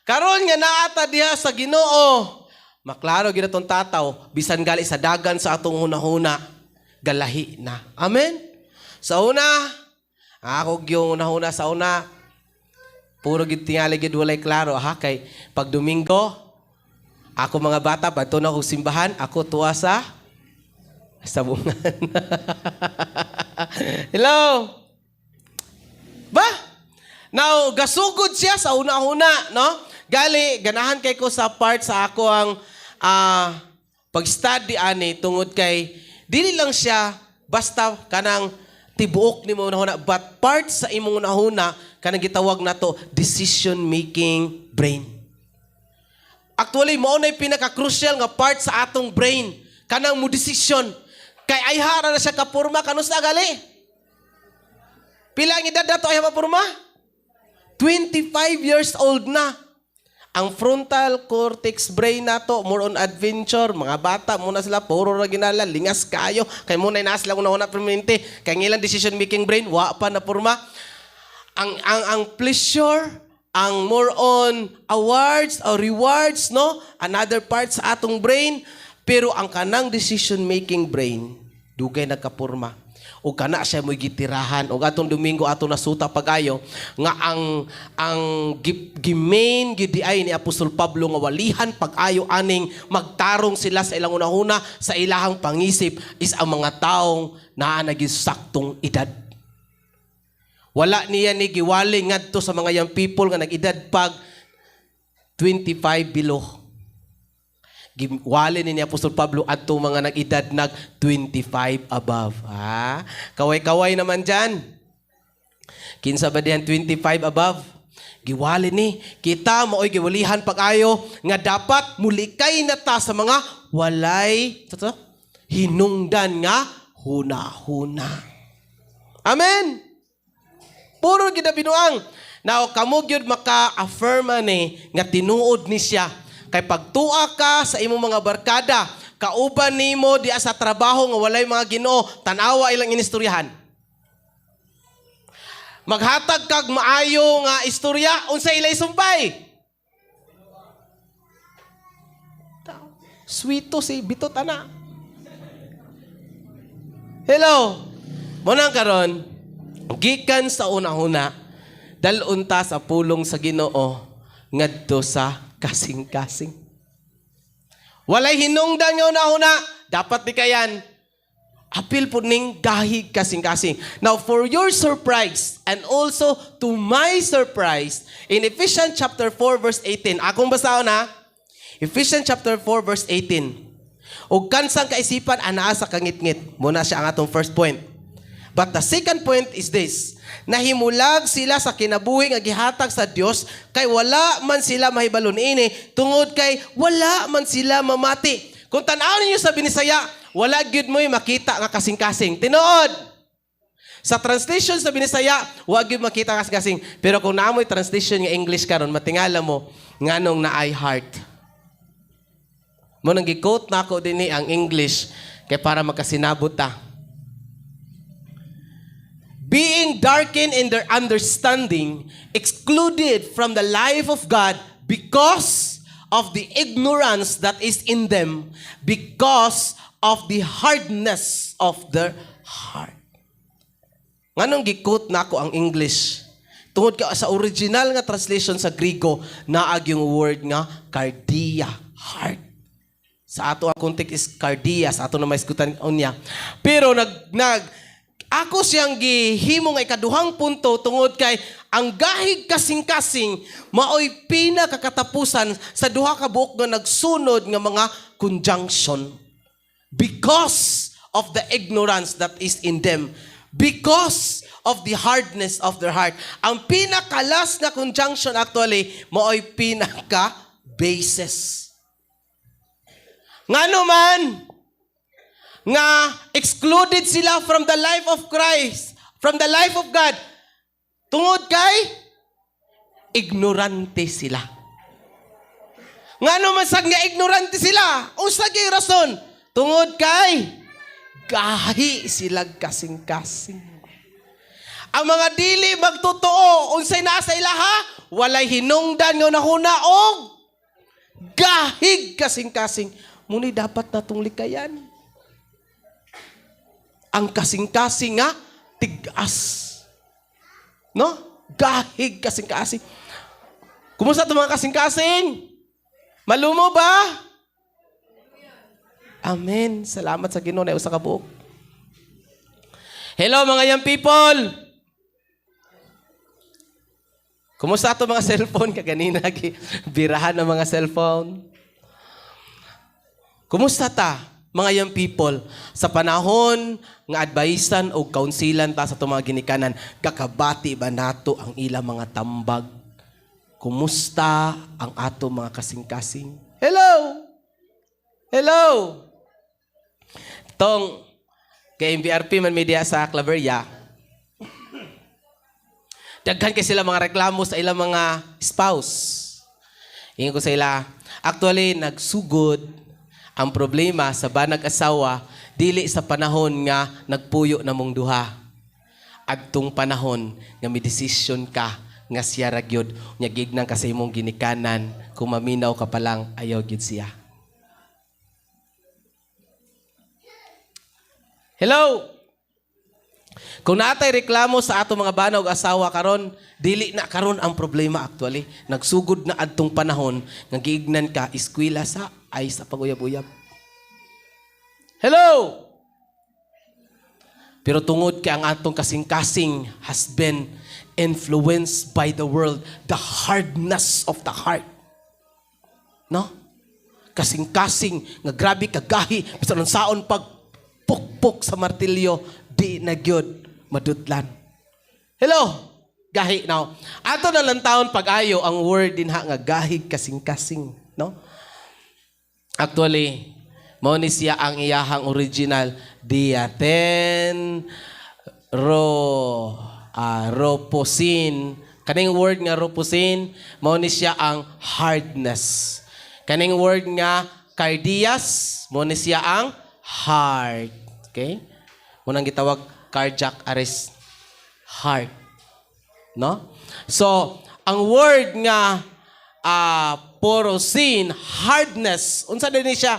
Karon nga naata diha sa Ginoo, maklaro gyud atong tataw, bisan gali sa dagan sa atong hunahuna, galahi na. Amen? Sa una, ako yung hunahuna sa una, puro gid tingali gid walay klaro ha, kay pag Domingo, ako mga bata padto na akong simbahan, ako tuwa sa sabungan. Hello? Ba? Now, gasugod siya sa una-una, no? Gali, ganahan kay ko sa part sa ako ang pag-study ani tungod kay dili lang siya basta kanang tibuok nimo hunahuna, but part sa imong hunahuna kanang gitawag nato decision making brain. Actually, mao na pinaka-crucial nga part sa atong brain, kanang mo decision. Kay ayha ra na siya kapurma kanus-a gali? Pila ang edad nato ay mapurma? 25 years old na. Ang frontal cortex brain nato more on adventure, mga bata muna sila puro ra ginala, lingas kayo kay muna naa sila una-una permanente kay ang ilang decision making brain wa pa na porma. Ang pleasure, ang more on awards or rewards, no? Another part sa atong brain, pero ang kanang decision making brain dugay nagkapurma. O kana siya mo'y gitirahan. O atong Domingo ato nasuta pag-ayo nga ang gi-main gid ay ni Apostol Pablo nga walihan pag-ayo aning magtarong sila sa ilang unahuna sa ilahang pangisip is ang mga taong naa na gyud saktong edad. Wala niya ni giwali ngadto sa mga young people nga nag-edad pag 25 below. Giwali ni Apostol Pablo adto mga nag-edad nag 25 above. Ha? Kaway-kaway naman dyan. Kinsa ba diyan 25 above? Giwali ni. Kita maoy giwalihan pag-ayo nga dapat mulikay na ta sa mga walay totoo, hinungdan nga huna-huna. Amen. Puro gid na binuang. Now, kamo gyud maka-affirm ni nga tinuod ni siya. Kay pagtua ka sa imong mga barkada, kauban nimo diya sa trabaho nga walay mga Ginoo, tan-awa ilang inistoryahan. Maghatag kag maayo nga istorya, unsa ilay sumpay? Sweeto si bitot ana. Hello. Mo nang karon, gikan sa una-una, dal-on ta sa pulong sa Ginoo ngadto sa kasing-kasing. Walay hinungdan nga una-una, dapat di kayan. Apil po ning gahig kasing-kasing. Now, for your surprise, and also to my surprise, in Ephesians chapter 4, verse 18, akong basahon ha, Ephesians chapter 4, verse 18. Ug kansang kaisipan anaa sa kangitngit. Muna siya ang atong first point. But the second point is this: Nahimulag sila sa kinabuhi nga gihatag sa Dios kay wala man sila mahibalo niini tungod kay wala man sila mamati. Kung tan-aw ninyo sa Binisaya, wala gyud mo'y makita nga kasing-kasing. Tinuod. Sa translation sa Binisaya, wa gyud makita kasing-kasing. Pero kung naa mo'y translation nga English karon, matingala mo nganong naay heart. Mo nang gi-quote nako dinhi ang English kay para magkasinabot ta. Being darkened in their understanding, excluded from the life of God because of the ignorance that is in them, because of the hardness of their heart. Nganong gi-quote nako ang English? Tungod ka sa original nga translation sa Grigo, naag yung word nga cardia, heart. Sa ato ang context is cardia, sa ato na maisgutan unya. Pero nag nag ako siyang gihimo nga ikaduhang punto tungod kay ang gahig kasing-kasing maoy pinakakatapusan sa duha ka buok nga nagsunod nga mga conjunction. Because of the ignorance that is in them. Because of the hardness of their heart. Ang pinaka-last na conjunction actually maoy pinaka basis. Ngano man nga excluded sila from the life of Christ, from the life of God, tungod kay ignorante sila. Ngano man sad nga ignorante sila? Unsa gyud rason? Tungod kay gahi sila kasing-kasing. Ang mga dili magtotoo, unsay naa sa ilaha? Walay hinungdan nga nahuna og gahig kasing-kasing. Muni dapat natong likayan. Ang kasing-kasing nga tigas. No? Gahig kasing-kasing. Kumusta itong mga kasing-kasing? Malumo ba? Amen. Salamat sa Ginoo na usa ka buok. Hello mga young people. Kumusta ato mga cellphone kaganina birahan ang mga cellphone? Kumusta ta mga young people sa panahon nga advicean o kaunsilan ta sa atong mga ginikanan, kakabati ba nato ang ilang mga tambag? Kumusta ang ato mga kasing-kasing? Hello! Hello! Tong kay MBRP man media sa Claveria, daghan kay sila mga reklamo sa ilang mga spouse. Ingon ko sa ila, actually nagsugod ang problema sa banag asawa dili sa panahon nga nagpuyo na mong duha. Adtong panahon nga may desisyon ka nga siya ra gyud, nya gignan ka sa imong ginikanan, kung maminaw ka pa lang ayaw gyud siya. Hello. Kung naatay reklamo sa ato mga bana ug asawa karon, dili na karon ang problema actually. Nagsugod na adtong panahon nga giignan ka eskwela sa ay sa paguyab-uyab. Hello. Pero tungod kay ang atong kasing-kasing has been influenced by the world, the hardness of the heart. No? Kasing-kasing nga grabe kagahi bisan unsaon pag pukpok sa martilyo, di na gyud madudlan. Hello? Gahi now. Ato na lang taon pag-ayo ang word din ha nga gahig kasing-kasing, no? Actually, mao ni siya ang iyahang original diaten ro roposin. Kaning word nga roposin, mao ni siya ang hardness. Kaning word nga cardias, mao ni siya ang heart. Okay? Munang gitawag cardiac arrest. Heart. No? So, ang word nga porosin, hardness, unsa din ni siya?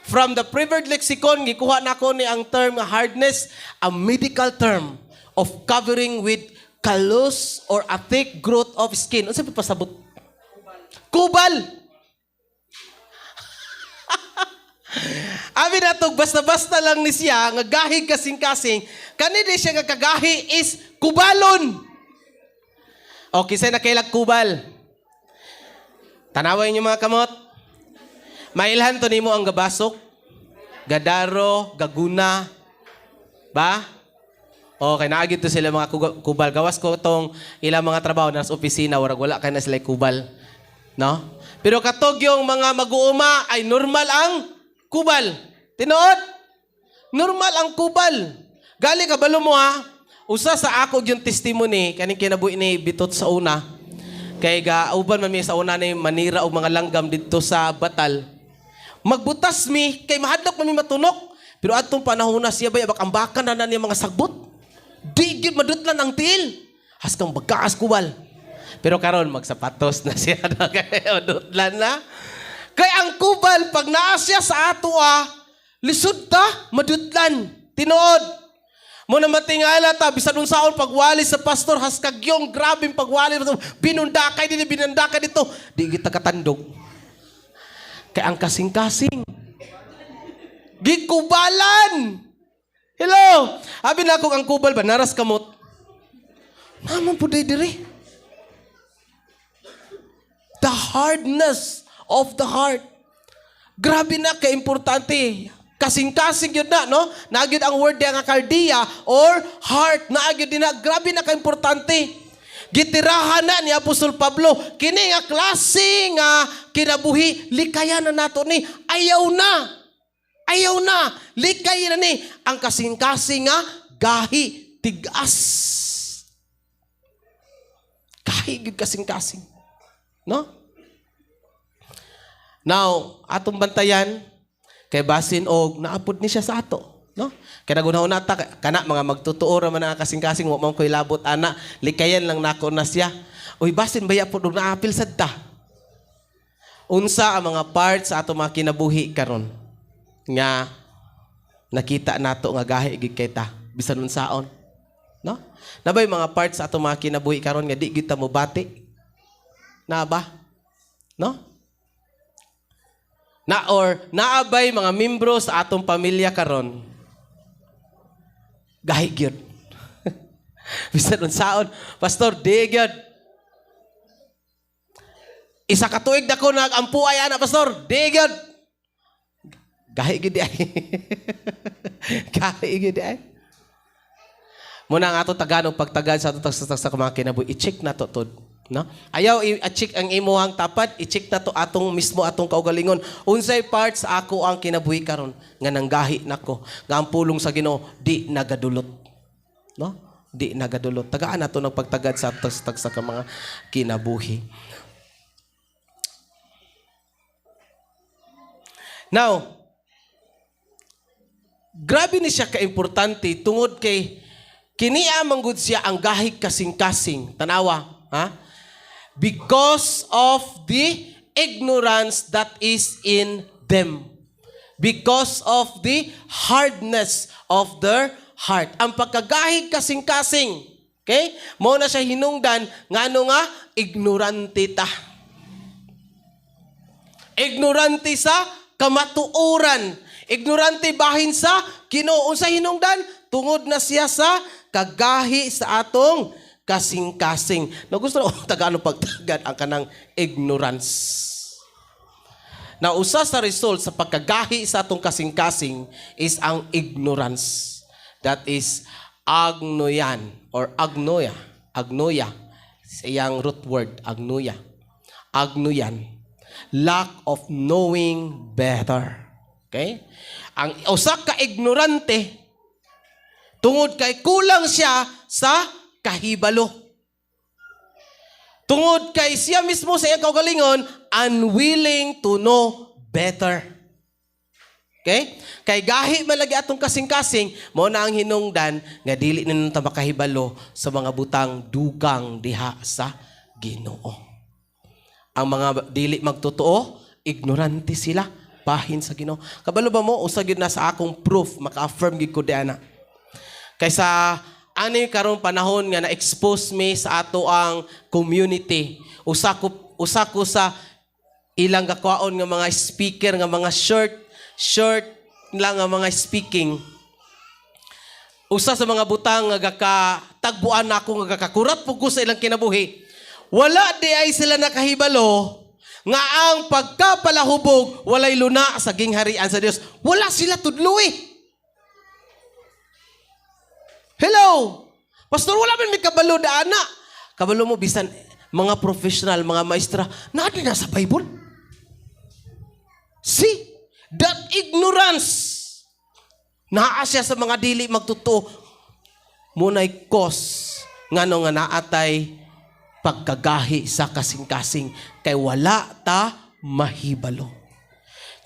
From the Preferred Lexicon, gikuha nako ni ang term nga hardness, a medical term of covering with callus or a thick growth of skin. Unsa pa pasabot? Kubal. Abi na to, basta-basta lang ni siya nga gahig kasing-kasing, kani di siya nga kagahi is kubalon. Okay, say na kailag kubal. Tanaway niyo mga kamot. Mailhan to nimo ang gabasok, gadaro, gaguna. Ba? Okay, naagid to sila mga kubal. Gawas ko tong ilang mga trabaho na sa opisina, warag wala kay na sila kubal. No? Pero katog yung mga mag-uuma ay normal ang kubal. Tinuod? Normal ang kubal. Gali ka balo mo ha. Usa sa ako yung testimony kaning kinabuhi ni Bitot sa una. Kay ga uban man mi sa una ni manira og mga langgam didto sa Batal. Magbutas mi kay mahadlok man mi matunok. Pero adtong panahon na siya bay ambakan na na niya mga sagbot. Di gyud madutlan ang tiil. Haskang bagaas kubal. Pero karon magsapatos na siya na kay madutlan na. Kay ang kubal pag naa siya sa ato lisod ta madutlan. Tinuod. Mo na matingala ta bisan unsaon pagwali sa pastor haskagyong grabeng pagwali binundakay dinhi binundakay dito di kita katandog. Kay ang kasing-kasing gikubalan. Hello. Abi na ako ang kubal ba naras kamot. Naman pud diri. The hardness of the heart. Grabe na kaimportante. Kasing-kasing yun na, no? Nagyod ang word nga cardia or heart. Nagyod din na. Grabe na kaimportante. Gitirahan na ni Apostol Pablo. Kini nga klase nga kinabuhi, likayan na nato ni. Ayaw na. Ayaw na. Likayan na ni. Ang kasing-kasing nga gahi, tigas. Gahi gyud kasing-kasing. No? Now, atong bantayan, kay basin og naapod ni siya sa ato, no? Kay nagunahon ta kana mga magtutuo ra man ang kasing-kasing wa man koy labot ana, likayan lang nako na siya. Uy, basin baya pud og naapil sad ta. Unsa ang mga parts sa ato mga kinabuhi karon nga nakita nato nga gahi gid kay ta bisan unsaon, no? Nabay mga parts sa ato mga kinabuhi karon nga di gid ta mobati? Na ba? No? Na or naabay mga membro sa atong pamilya karon gahi gyud. Bisan unsaon, pastor, di gyud. Isa ka tuig dako nagampu ay ana, pastor, di gyud. Gahi gyud di ay. Gahi gyud di ay. Muna ang ato tagan og pagtagad sa ato tagsa mga kinabuhi, i-check na to tod. No? Ayaw i-check ang imuhang tapad, i-check na to atong mismo atong kaugalingon. Unsay parts ako ang kinabuhi karon nga nanggahi nako, nga ang pulong sa Ginoo di nagadulot. No? Di nagadulot. Tagaan nato nagpagtagad sa tagsa ka mga kinabuhi. Now, grabe ni siya kaimportante tungod kay kiniya manggod siya ang gahi kasing-kasing. Tanawa, ha? Because of the ignorance that is in them. Because of the hardness of their heart. Ang pagkagahig kasing-kasing, okay? Mao na siya hinungdan ngano nga ignorante ta. Ignorante sa kamatuoran. Ignorante bahin sa Ginoo. Unsa hinungdan? Tungod na siya sa kagahi sa atong kasing-kasing. No, gusto na tagaan pagtagad ang kanang ignorance. Na usa sa result sa pagkagahi sa atong kasing-kasing is ang ignorance. That is agnoyan or agnoya. Agnoya. Sa iyang root word, agnoya. Agnoyan. Lack of knowing better. Okay? Ang usa ka ignorante tungod kay kulang siya sa kahibalo. Tungod kay siya mismo sa iyang kaugalingon, unwilling to know better. Okay? Kay gahi man lagi atong kasing-kasing, mao na ang hinungdan nga dili na ta makahibalo sa mga butang dugang diha sa Ginoo. Ang mga dili magtotoo, ignorante sila. Bahin sa Ginoo. Kabalo ba mo usa gyud na sa akong proof maka-affirm gyud ko diana. Kaysa ani karong panahon nga na-expose mi sa ato ang community. Usa ko sa ilang gakwaon nga mga speaker nga mga short short lang nga mga speaking. Usa sa mga butang nga gakatagbuan nako nga gakakurat pud ko sa ilang kinabuhi. Wala di ay sila nakahibalo nga ang pagkapalahubog walay luna sa gingharian sa Dios. Wala sila tudlo eh. Hello? Pastor, wala man may kabalo daan na. Kabalo mo, bisan mga professional, mga maestra, naa na sa Bible. See? That ignorance. Naa siya sa mga dili magtotoo. Muna'y cause ngano nga naatay pagkagahi sa kasing-kasing kay wala ta mahibalo.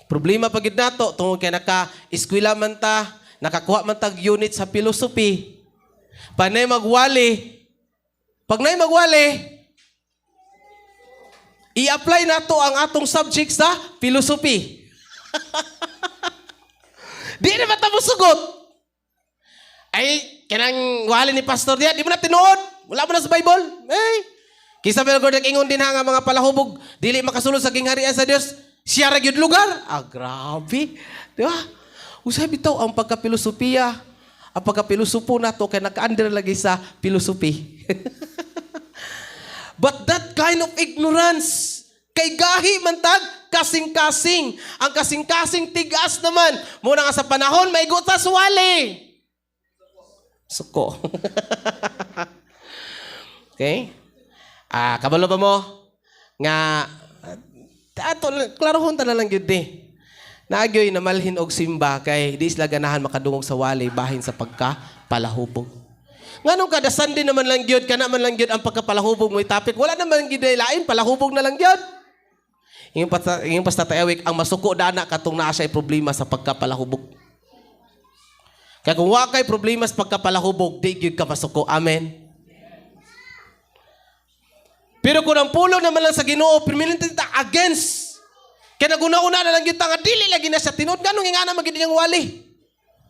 Problema pagid nato tungod kay naka-eskwela man ta, nakakuha man tag unit sa philosophy. Panay magwali. Pag nay magwali, i-apply nato ang atong subject sa philosophy. Di na ba ta sugot? Ay, kanang wali ni pastor diya, di mo na tinuod. Wala mo na sa Bible. Eh, kisa ba Lord nag-ingon din ha nga mga palahubog, dili makasulod sa gingharian sa Dios, siya ra gyud lugar. Ah, grabe. Di ba? Usay bitaw ang pagkapilosopiya, ang pagkapilosopo nato kay naka-under lagi sa philosophy. But that kind of ignorance, kay gahi man tag kasing-kasing. Ang kasing-kasing tigas naman. Muna nga sa panahon, maigo ta suwali. Suko. Okay? Ah, kabalo ba mo? Nga, ato, klarohon ta na lang gyud ni. Naagyoy na malhin og simba kay di sila ganahan makadungog sa wali bahin sa pagkapalahubog. Nganong kada Sunday naman lang gyud, kana man lang gyud ang pagkapalahubog mo topic. Wala naman gyud lain, palahubog na lang gyud. Yung pasta tayawik, ang masuko dana katong naa siya problema sa pagkapalahubog. Kaya kung wa kay problema sa pagkapalahubog, di gyud ka masuko. Amen. Pero kung ang pulong naman lang sa Ginoo, permanente ta against. Kaya naguna-una na lang gyud ta nga dili lagi na siya tinuod. Nganong ingana man gyud niyang wali?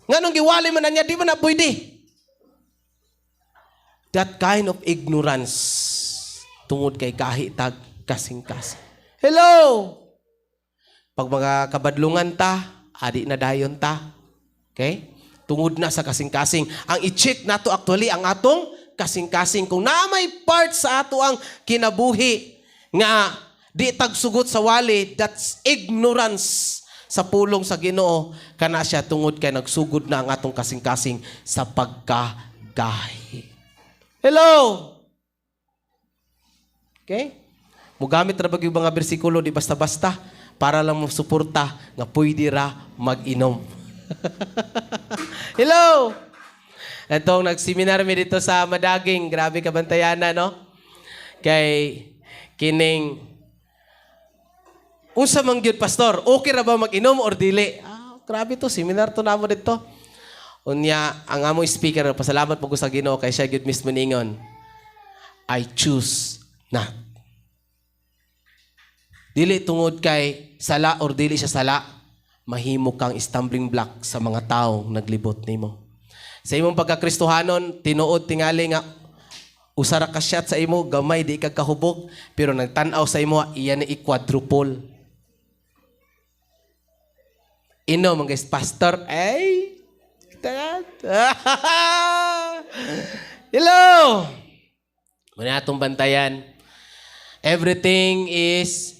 Nganong giwali man na niya, di man na pwede. That kind of ignorance tungod kay gahi tag kasing-kasing. Hello! Pag mga kabadlungan ta, adi na dayon ta. Okay? Tungod na sa kasing-kasing. Ang i-check nato actually ang atong kasing-kasing. Kung naa may part sa ato ang kinabuhi nga di tagsugot sa wali, that's ignorance sa pulong sa Ginoo, kana siya tungod kay nagsugod na ang atong kasing-kasing sa pagkagahi. Hello! Okay? Mugamit ra ba yung mga bersikulo di basta-basta para lang mo suporta nga pwede ra mag-inom. Hello! Itong nag-seminar mi dito sa Madaging, grabe kabantayana, no? Kay kining unsa man gyud, pastor, okay ra ba mag-inom or dili? Ah, grabe to, seminar to namo dito. Unya, ang among speaker, pasalamat po ko sa Ginoo kay siya gyud mismo ningon. I choose not. Dili tungod kay sala or dili siya sala, mahimo kang stumbling block sa mga taong naglibot nimo. Sa imong pagkakristohanon, tinuod tingali nga usa ra ka shot sa imo, gamay di ka kahubog, pero nagtan-aw sa imo, iya ni i-quadruple. Inom mga guys, pastor, ay, hello! Muna atong bantayan. Everything is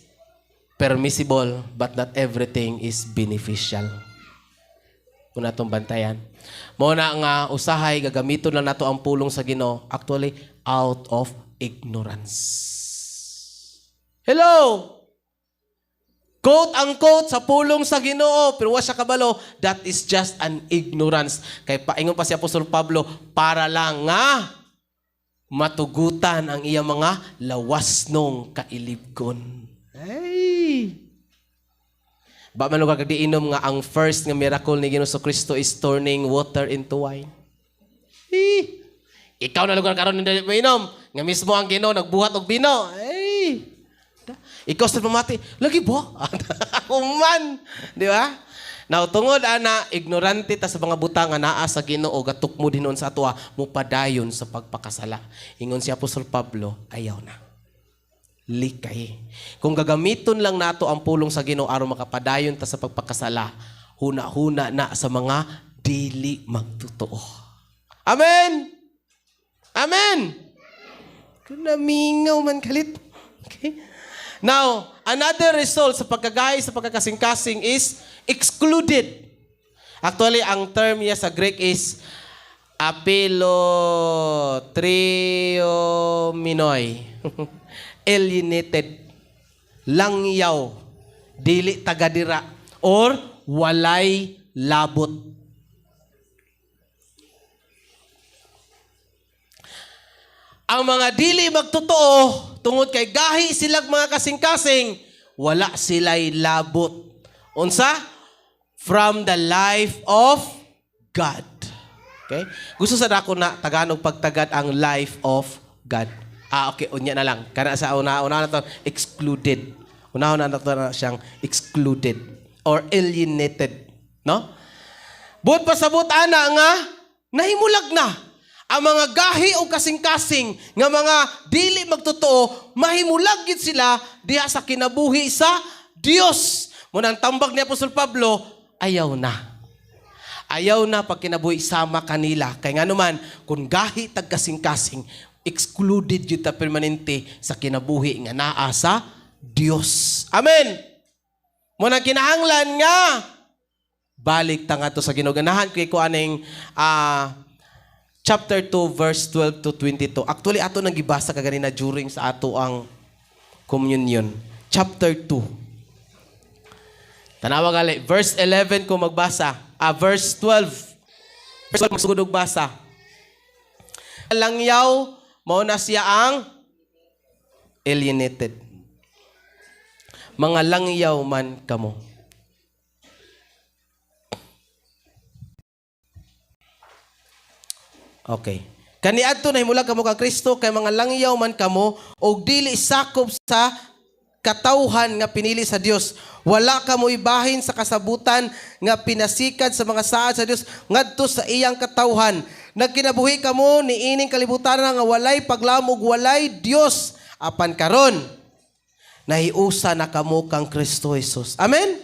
permissible, but not everything is beneficial. Muna atong bantayan. Muna nga usahay gagamiton lang nato ang pulong sa Ginoo actually out of ignorance. Hello! Quote ang quote sa pulong sa Ginoo, pero wa siya kabalo, that is just an ignorance. Kay paingon pa si Apostol Pablo, para lang nga matugutan ang iyang mga lawas nung kailibgon. Hey! Ba man lugar kag inom nga ang first nga miracle ni Ginoo Kristo is turning water into wine. Eh! Ikaw na lugar karon hindi mo inom, nga mismo ang Ginoo nagbuhat og bino. Hey! Ikaw sa pamati, lagi ba? Ako man, di ba? Now, tungod ana, ignorante ta sa mga butang nga naa sa Ginoo, gatukmo dinon sa atoa, mupadayon sa pagpakasala. Ingon si Apostol Pablo, ayaw na. Likay. Kung gagamiton lang nato ang pulong sa Ginoo aron makapadayon ta sa pagpakasala, huna-huna na sa mga dili magtotoo. Amen! Amen! Namingaw man kalit. Okay? Now, another result sa pagkagahi sa pagkakasing-kasing is excluded. Actually, ang term niya sa Greek is apelotriomenoi. Alienated. Langyaw. Dili tagadira. Or walay labot. Ang mga dili magtotoo, tungod kay gahi silag mga kasing-kasing, wala sila'y labot. Unsa? From the life of God. Okay? Gusto sa dako na Tagalog pagtagad ang life of God. Ah, okay. Unya na lang. Kana sa una-una na to, excluded. Una-una na to na siyang excluded or alienated. No? Buot pasabot ana nga, nahimulag na. Ang mga gahi o kasing-kasing nga mga dili magtotoo, mahimulag gid sila diha sa kinabuhi sa Dios. Muna ang tambag ni Apostol Pablo, ayaw na. Ayaw na pag kinabuhi sama kanila. Kay nga naman, kung gahi tag kasing-kasing, excluded yun ta permanente sa kinabuhi nga naa sa Dios. Amen! Muna kinahanglan nga, balik ta nga to sa Ginoo. Ganahan ko aning chapter 2, verse 12 to 22. Actually, ato nang gibasa kaganina during sa ato ang communion. Chapter 2. Tanawa gali. Verse 11 kung magbasa. Verse 12. Verse 12, magsugod og basa. Langyaw, mao na siya ang alienated. Mga langyaw man kamo. Okay. Kaniadto nahimulag kamo kang Kristo kay mga langyaw man kamo og dili sakop sa katawhan nga pinili sa Dios. Wala kamo ibahin sa kasabutan nga pinasikad sa mga saad sa Dios ngadto sa iyang katawhan. Nagkinabuhi kamo niining kalibutan nga walay paglam ug walay Dios apan karon nahiusa na kamo kang Kristo Jesus. Amen.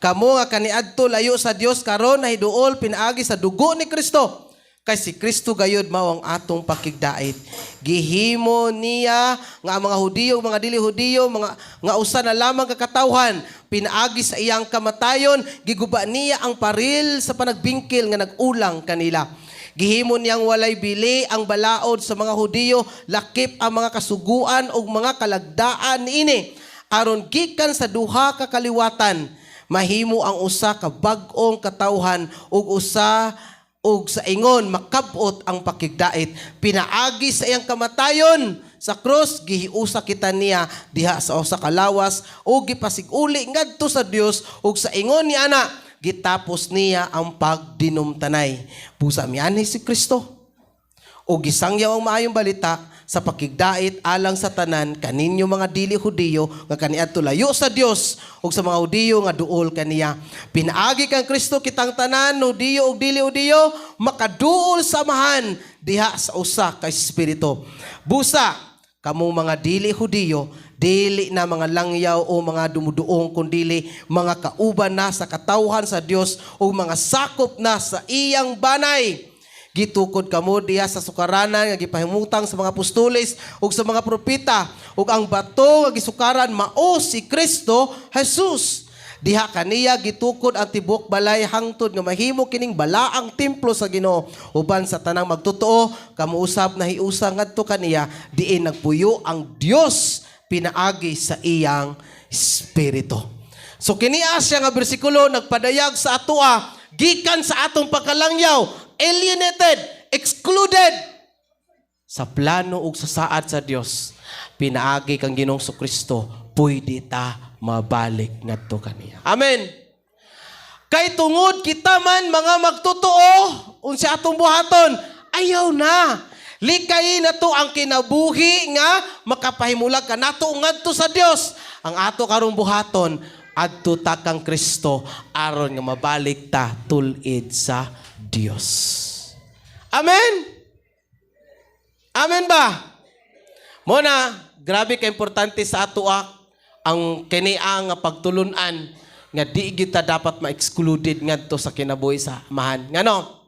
Kamo nga kaniadto layo sa Dios karon nahiduol pinaagi sa dugo ni Kristo. Kay si Kristo gayud mao ang atong pakigdait. Gihimo niya nga ang mga Hudiyo, mga dili Hudiyo, mga nga usa na lamang ka katawhan, pinaagi sa iyang kamatayon, giguba niya ang paril sa panagbingkil nga nag-ulang kanila. Gihimo niyang walay bili ang balaod sa mga Hudiyo, lakip ang mga kasuguan ug mga kalagdaan niini. Aron gikan sa duha ka kaliwatan, mahimo ang usa ka bag-ong katawhan ug usa ug sa ingon makabot ang pakigdait. Pinaagi sa iyang kamatayon sa krus, gihiusa kita niya diha sa usa ka lawas ug gipasiguli ngadto sa Dios ug sa ingon ni ana gitapos niya ang pagdinumtanay. Busa mianhi si Kristo ug gisangyaw ang maayong balita sa pakigdait alang sa tanan kaninyo mga dili Hudiyo nga kaniadto layo sa Dios ug sa mga Hudiyo nga duol kaniya. Pinaagi kang Kristo kitang tanan Hudiyo ug dili Hudiyo makaduol sa Amahan diha sa usa ka espiritu. Busa kamong mga dili Hudiyo, dili na mga langyaw o mga dumuduong kundili mga kauban na sa katawhan sa Dios ug mga sakop na sa iyang banay. Gitukod kamo diha sa sukaranan nga gipahimutang sa mga apostoles ug sa mga propeta ug ang bato nga gisukaran mao si Kristo Jesus. Diha kaniya gitukod ang tibuok balay hangtod nga mahimo kining balaang templo sa Ginoo uban sa tanang magtotoo kamo usab nahiusa ngadto kaniya diin nagpuyo ang Dios pinaagi sa iyang espiritu. So kini siya nga bersikulo nagpadayag sa atoa gikan sa atong pagkalangyaw, alienated, excluded sa plano ug sa saad sa Dios. Pinaagi kang Ginoong Kristo, pwede ta mabalik ngadto kaniya. Amen. Kay tungod kita man mga magtotoo unsa atong buhaton, ayaw na. Likayin nato ang kinabuhi nga makapahimulag kanato ngadto sa Dios. Ang ato karong buhaton adto ta kang Kristo aron nga mabalik ta tul-id sa Dios. Amen. Amen ba? Mo na grabe ka importante sa ato ang kini nga pagtulun-an nga di gyud ta dapat ma-excluded ngadto sa kinabuhi sa Amahan. Ngano?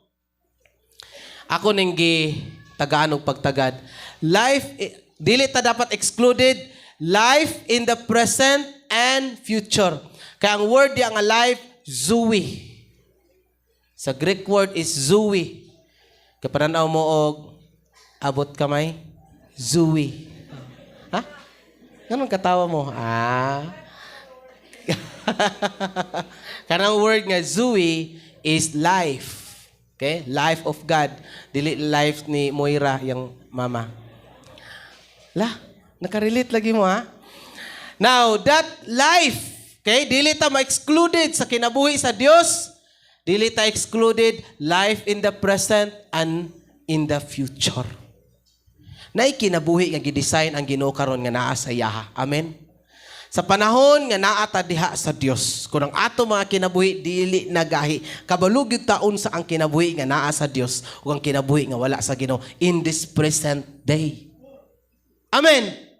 Ako ning gi tagaan og pagtagad. Life dili ta dapat excluded, life in the present and future. Kaya ang word diya nga life, zoe. Sa Greek word is zoe. Kapananaw mo og abot kamay, zoe. Ha? Ganun katawa mo? Ah. Kanang word nga zoe is life. Okay? Life of God. Dili life ni Moira, yung mama. La, nakarelate lagi mo ha? Now, that life, okay? Dili ta ma-excluded sa kinabuhi sa Dios. Dili ta excluded life in the present and in the future. Naay kinabuhi nga gidesign ang Ginoo karon nga naa sa iyaha. Amen. Sa panahon nga naa ta diha sa Dios, kung ang ato mga kinabuhi dili nagahi, kabalo gyud ta unsa ang kinabuhi nga naa sa Dios ug ang kinabuhi nga wala sa Ginoo in this present day. Amen.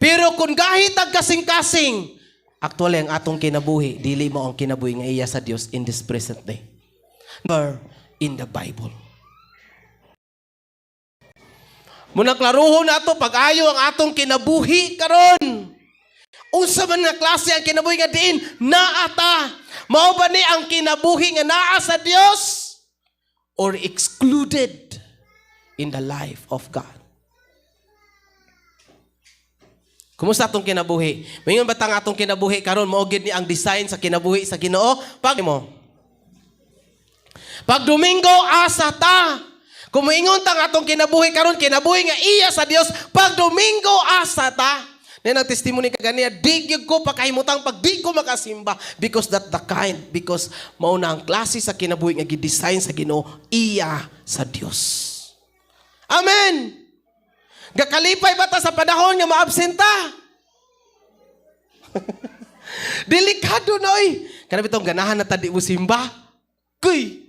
Pero kung gahi tag kasing-kasing, actually ang atong kinabuhi dili mo ang kinabuhi nga iya sa Dios in this present day. Nor in the Bible. Muna klaruhon nato pag-ayo ang atong kinabuhi karon. Unsa man nga klase ang kinabuhi nga diin naa ta? Mao ba ni ang kinabuhi nga naa sa Dios or excluded in the life of God? Kumusta atong kinabuhi? Maingon ba tang atong kinabuhi karon mao gyud ni ang design sa kinabuhi sa Ginoo? Pag mo. Pag Domingo asa ta. Kung moingon tang atong kinabuhi karon, kinabuhi nga iya sa Dios, pag Domingo asa ta. Nay nang testimony kaganiya, di gyud ko pakahimutang pag di ko makasimba because that the kind, because mao na ang klase sa kinabuhi nga gi-design sa Ginoo iya sa Dios. Amen. Gakalipay ba ta sa panahon nga maabsent ta? Delikado na oy. Kana bitong ganahan na ta di mo simba. Kuy.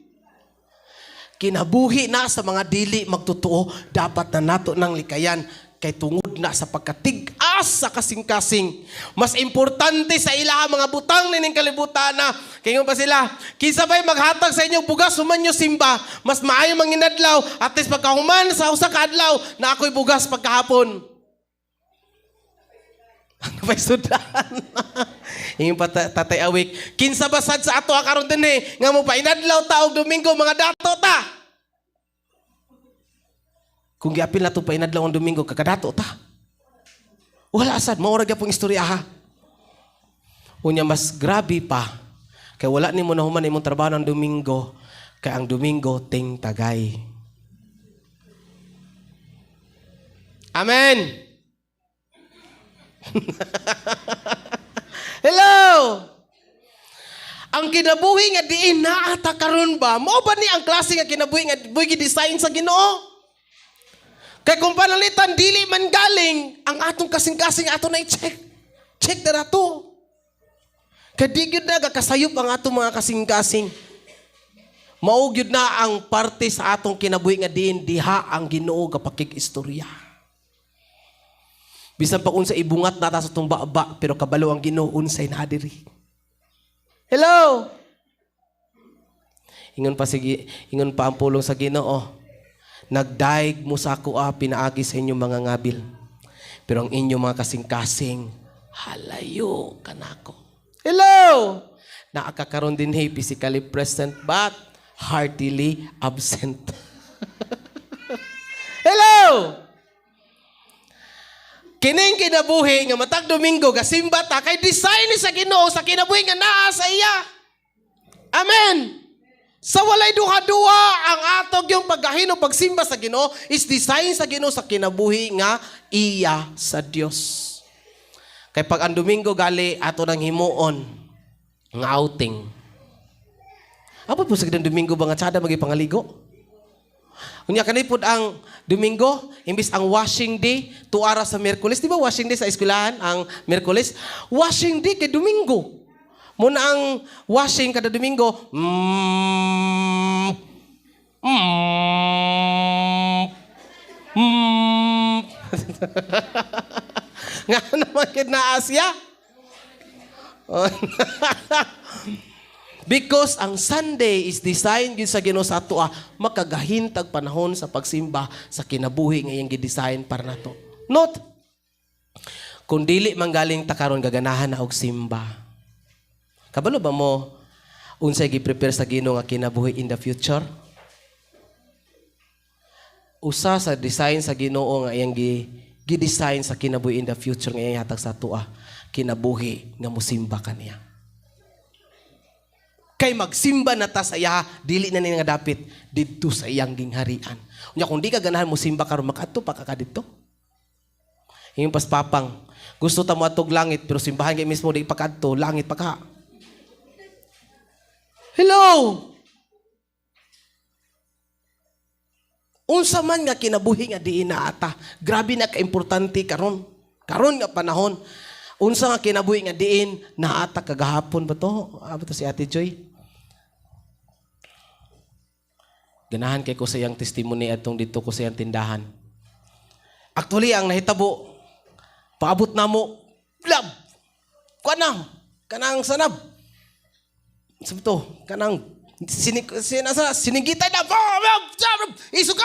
Kinabuhi na sa mga dili magtotoo, dapat na nato nang likayan kay tungod na sa pagkatig-as sa kasing-kasing. Mas importante sa ilaha mga butang nining kalibutan na. Kaya pa sila, kinsa ba'y maghatag sa inyong bugas, human nyo simba, mas maayo manginadlaw, at least pagkahuman sa usa ka adlaw, na ako'y bugas pagkahapon. Ano ba'y sudan? Ingon pa Tatay Awik, kinsa ba sad sa ato karon dinhi nga mo painadlaw ta og Domingo mga dato ta. Kung giapil na to painadlaw ang Domingo kakadato ta. Wala sad mao ra gyapon istorya ha. Unya mas grabe pa kay wala nimo nahuman imong trabaho ng Domingo kay ang Domingo ting tagay. Amen. Hello! Ang kinabuhi nga diin naa ta karon ba? Mao ba ni ang klase nga kinabuhi nga buhi gi-design sa Ginoo? Kay kung panalitan dili man galing ang atong kasing-kasing ato na i-check. Check na nato. Kay di gyud na kasayop ang atong mga kasing-kasing. Mao gyud na ang parte sa atong kinabuhi nga diin diha ang Ginoo gapakig-istorya. Bisan pa unsa ibungat nata sa tong baba, pero kabalo ang Ginoo unsay naa diri. Hello. Ingon pa sige, ingon pa ang pulong sa Ginoo. Nagdaig mo sa ako pinaagi sa inyong mga ngabil. Pero ang inyong mga kasing-kasing halayo kanako. Hello. Naa ka karon dinhi physically present but heartily absent. Hello. Kining kinabuhi nga matag Domingo gasimba ta kay design ni sa Ginoo sa kinabuhi nga naa sa iya. Amen. Sa walay duha-duha ang atog yung paggahino pagsimba sa Ginoo is design sa Ginoo sa kinabuhi nga iya sa Dios. Kay pag ang Domingo gali ato nang himuon nga outing. Abot po sa Domingo ba nga tsada magipangaligo? Unya kanay pud ang Domingo, imbis ang washing day, tuara sa Miyerkules. Di ba washing day sa eskwelahan ang Miyerkules? Washing day kay Domingo. Muna ang washing kada Domingo, Nga naman kid na Asya. Because ang Sunday is designed gyud sa Ginoo sa ato makagahintag panahon sa pagsimba sa kinabuhi nga iyang gi-design para nato. Not kung dili manggaling ta karon gaganahan na og simba. Kabalo ba mo unsay gi-prepare sa Ginoo nga kinabuhi in the future? Usa sa design sa Ginoo nga iyang gi-design sa kinabuhi in the future nga iyang hatag sa ato kinabuhi nga musimba kaniya. Kay magsimba na ta sa iya, dili na niya nga dapit didto sa iyang gingharian. Unya kung di ka ganahan mo simba karon, makadto pa ka kadto. Yung paspapang, gusto ta mo atog langit pero simbahan kay mismo di pa kadto, langit pa ka. Hello. Unsa man nga kinabuhi nga diin na ata. Grabe na kaimportante karon. Karon nga panahon. Unsa nga kinabuhi nga diin naata kagahapon ba to? Ah, ba to si Ate Joy? Ganahan kay ko sa iyang testimony atong dito ko sa iyang tindahan. Actually, ang nahitabo, paabot na mo, lab, kuha kanang sanab. Sabi to, kanang sinigitay na, isuka,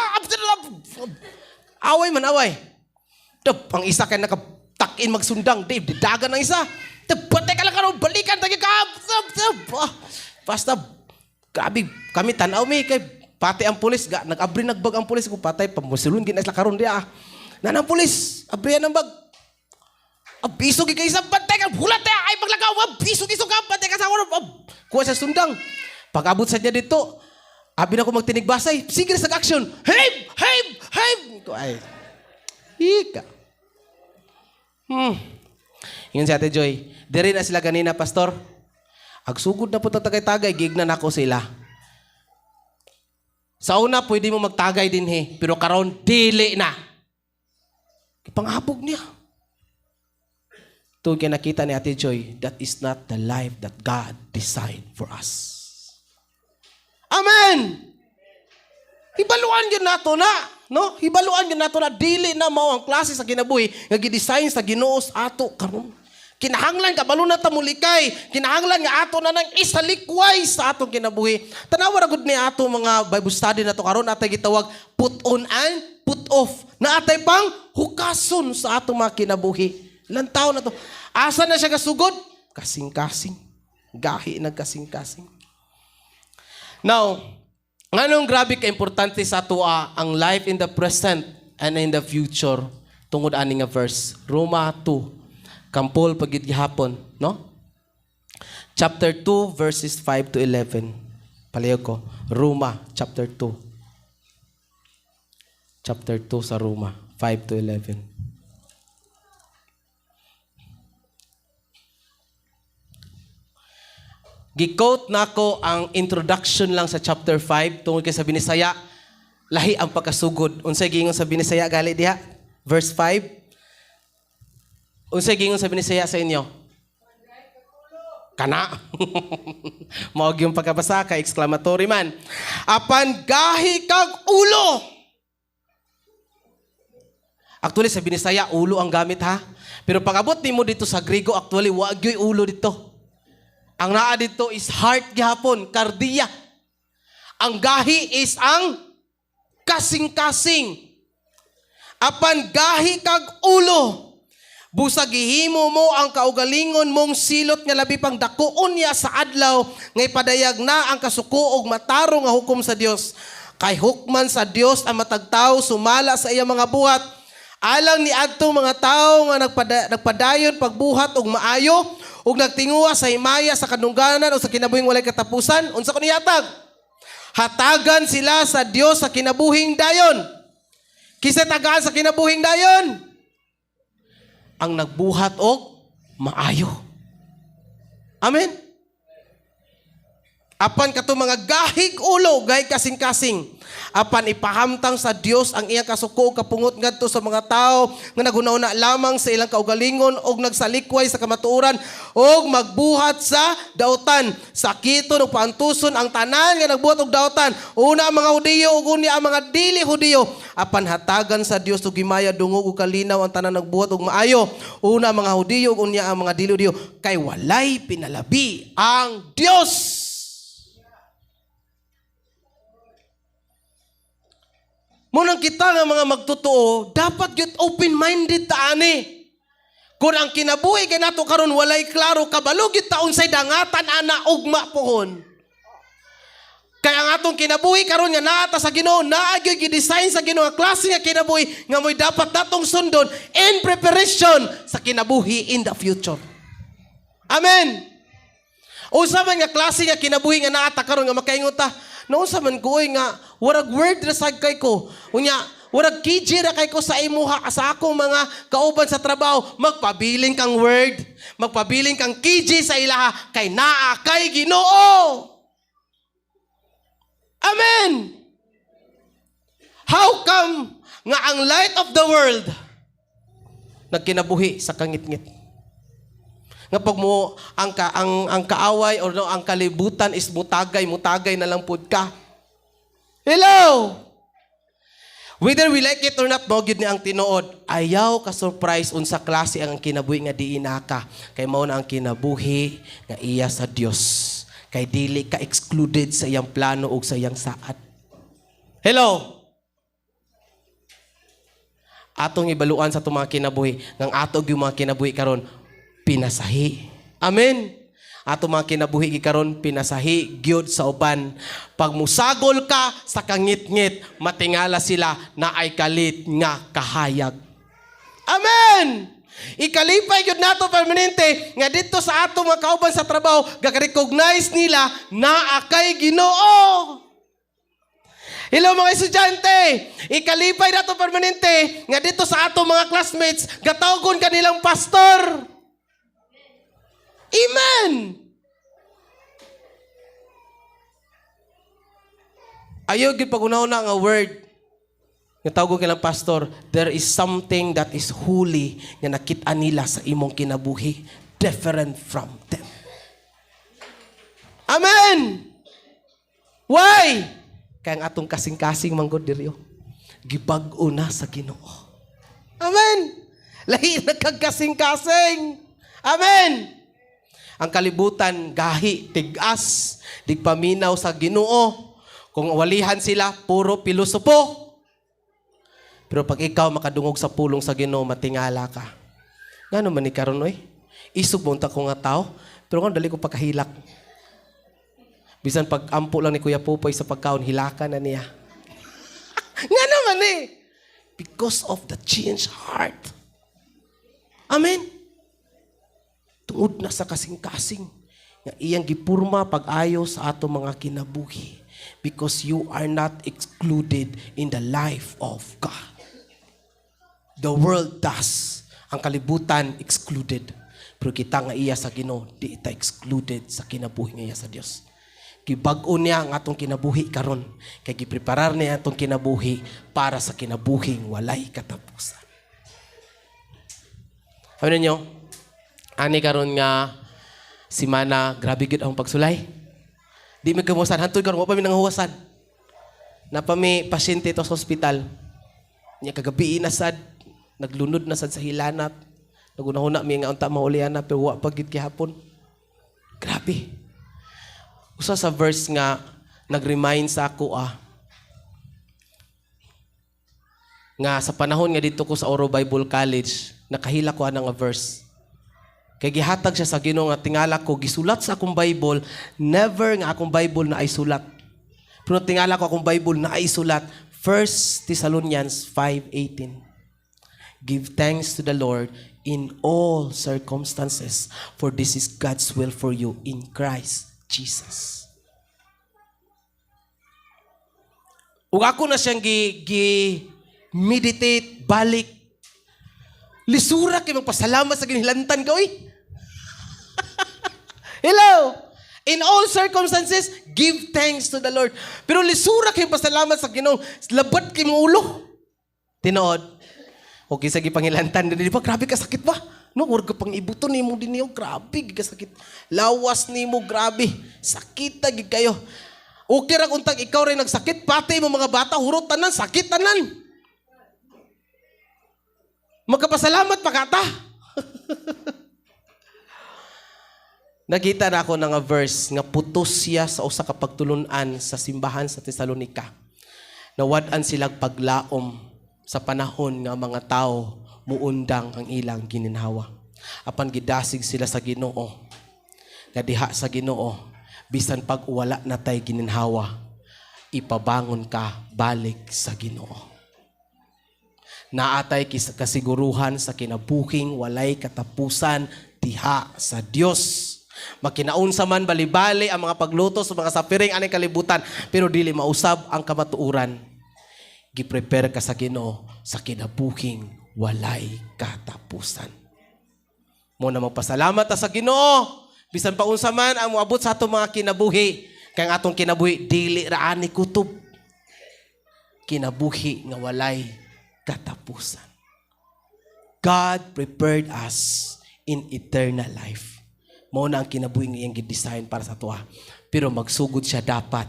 away man, away. Ang isa kay nakatakin magsundang, di, didagan ang isa. Patay ka lang karon, balikan, tagi ka. Basta, grabe, kami tanaw mi, kay pati ang pulis, nag-abri nagbag ang pulis, kung patay, pamusulun, ginas la karon di ah. Nanang pulis, abrihan ang bag. Abiso gi kay isa, patay ka, hulat ay maglagaw, abiso giso ka, patay ka sa ako, kuha sa sundang. Pag-abot sa niya dito, abi na ko magtinigbasay, sige sa action. Hey! Hey! Hey! Ko ay. Ika. Ingon si Ate Joy, diri na sila ganina, pastor. Agsugod na po tagay-tagay, gignan ako sila. Sa una, pwede mo magtagay din he, pero karon dili na. Ipangabog niya. Ito kinakita ni Ate Joy, that is not the life that God designed for us. Amen! Hibaluan yun nato na, no? Hibaluan yun nato na, dili na mao ang klase sa kinabuhi nga gidesign sa Ginoo sa ato karon. Kinahanglan kabalo na ta mulikay, kinahanglan nga ato na nang isalikway sa atong kinabuhi. Tanawa ra gud ni ato mga Bible study nato karon, atay gitawag put on and put off. Na atay pang hukason sa atong mga kinabuhi. Lantaw na to. Asa na siya kasugod? Kasing-kasing. Gahi nagkasing-kasing. Now, nganong grabe ka-importante sa ato ang life in the present and in the future tungod ani nga verse, Roma 2. Kampol pagid gihapon, no? Chapter 2 verses 5 to 11. Palayo ko. Roma chapter 2. Chapter 2 sa Roma, 5 to 11. Gi-quote nako ang introduction lang sa chapter 5 tungod kay sa Binisaya, lahi ang pagkasugod. Unsay giingon sa Binisaya gali diha? Verse 5. Unsay giingon sa Binisaya sa inyo? Kana. Mao gyud pagkabasa kay exclamatory man. Apan gahi kag ulo. Actually sa Binisaya ulo ang gamit ha. Pero pag-abot nimo dito sa Griego, actually wa gyud ulo dito. Ang naa dito is heart gihapon, kardiya. Ang gahi is ang kasing-kasing. Apan gahi kag ulo. Busag gihimo mo ang kaugalingon mong silot nga labi pang dakuon niya sa adlaw nga ipadayag na ang kasuko og matarong nga hukom sa Dios. Kay hukman sa Dios ang matag tawo sumala sa iyang mga buhat. Alang ni adtong mga tawo nga nagpadayon pagbuhat og maayo ug nagtinguha sa himaya sa kadungganan o sa kinabuhing walay katapusan, unsa kun ihatag? Hatagan sila sa Dios sa kinabuhing dayon. Kinsa tagaan sa kinabuhing dayon? Ang nagbuhat og maayo. Amen. Apan kato mga gahig ulo, gahig kasing-kasing. Apan ipahamtang sa Dios ang iyang kasuko ug kapungot ngadto sa mga tawo nga naghuna-huna lamang sa ilang kaugalingon og nagsalikway sa kamatuoran og magbuhat sa dautan. Sakiton ug paantuson ang tanan nga nagbuhat og dautan. Una ang mga Hudiyo ug unya ang mga dili Hudiyo. Apan hatagan sa Dios og himaya, dungog ug kalinaw ang tanan nagbuhat og maayo. Una ang mga Hudiyo ug unya ang mga dili Hudiyo, kay walay pinalabi ang Dios. Munang kita nga mga magtotoo, dapat gyud open-minded ta ani. Kung ang kinabuhi kay nato karon walay klaro, kabalo gyud ta unsay dangatan ana ugma pohon. Kaya ang atong kinabuhi karon nga naa ta sa Ginoo, naa gyud gi-design sa Ginoo ang klase nga kinabuhi nga mo'y dapat natong sundon in preparation sa kinabuhi in the future. Amen. Unsa man nga klase nga kinabuhi nga naa ta karon nga makaingon ta, naunsa man ko oy nga warag word ra sad kay ko. Unya, warag KJ ra kay ko sa imuha sa akong mga kauban sa trabaho, magpabiling kang word, magpabiling kang KJ sa ilaha kay naa kay Ginoo. Amen. How come nga ang light of the world nagkinabuhi sa kangitngit? Nga pag mo ang ka, ang kaaway or no, ang kalibutan is mutagay, mutagay na lang pud ka. Hello. Whether we like it or not, mao gyud ni ang tinuod. Ayaw ka surprise unsa klase ang kinabuhi nga diin ka. Kay mao na ang kinabuhi nga iya sa Dios. Kay dili ka excluded sa iyang plano ug sa iyang saad. Hello. Atong ibaluan sa atong mga kinabuhi, ngang ato gyud mga kinabuhi karon pinasahi. Amen. Ato mga kinabuhi gikaron pinasahi gyud sa uban. Pag musagol ka sa kangitngit, matingala sila na ay kalit nga kahayag. Amen. Ikalipay gyud nato permanente nga didto sa ato mga kauban sa trabaho, gaka-recognize nila na akay Ginoo. Hello mga estudyante, ikalipay nato permanente nga didto sa ato mga classmates, gatawgon kanilang pastor. Amen. Ayaw gyud pag-una-una nga word nga tawgon kanilang pastor, there is something that is holy nga nakit-an nila sa imong kinabuhi, different from them. Amen. Why? Kaya ang atong kasing-kasing manggod diri, oh, gibag-o na sa Ginoo. Amen. Lahi na kag kasing-kasing. Amen. Ang kalibutan gahi, tig-as, digpaminaw sa Ginoo. Kung walihan sila, puro pilosopo. Pero pag ikaw makadungog sa pulong sa Ginoo, matingala ka. Ngano man ni karon oy? Isog mo unta ko nga tao, pero nga dali ko pagkahilak. Bisan pag ampo lang ni Kuya Popoy sa pagkaon, hilaka na niya. Nga naman eh. Because of the changed heart. Amen. Tungod na sa kasing-kasing nga iyang gipurma pag-ayo sa ato mga kinabuhi. Because you are not excluded in the life of God. The world does. Ang kalibutan excluded. Pero kita nga iya sa Ginoo, di ita excluded sa kinabuhi nga iya sa Dios. Gibag-o niya ang atong kinabuhi karon. Kay gipreparar niya atong kinabuhi para sa kinabuhing walay katapusan. Ano ninyo? Ani karon nga simana, grabe gyud ang pagsulay. Di mi kamusan hantod karon wa pa mi nanghuwasan. Napa mi pasyente to sa ospital. Nya kagabi na sad, naglunod na sad sa hilanat. Nagunahuna mi nga unta maulian na pero wa pa gyud gihapon. Grabe. Usa sa verse nga nag-remind sa ako nga sa panahon nga dito ko sa Oro Bible College, nakahila ko ana nga verse. Kay gihatag siya sa Ginoo nga tingala ko gisulat sa akong Bible, never nga akong Bible na ay sulat. Pero tingala ko akong Bible na ay sulat, 1 Thessalonians 5:18. Give thanks to the Lord in all circumstances, for this is God's will for you in Christ Jesus. Ug ako na siyang gi meditate balik. Lisura kay magpasalamat sa ginihilantan ka, oy. Hello! In all circumstances, give thanks to the Lord. Pero lisura kay pasalamat sa Ginoo, labat kay mong ulo. Tinuod. Okay, sa gipangilantan di ba? Grabe ka sakit ba? No, murag ka pang ibuto nimo dinhi, grabe gid ka sakit. Lawas nimo grabe. Sakit ta gid kayo. Okay ra untag ikaw rin nagsakit, pati mo mga bata hurot tanan, sakit tanan. Magkapasalamat pa ka ta. Nakita na ako nga verse nga putos siya sa usa ka pagtulun-an sa simbahan sa Tesalonika. Nawad-an silang paglaom sa panahon nga mga tao muundang ang ilang gininhawa. Apan gidasig sila sa Ginoo. Nga diha sa Ginoo, bisan pag wala na tay gininhawa, ipabangon ka balik sa Ginoo. Naatay kasiguruhan sa kinabuhing walay katapusan diha sa Dios. Makinaunsa man bali-bali ang mga pagluto sa mga suffering aning kalibutan, pero dili mausab ang kamatuoran. Gi-prepare ka sa Ginoo sa kinabuhing walay katapusan. Mo na magpasalamat ta sa Ginoo bisan pa unsa man ang moabot sa atong mga kinabuhi, kay ang atong kinabuhi dili ra ani kutob. Kinabuhi nga walay katapusan. God prepared us in eternal life. Mao na ang kinabuhi nga iyang gi-design para sa atoa. Pero magsugod siya dapat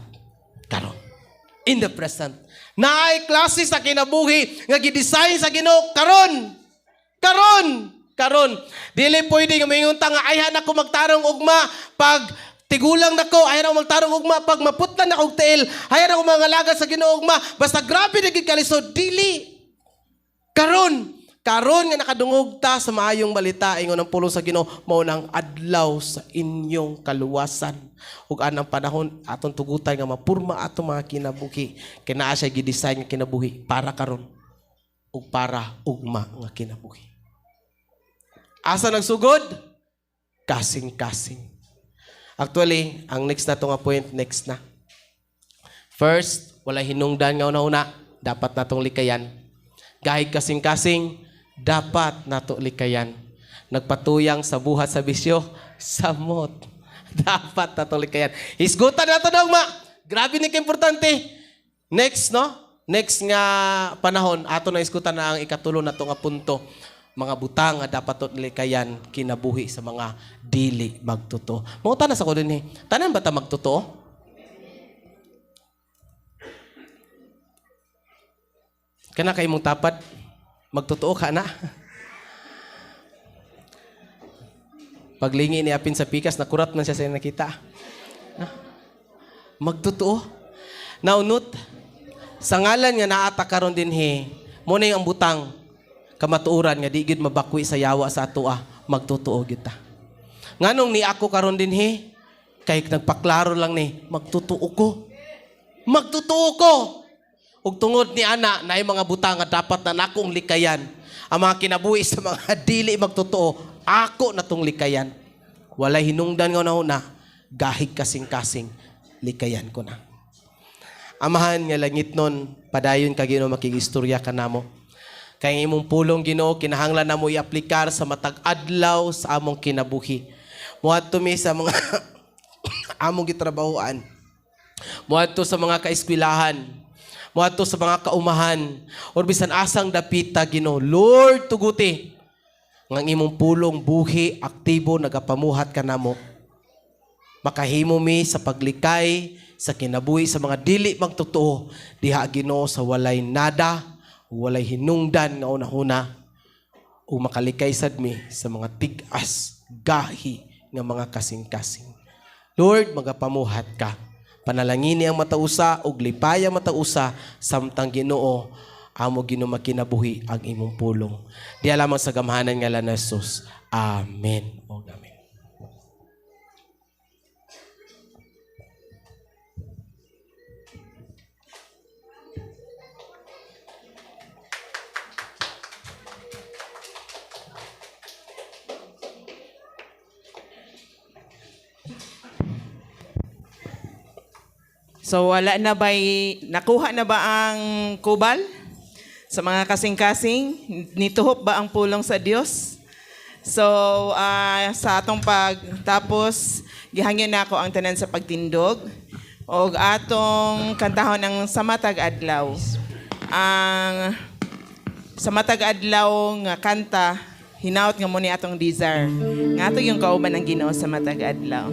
karon. In the present. Naay klase sa kinabuhi nga gi-design sa Ginoo karon. Karon. Karon. Dili pwede nga moingon ta nga ayhan ako magtarong ugma pag tigulang nako, ayhan ako magtarong ugma pag maputlan na og tiil, ayhan ako mangalaga sa Ginoo ugma, basta grabe na gid kalisod, dili. Karon, karon nga nakadungog ta sa maayong balita ingon ang pulong sa Ginoo, mao nang adlaw sa inyong kaluwasan. Ug anang panahon atong tugutan nga mapurma atong mga kinabuhi, kay naa siya gi-design nga kinabuhi para karon ug para ugma nga kinabuhi. Asa nagsugod? Kasing-kasing. Actually, ang next na to nga point, next na. First, walay hinungdan nga una-una, dapat natong likayan. Gahig kasing-kasing, dapat nato likayan. Nagpatuyang sa buhat sa bisyo, samot. Dapat nato likayan. Hisgutan nato dogma. Grabe ni ka-importante. Next, no? Next nga panahon, ato na hisgutan na ang ikatulo nato nga punto. Mga butang nga dapat to likayan kinabuhi sa mga dili magtotoo. Mangutana na sa ko dinhi. Tanan ba ta magtotoo? Kana kay imong tapad, magtotoo ka na. Paglingi ni apin sa pikas, nakurat man siya sa nakita. Na? Magtotoo. Now, note, sa ngalan nga naata karon dinhi, mo na yung ang butang kamatuoran nga di gid mabakwi sa yawa sa atoa, magtotoo gyud ta. Nganong ni ako karon dinhi, kay nagpaklaro lang ni, magtotoo ko. Magtotoo ko. Ug tungod ni ana, naay mga butang nga dapat na nakong likayan. Ang mga kinabuhi sa mga dili magtotoo, ako na tong likayan. Walay hinungdan nga una, gahig kasing-kasing, likayan ko na. Amahan nga langit nun, padayon ka Ginoo makigistorya ka namo. Kay ang imong pulong Ginoo kinahanglan namo iaplikar sa matag adlaw sa among kinabuhi. Moadto mi sa mga among gitrabahoan. Moadto sa mga kaeskwilahan. Moadto sa mga kaumahan. Or bisan asang dapita Ginoo. Lord, tuguti nga ang imong pulong buhi, aktibo, nagapamuhat ka namo. Makahimo mi sa paglikay, sa kinabuhi, sa mga dili magtotoo, diha Ginoo sa walay nada, walay hinungdan nga una-una, ug makalikay sad mi sa mga tig-as, gahi nga mga kasing-kasing. Lord, magapamuhat ka. Panalangini ang matausa ug lipaya matausa samtang Ginoo amo Ginoo makinabuhi ang imong pulong. Diha lamang sa gamhanan nga ngalan ni Jesus. Amen. O amen. So wala na ba'y, nakuha na ba ang kubal? Sa mga kasing-kasing, nituhop ba ang pulong sa Dios? So sa atong pagtapos, Gihangyo nako ang tanan sa pagtindog og atong kantahon ang Sa Matag Adlaw. Ang Sa Matag Adlaw nga kanta hinaut nga mo ni atong desire. Nga ato yung kauban ang Ginoo sa matag adlaw.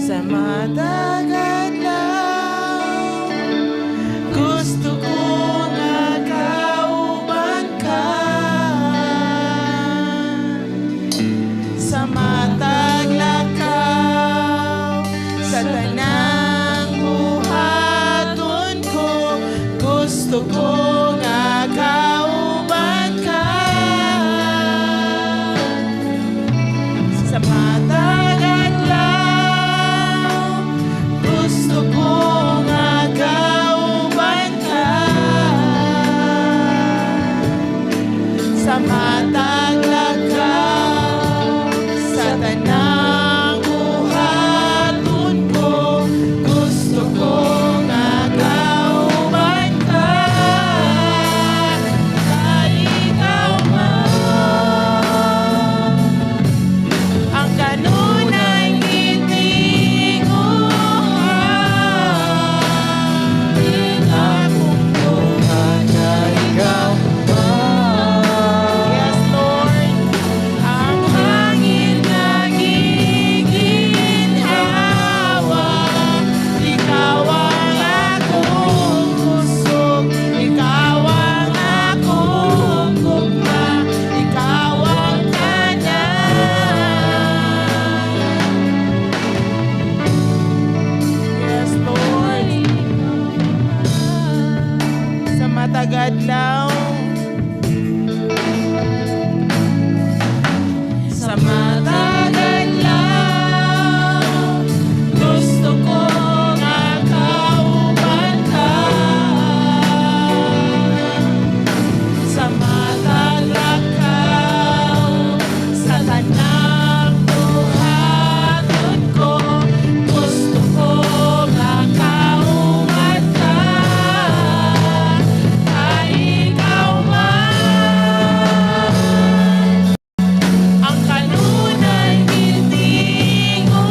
Sa matag adlaw, gusto ko nga kauban ka. Sa matag lakaw, sa tanang buhaton ko, gusto ko nga kauban ka. Sa matag adlaw, gusto ko nga kauban ka. Sa matag lakaw, sa tanang buhaton ko, gusto ko nga kauban ka. Kay ikaw man ang kanunay gitinguha, akong duha kay ikaw. Yes, Lord. Ang hangin nga giginhawa, ikaw ang akong kusog, ikaw ang akong gugma, ikaw ang tanan. Yes, Lord. Sa matag adlaw, sa matag adlaw, gusto ko nga kauban ka. Sa matag lakaw, sa tanang buhaton ko, gusto ko nga kauban ka. Kay ikaw man ang kanunay gitinguha,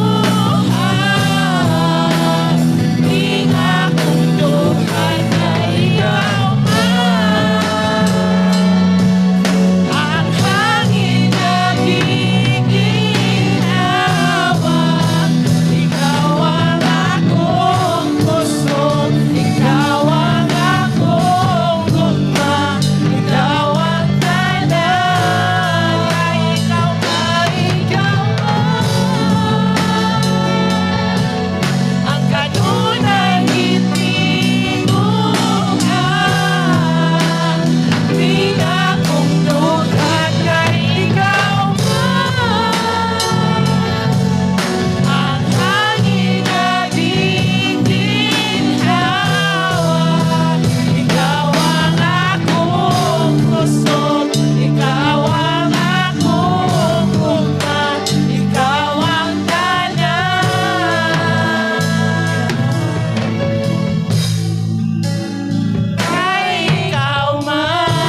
ing akong duha kay ikaw man ang hangin nga giginhawa, ikaw ang akong kusog, ikaw ang akong gugma, ikaw ang tanan. Kay ikaw, kay ikaw man ang kanunay gitinguha, ing akong duha kay ikaw man ang hangin nga giginhawa, ikaw ang akong kusog, ikaw ang akong gugma, ikaw ang tanan. Kay ikaw man.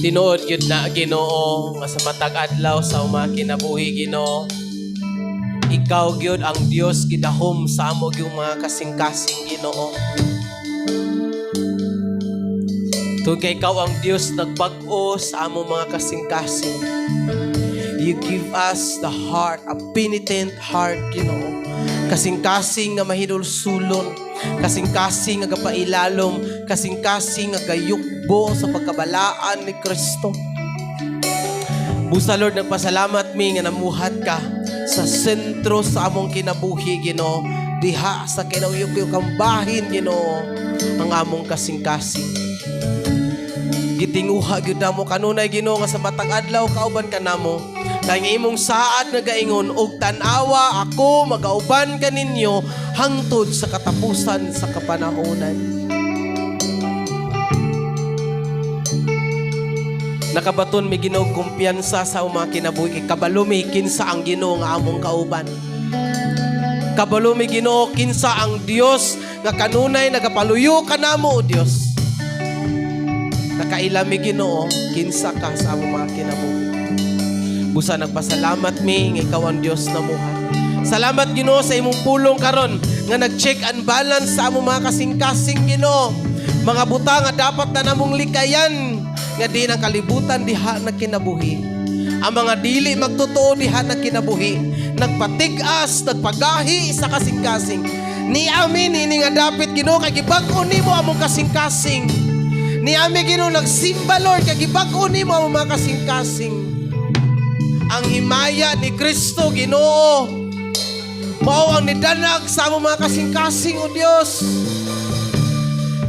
Tinuod gyud na, Ginoo, nga sa matag adlaw sa among kinabuhi, Ginoo, ikaw gyud ang Dios gidahom sa amo gyud mga kasing-kasing, Ginoo. Tungod kay ikaw ang Dios nagbag-o sa amo mga kasing-kasing. You give us the heart, a penitent heart, Ginoo. Kasing-kasing nga mahinulsulon, kasing-kasing nga gapailalom, kasing-kasing nga gayukbo sa pagkabalaan ni Kristo. Busa, Lord, nagpasalamat mi nga namuhat ka sa sentro sa among kinabuhi, Ginoo. Diha sa kinauyok bahin, Ginoo, ang among kasing-kasing. Gitinguha gyud namo kanunay, Ginoo, nga sa matag adlaw kauban ka namo. Kay ang imong saad nagaingon og tan-awa ako magauban kaninyo hangtod sa katapusan sa kapanahonan. Nakabaton mi, Ginoo, kumpiyansa sa among mga kinabuhi kay kabalo mi kinsa ang Ginoo nga among kauban. Kabalo mi, Ginoo, kinsa ang Dios nga kanunay nagapaluyo kanamo, o Dios. Nakaila mi, Ginoo, kinsa ka sa among mga kinabuhi. Busa nagpasalamat mi nga ikaw ang Dios namuha. Salamat, Ginoo, sa imong pulong karon nga nag-check and balance sa among mga kasing-kasing, Ginoo. Mga butang nga dapat na namong likayan nga di ng kalibutan diha na kinabuhi. Ang mga dili magtotoo diha na kinabuhi. Nagpatig-as, nagpagahi sa kasing-kasing. Ni amin ini nga dapit, Ginoo, kay gibag-o nimo among kasing-kasing. Ni ami, Ginoo, nagsimba, Lord, kay gibag-o nimo among mga kasing-kasing. Ang himaya ni Kristo, Ginoo, mao ang nidanag sa among mga kasing-kasing, O Dios.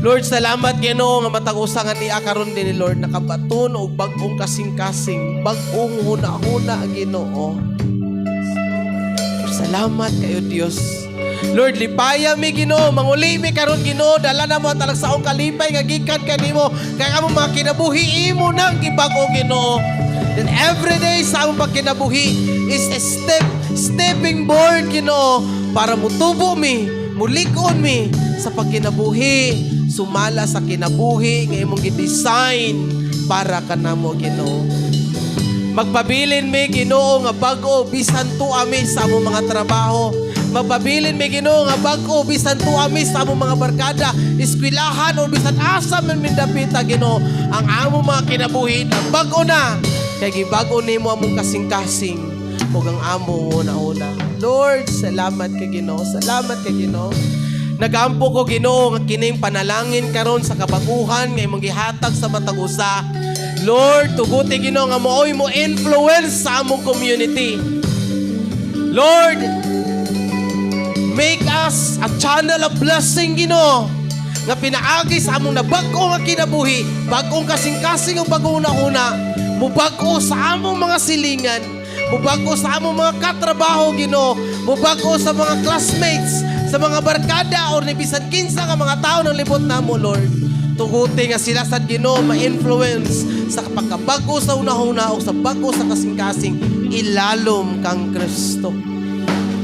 Lord, salamat, Ginoo, nga matag usa nga niya karon din ni Lord nakabaton og bag-ong kasing-kasing, bag-ong huna-huna, Ginoo. Salamat kayo, Dios. Lord, lipaya mi, Ginoo, manguli mi karon, Ginoo, dala na mo ang talagsaong kalipay nga gikan kanimo kay among mga kinabuhi imo nang gibag-o, Ginoo. Then every day sa among pagkinabuhi is a stepping board, Ginoo, para mutubo mi, mulig-on mi sa pagkinabuhi, sumala sa kinabuhi nga imong gi-design para kanamo, Ginoo. Magpabilin mi, Ginoo, nga bag-o bisan tuwa mi sa among mga trabaho. Magpabilin mi, Ginoo, nga bag-o bisan tuwa mi sa among mga barkada, eskwelahan o bisan asa man mindapita, Ginoo. Ang among mga kinabuhi na bag-o na kay gibag-o nimo among kasing-kasing ug ang among una-una. Lord, salamat kay Ginoo. Salamat kay Ginoo. Nagampo ko, Ginoo, nga kining panalangin karon sa kabaguhan nga imong gihatag sa matag usa. Lord, tuguti, Ginoo, nga maoy mo influence sa among community. Lord, make us a channel of blessing, Ginoo, nga pinaagi sa among nabag-o nga kinabuhi, bag-ong kasing-kasing o bag-ong una-una, mubag-o sa among mga silingan, mubag-o sa among mga katrabaho, Ginoo, mubag-o sa mga classmates, sa mga barkada or ni bisan kinsa nga mga tao ng libot namo, Lord. Tuguti nga sila sad, Ginoo, ma-influence sa pagkabago sa una-una o sa bago sa kasing-kasing ilalom kang Kristo.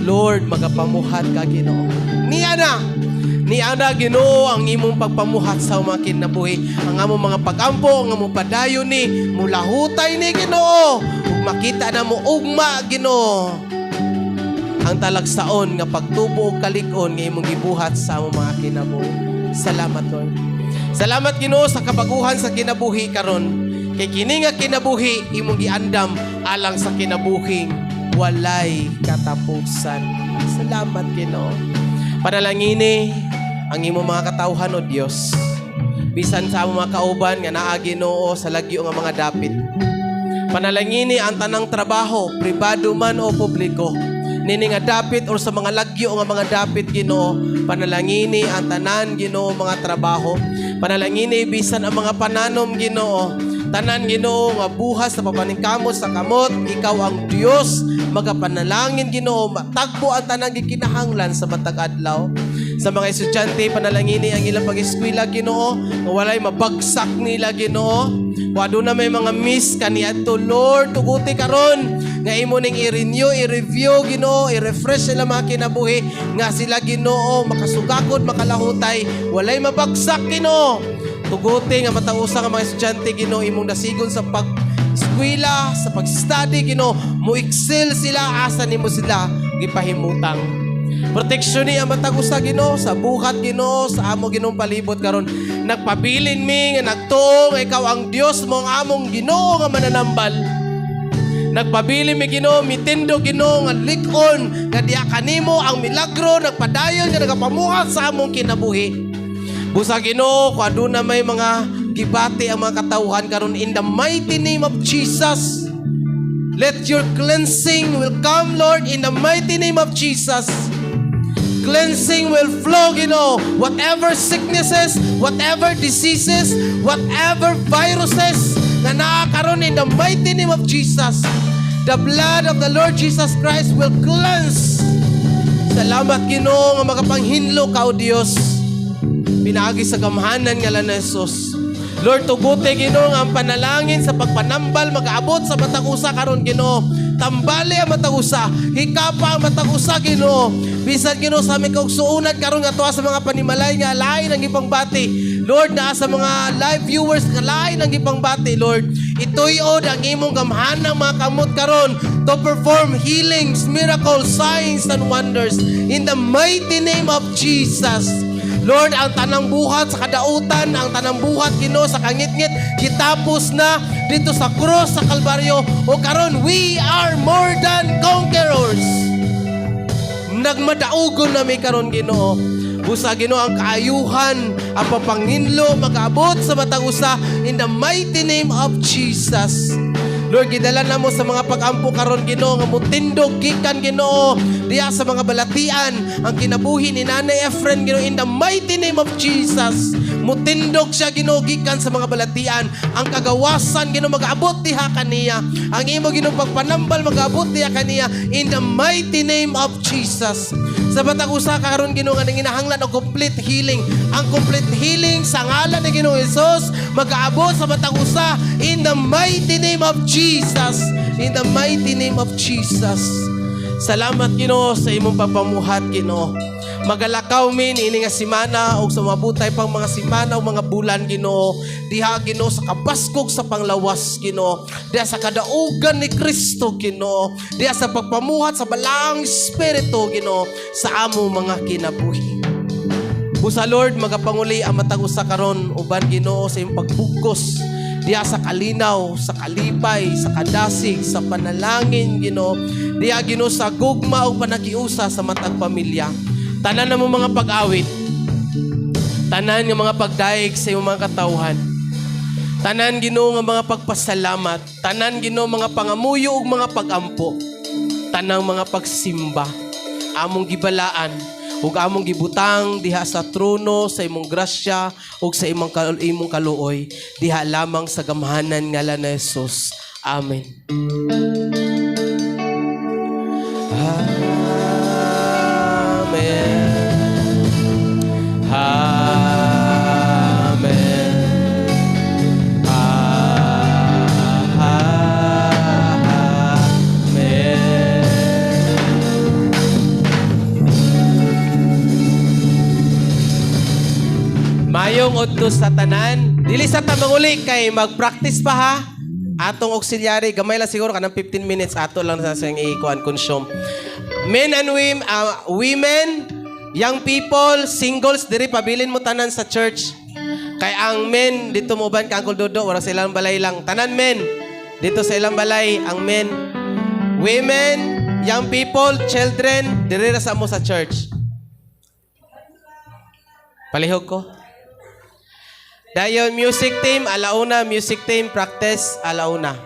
Lord, magapamuhat ka, Ginoo. Niya na, niya na, Ginoo, ang imong pagpamuhat sa mga kinabuhi. Ang among mga pagampo, ang among padayon ni, mulahutay ni, Ginoo. Ug makita na mo ugma, Ginoo, ang talagsaon nga pagtubo og kalig-on nga imong gibuhat sa among mga kinabuhi. Salamat, Lord. Salamat, Ginoo, sa kabaguhan sa kinabuhi karon. Kay kini nga kinabuhi imong giandam alang sa kinabuhing walay katapusan. Salamat, Ginoo. Panalangini ang imong mga katawhan, o Dios. Bisan sa among mga kauban nga naa, Ginoo, sa lagyo nga mga dapit. Panalangini ang tanang trabaho, pribado man o publiko. Nini nga dapit or sa mga lagyo nga mga dapit, Ginoo, panalangini ang tanan, Ginoo, mga trabaho. Panalangini bisan ang mga pananom, Ginoo. Tanan, Ginoo, nga buhas sa papaningkamot sa kamot, ikaw ang Dios magapanalangin, Ginoo, matagbo ang tanang gikinahanglan sa matag adlaw. Sa mga estudyante, panalangini ang ilang pag-eskwela, Ginoo, nga walay mabagsak nila, Ginoo. Kung aduna may mga miss kaniadto, Lord, tuguti karon nga imo ning i-renew, i-review, Ginoo, i-refresh sila mga kinabuhi nga sila, Ginoo, makasugakod, makalahutay, walay mabagsak, Ginoo. Tuguti nga matag usa nga mga estudyante, Ginoo, imong dasigon sa pag eskwela, sa pag-study, Ginoo, mo excel sila asa nimo sila gipahimutang. Proteksyon ni ang matag usa, Ginoo, sa buhat, Ginoo, sa amo Ginoo palibot karon. Nagpabilin mi nga nagtuo nga ikaw ang Dios mo ang among Ginoo nga mananambal. Nagpabilin mi, Ginoo, mitindo, Ginoo, nga lig-on nga diha kanimo ang milagro nagpadayon nga nagapamuhat sa among kinabuhi. Busa, Ginoo, kung aduna may mga gibati ang mga katawhan karon, in the mighty name of Jesus, let your cleansing will come, Lord, in the mighty name of Jesus. Cleansing will flow, Ginoo. Whatever sicknesses, whatever diseases, whatever viruses na naa karon, in the mighty name of Jesus. The blood of the Lord Jesus Christ will cleanse. Salamat, Ginoo, nga makapanghinlo ka, O Dios. Pinaagi sa gamhanan nga ni Jesus. Lord, tuguti, Ginoo, nga ang panalangin sa pagpanambal magaabot sa matag usa karon, Ginoo. Tambali ang matag usa, hikapa ang matag usa, Ginoo. Bisan, Ginoo, sa aming kaugsuonan karon nga tuwa sa mga panimalay nga lain ang ipangbati. Lord, naa sa mga live viewers nga lain ang ipangbati, Lord. Ituyod ang imong gamhanang mga kamot karon to perform healings, miracles, signs, and wonders in the mighty name of Jesus. Lord, ang tanang buhat sa kadautan, ang tanang buhat, Ginoo, sa kangitngit, gitapos na dito sa cross sa Kalbaryo. O karon we are more than conquerors. Nagmadaugon na mi karon, Ginoo. Busa, Ginoo, ang kaayuhan, ang papanginlo, mag-abot sa matag usa in the mighty name of Jesus. Lord, gidala na mo sa mga pag-ampo karon, Ginoo, nga mutindog gikan, Ginoo, diya sa mga balatian ang kinabuhi ni Nanay Efren, Ginoo, in the mighty name of Jesus. Mutindog siya, Ginoo, gikan sa mga balatian. Ang kagawasan, Ginoo, mag-abot diha kaniya. Ang imo, Ginoo, pagpanambal mag-abot diha kaniya in the mighty name of Jesus. Sa matag usa karon, Ginoo, nga nanginahanglan og complete healing. Ang complete healing sa ngalan ni Ginoo Jesus mag-aabot sa matag usa in the mighty name of Jesus. In the mighty name of Jesus. Salamat, Ginoo, sa imong papamuhat, Ginoo. Magalakaw mi ini nga simana og sa mabutay pang mga simana o mga bulan, Ginoo. Diha, Ginoo, sa kabaskog sa panglawas, Ginoo. Diha sa kadaugan ni Kristo, Ginoo. Diha sa pagpamuhat sa Balaang Espiritu, Ginoo, sa amo mga kinabuhi. Busa, Lord, magapanguli ang matag usa karon uban, Ginoo, sa imong pagbugkos diha sa kalinaw, sa kalipay, sa kadasig, sa panalangin, Ginoo. Diha, Ginoo, sa gugma ug panakiusa sa matag pamilya. Tanan na mo mga pag-awit. Tanan nga mga pagdaig sa imong mga katawhan. Tanan, Ginoo, nga mga pagpasalamat. Tanan, Ginoo, mga pangamuyo ug mga pagampo. Tanang mga pagsimba. Among gibalaan ug among gibutang diha sa trono sa imong grasya ug sa imong kaluoy diha lamang sa gamhanan ngalan ni Jesus. Amen. Amen. Amen. Amen. Mayong udto sa tanan. Dili sa ta manguli kay mag-practice pa ha. Atong auxiliary gamay lang siguro kanang 15 minutes ato lang sa siyang i-kuan consume. Men and women, women, young people, singles diri pabilin mo tanan sa church. Kay ang men dito mo uban ka Uncle Dodo, wala sa ilang balay lang. Tanan men dito sa ilang balay ang men. Women, young people, children, diri ra sa mo sa church. Palihog ko. Dayon music team, alauna, music team, practice, alauna.